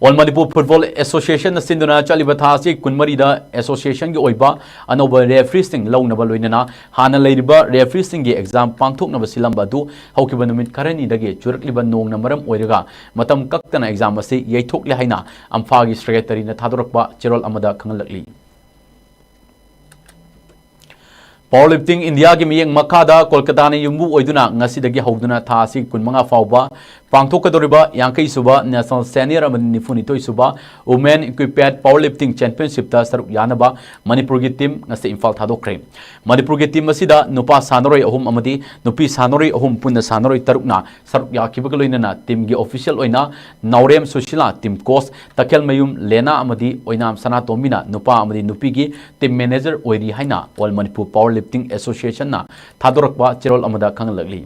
All Manipur Football Association ꯅ ꯁꯤꯟꯗꯨꯅ ꯆꯠꯂꯤꯕ ꯊꯥ ꯑꯁꯤ ꯀꯨꯟꯃꯔꯤꯗ association ꯒꯤ ꯑꯣꯏꯕ ꯑꯅꯧꯕ referee ꯁꯤꯡ ꯂꯧꯅꯕ ꯂꯣꯏꯅꯅ ꯍꯥꯟꯅ ꯂꯩꯔꯤꯕ referee ꯁꯤꯡꯒꯤ exam ꯄꯥꯡꯊꯣꯛꯅꯕ ꯁꯤꯜꯂꯝꯕ ꯑꯗꯨ ꯍꯧꯈꯤꯕ ꯅꯨꯃꯤꯠ ꯈꯔꯅꯤꯗꯒꯤ ꯆꯨꯔꯛꯂꯤꯕ ꯅꯣꯡꯅ ꯃꯔꯝ ꯑꯣꯏꯔꯒ ꯃꯇꯝ ꯀꯛꯇꯅ exam ꯑꯁꯤ ꯌꯩꯊꯣꯛꯂꯦ ꯍꯥꯏꯅ ꯑꯝꯐꯥꯒꯤ secretary ꯅ ꯊꯥꯗꯣꯔꯛꯄ ꯆꯦꯔꯣꯜ ꯑꯃꯗ ꯈꯪꯍꯜꯂꯛꯂꯤ꯫ Power Lifting India ꯒꯤ ꯃꯤꯠꯌꯦꯡ ꯃꯈꯥꯗ ꯀꯣꯜꯀꯇꯥꯅ ꯌꯨꯝꯕꯨ ꯑꯣꯏꯗꯨꯅ ꯉꯁꯤꯗꯒꯤ ꯍꯧꯗꯨꯅ ꯊꯥ ꯑꯁꯤ ꯀꯨꯟꯃꯉꯥ ꯐꯥꯎꯕ ꯄꯥꯡꯊꯣꯛꯀꯗꯧꯔꯤꯕ ꯌꯥꯡꯈꯩ ꯁꯨꯕ National Senior ꯑꯃꯗꯤ ꯅꯤꯐꯨ ꯅꯤꯊꯣꯏ ꯁꯨꯕ Women Equipped Power Lifting Championship ꯇ ꯁꯔꯨꯛ ꯌꯥꯅꯕ ꯃꯅꯤꯄꯨꯔꯒꯤ team ꯉꯁꯤ ꯏꯝꯐꯥꯜ ꯊꯥꯗꯣꯛꯈ꯭ꯔꯦ꯫ ꯃꯅꯤꯄꯨꯔꯒꯤ team ꯑꯁꯤꯗ ꯅꯨꯄꯥ ꯁꯥꯟꯅꯔꯣꯏ ꯑꯍꯨꯝ ꯑꯃꯗꯤ ꯅꯨꯄꯤ ꯁꯥꯟꯅꯔꯣꯏ ꯑꯍꯨꯝ ꯄꯨꯟꯅ ꯁꯥꯟꯅꯔꯣꯏ ꯇꯔꯨꯛꯅ ꯁꯔꯨꯛ ꯌꯥꯈꯤꯕꯒ ꯂꯣꯏꯅꯅ team ꯒꯤ official ꯑꯣꯏꯅ ꯅꯥꯎꯔꯦꯝ ꯁꯨꯁꯤꯂꯥ team coach, ꯇꯈꯦꯜꯃꯌꯨꯝ ꯂꯦꯅꯥ ꯑꯃꯗꯤ ꯑꯣꯏꯅꯥꯝ ꯁꯅꯥꯇꯣꯝꯕꯤꯅ ꯅꯨꯄꯥ ꯑꯃꯗꯤ ꯅꯨꯄꯤꯒꯤ team manager ꯑꯣꯏꯔꯤ ꯍꯥꯏꯅ All Manipur Power Lifting Association ꯅ ꯊꯥꯗꯣꯔꯛꯄ ꯆꯦꯔꯣꯜ ꯑꯃꯗ ꯈꯪꯍꯜꯂꯛꯂꯤ꯫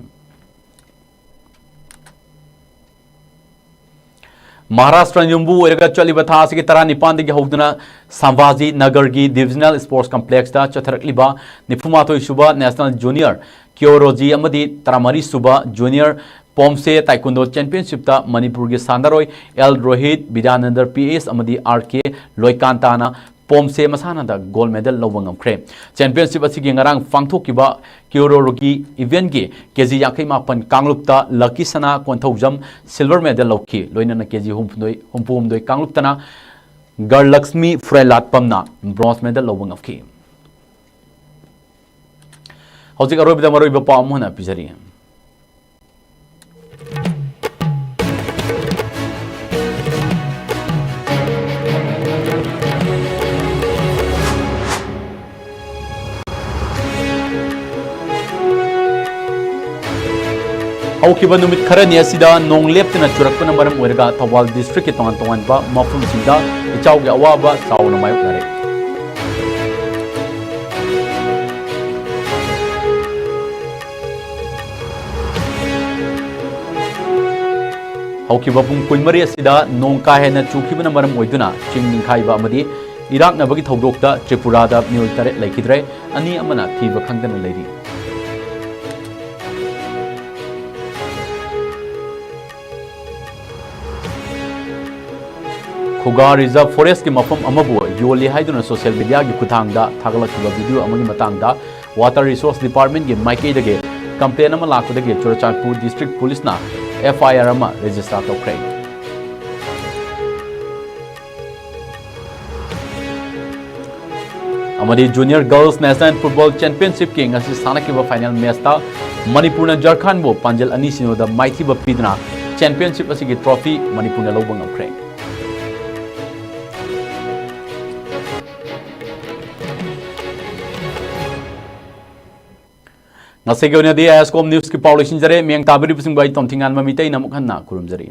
ꯃꯍꯥꯔꯥꯁꯇ꯭ꯔ ꯌꯨꯝꯕꯨ ꯑꯣꯏꯔꯒ ꯆꯠꯂꯤꯕ ꯊꯥ ꯑꯁꯤꯒꯤ ꯇꯔꯥꯅꯤꯄꯥꯟꯗꯒꯤ ꯍꯧꯗꯨꯅ ꯁꯝꯚꯥꯖꯤ ꯅꯒꯔꯒꯤ divisional sports complex ꯇ ꯆꯠꯊꯔꯛꯂꯤꯕ ꯅꯤꯐꯨꯃꯥꯊꯣꯏ ꯁꯨꯕ National Junior Choreography ꯑꯃꯗꯤ ꯇꯔꯥꯃꯔꯤ ꯁꯨꯕ Junior Pomse Taekwondo Championship ꯇ ꯃꯅꯤꯄꯨꯔꯒꯤ ꯁꯥꯟꯅꯔꯣꯏ L Rohit, Bidyananda P S ꯑꯃꯗꯤ ꯑꯥꯔ ꯀꯦ ꯂꯣꯏꯀꯥꯟꯇꯥꯅ Pomse ꯃꯁꯥꯟꯅꯗ gold medal ꯂꯧꯕ ꯉꯝꯈ꯭ꯔꯦ꯫ Championship ꯑꯁꯤꯒꯤ ꯉꯔꯥꯡ ꯄꯥꯡꯊꯣꯛꯈꯤꯕ Choreography event ꯀꯤ ꯀꯦ ꯖꯤ ꯌꯥꯡꯈꯩ ꯃꯥꯄꯟ ꯀꯥꯡꯂꯨꯞꯇ ꯂꯛꯀꯤ ꯁꯅꯥ ꯀꯣꯟꯊꯧꯖꯝ silver medal ꯂꯧꯈꯤ꯫ ꯂꯣꯏꯅꯅ ꯀꯦ ꯖꯤ ꯍꯨꯝꯐꯨꯍꯨꯝꯗꯣꯏ, ꯍꯨꯝꯐꯨꯍꯨꯝꯗꯣꯏ ꯀꯥꯡꯂꯨꯞꯇꯅ ꯒꯔꯂꯛꯁꯃꯤ ꯐꯨꯔꯦꯂꯥꯠꯄꯝꯅ bronze medal ꯂꯧꯕ ꯉꯝꯈꯤ꯫ ꯍꯧꯖꯤꯛ ꯑꯔꯣꯏꯕꯗ ꯃꯔꯨꯑꯣꯏꯕ ꯄꯥꯎ ꯑꯃꯨꯛ ꯍꯟꯅ ꯄꯤꯖꯔꯤ꯫ ꯍꯧꯈꯤꯕ ꯅꯨꯃꯤꯠ ꯈꯔꯅꯤ ꯑꯁꯤꯗ ꯅꯣꯡ ꯂꯦꯞꯇꯅ ꯆꯨꯔꯛꯄꯅ ꯃꯔꯝ ꯑꯣꯏꯔꯒ ꯊꯧꯕꯥꯜ district ꯀꯤ ꯇꯣꯉꯥꯟ ꯇꯣꯉꯥꯟꯕ ꯃꯐꯝꯁꯤꯡꯗ ꯏꯆꯥꯎꯒꯤ ꯑꯋꯥꯕ ꯆꯥꯎꯅ ꯃꯥꯌꯣꯛꯅꯔꯦ꯫ ꯍꯧꯈꯤꯕ ꯄꯨꯡ ꯀꯨꯟꯃꯔꯤ ꯑꯁꯤꯗ ꯅꯣꯡ ꯀꯥ ꯍꯦꯟꯅ ꯆꯨꯈꯤꯕꯅ ꯃꯔꯝ ꯑꯣꯏꯗꯨꯅ ꯆꯤꯡ ꯅꯤꯡꯈꯥꯏꯕ ꯑꯃꯗꯤ ꯏꯔꯥꯛꯅꯕꯒꯤ ꯊꯧꯗꯣꯛꯇ ꯇ꯭ꯔꯤꯄꯨꯔꯥꯗ ꯃꯤꯑꯣꯏ ꯇꯔꯦꯠ ꯂꯩꯈꯤꯗ꯭ꯔꯦ, ꯑꯅꯤ ꯑꯃꯅ ꯊꯤꯕ ꯈꯪꯗꯅ ꯂꯩꯔꯤ꯫ ꯈꯨꯒꯥ ꯔꯤꯖꯔꯚ ꯐꯣꯔꯦꯁ꯭ꯠꯀꯤ ꯃꯐꯝ ꯑꯃꯕꯨ ꯌꯣꯜꯂꯤ ꯍꯥꯏꯗꯨꯅ ꯁꯣꯁꯤꯌꯦꯜ ꯃꯤꯗꯤꯌꯥꯒꯤ ꯈꯨꯠꯊꯥꯡꯗ ꯊꯥꯒꯠꯂꯛꯈꯤꯕ ꯚꯤꯗꯤꯑꯣ ꯑꯃꯒꯤ ꯃꯇꯥꯡꯗ ꯋꯥꯇꯔ ꯔꯤꯁꯣꯔꯁ ꯗꯤꯄꯥꯔꯠꯃꯦꯟꯠꯀꯤ ꯃꯥꯏꯀꯩꯗꯒꯤ ꯀꯝꯄ꯭ꯂꯦꯟ ꯑꯃ ꯂꯥꯛꯄꯗꯒꯤ ꯆꯨꯔꯆꯥꯟꯄꯨꯔ ꯗꯤꯁꯇ꯭ꯔꯤꯛ ꯄꯨꯂꯤꯁꯅ ꯑꯦꯐ ꯑꯥꯏ ꯑꯥꯔ ꯑꯃ ꯔꯦꯖꯤꯁꯇꯥꯔ ꯇꯧꯈ꯭ꯔꯦ꯫ ꯑꯃꯗꯤ ꯖꯨꯅꯤꯌꯔ ꯒꯔꯜꯁ ꯅꯦꯁꯅꯦꯜ ꯐꯨꯠꯕꯣꯜ ꯆꯦꯝꯄꯤꯌꯟꯁꯤꯞꯀꯤ ꯉꯁꯤ ꯁꯥꯟꯅꯈꯤꯕ ꯐꯥꯏꯅꯦꯜ ꯃꯦꯆꯇ ꯃꯅꯤꯄꯨꯔꯅ ꯖꯔꯈꯥꯟꯕꯨ ꯄꯥꯟꯖꯜ ꯑꯅꯤ ꯁꯤꯅꯣꯗ ꯃꯥꯏꯊꯤꯕ ꯄꯤꯗꯨꯅ ꯆꯦꯝꯄꯤꯌꯟꯁꯤꯞ ꯑꯁꯤꯒꯤ ꯇ꯭ꯔꯣꯐꯤ ꯃꯅꯤꯄꯨꯔꯅ ꯂꯧꯕ ꯉꯝꯈ꯭ꯔꯦ꯫ ꯉꯁꯤꯒꯤ ꯑꯣꯏꯅꯗꯤ ꯑꯦꯁꯀꯣꯝ ꯅ꯭ꯌꯨꯁꯀꯤ ꯄꯥꯎ ꯂꯣꯏꯁꯤꯟꯖꯔꯦ꯫ ꯃꯤꯌꯦꯡ ꯇꯥꯕꯤꯔꯤꯕꯁꯤꯡꯕꯨ ꯑꯩ ꯇꯣꯝꯊꯤꯉꯥꯟꯕ ꯃꯤꯇꯩꯅ ꯑꯃꯨꯛ ꯍꯟꯅ ꯈꯨꯔꯨꯝꯖꯔꯤ꯫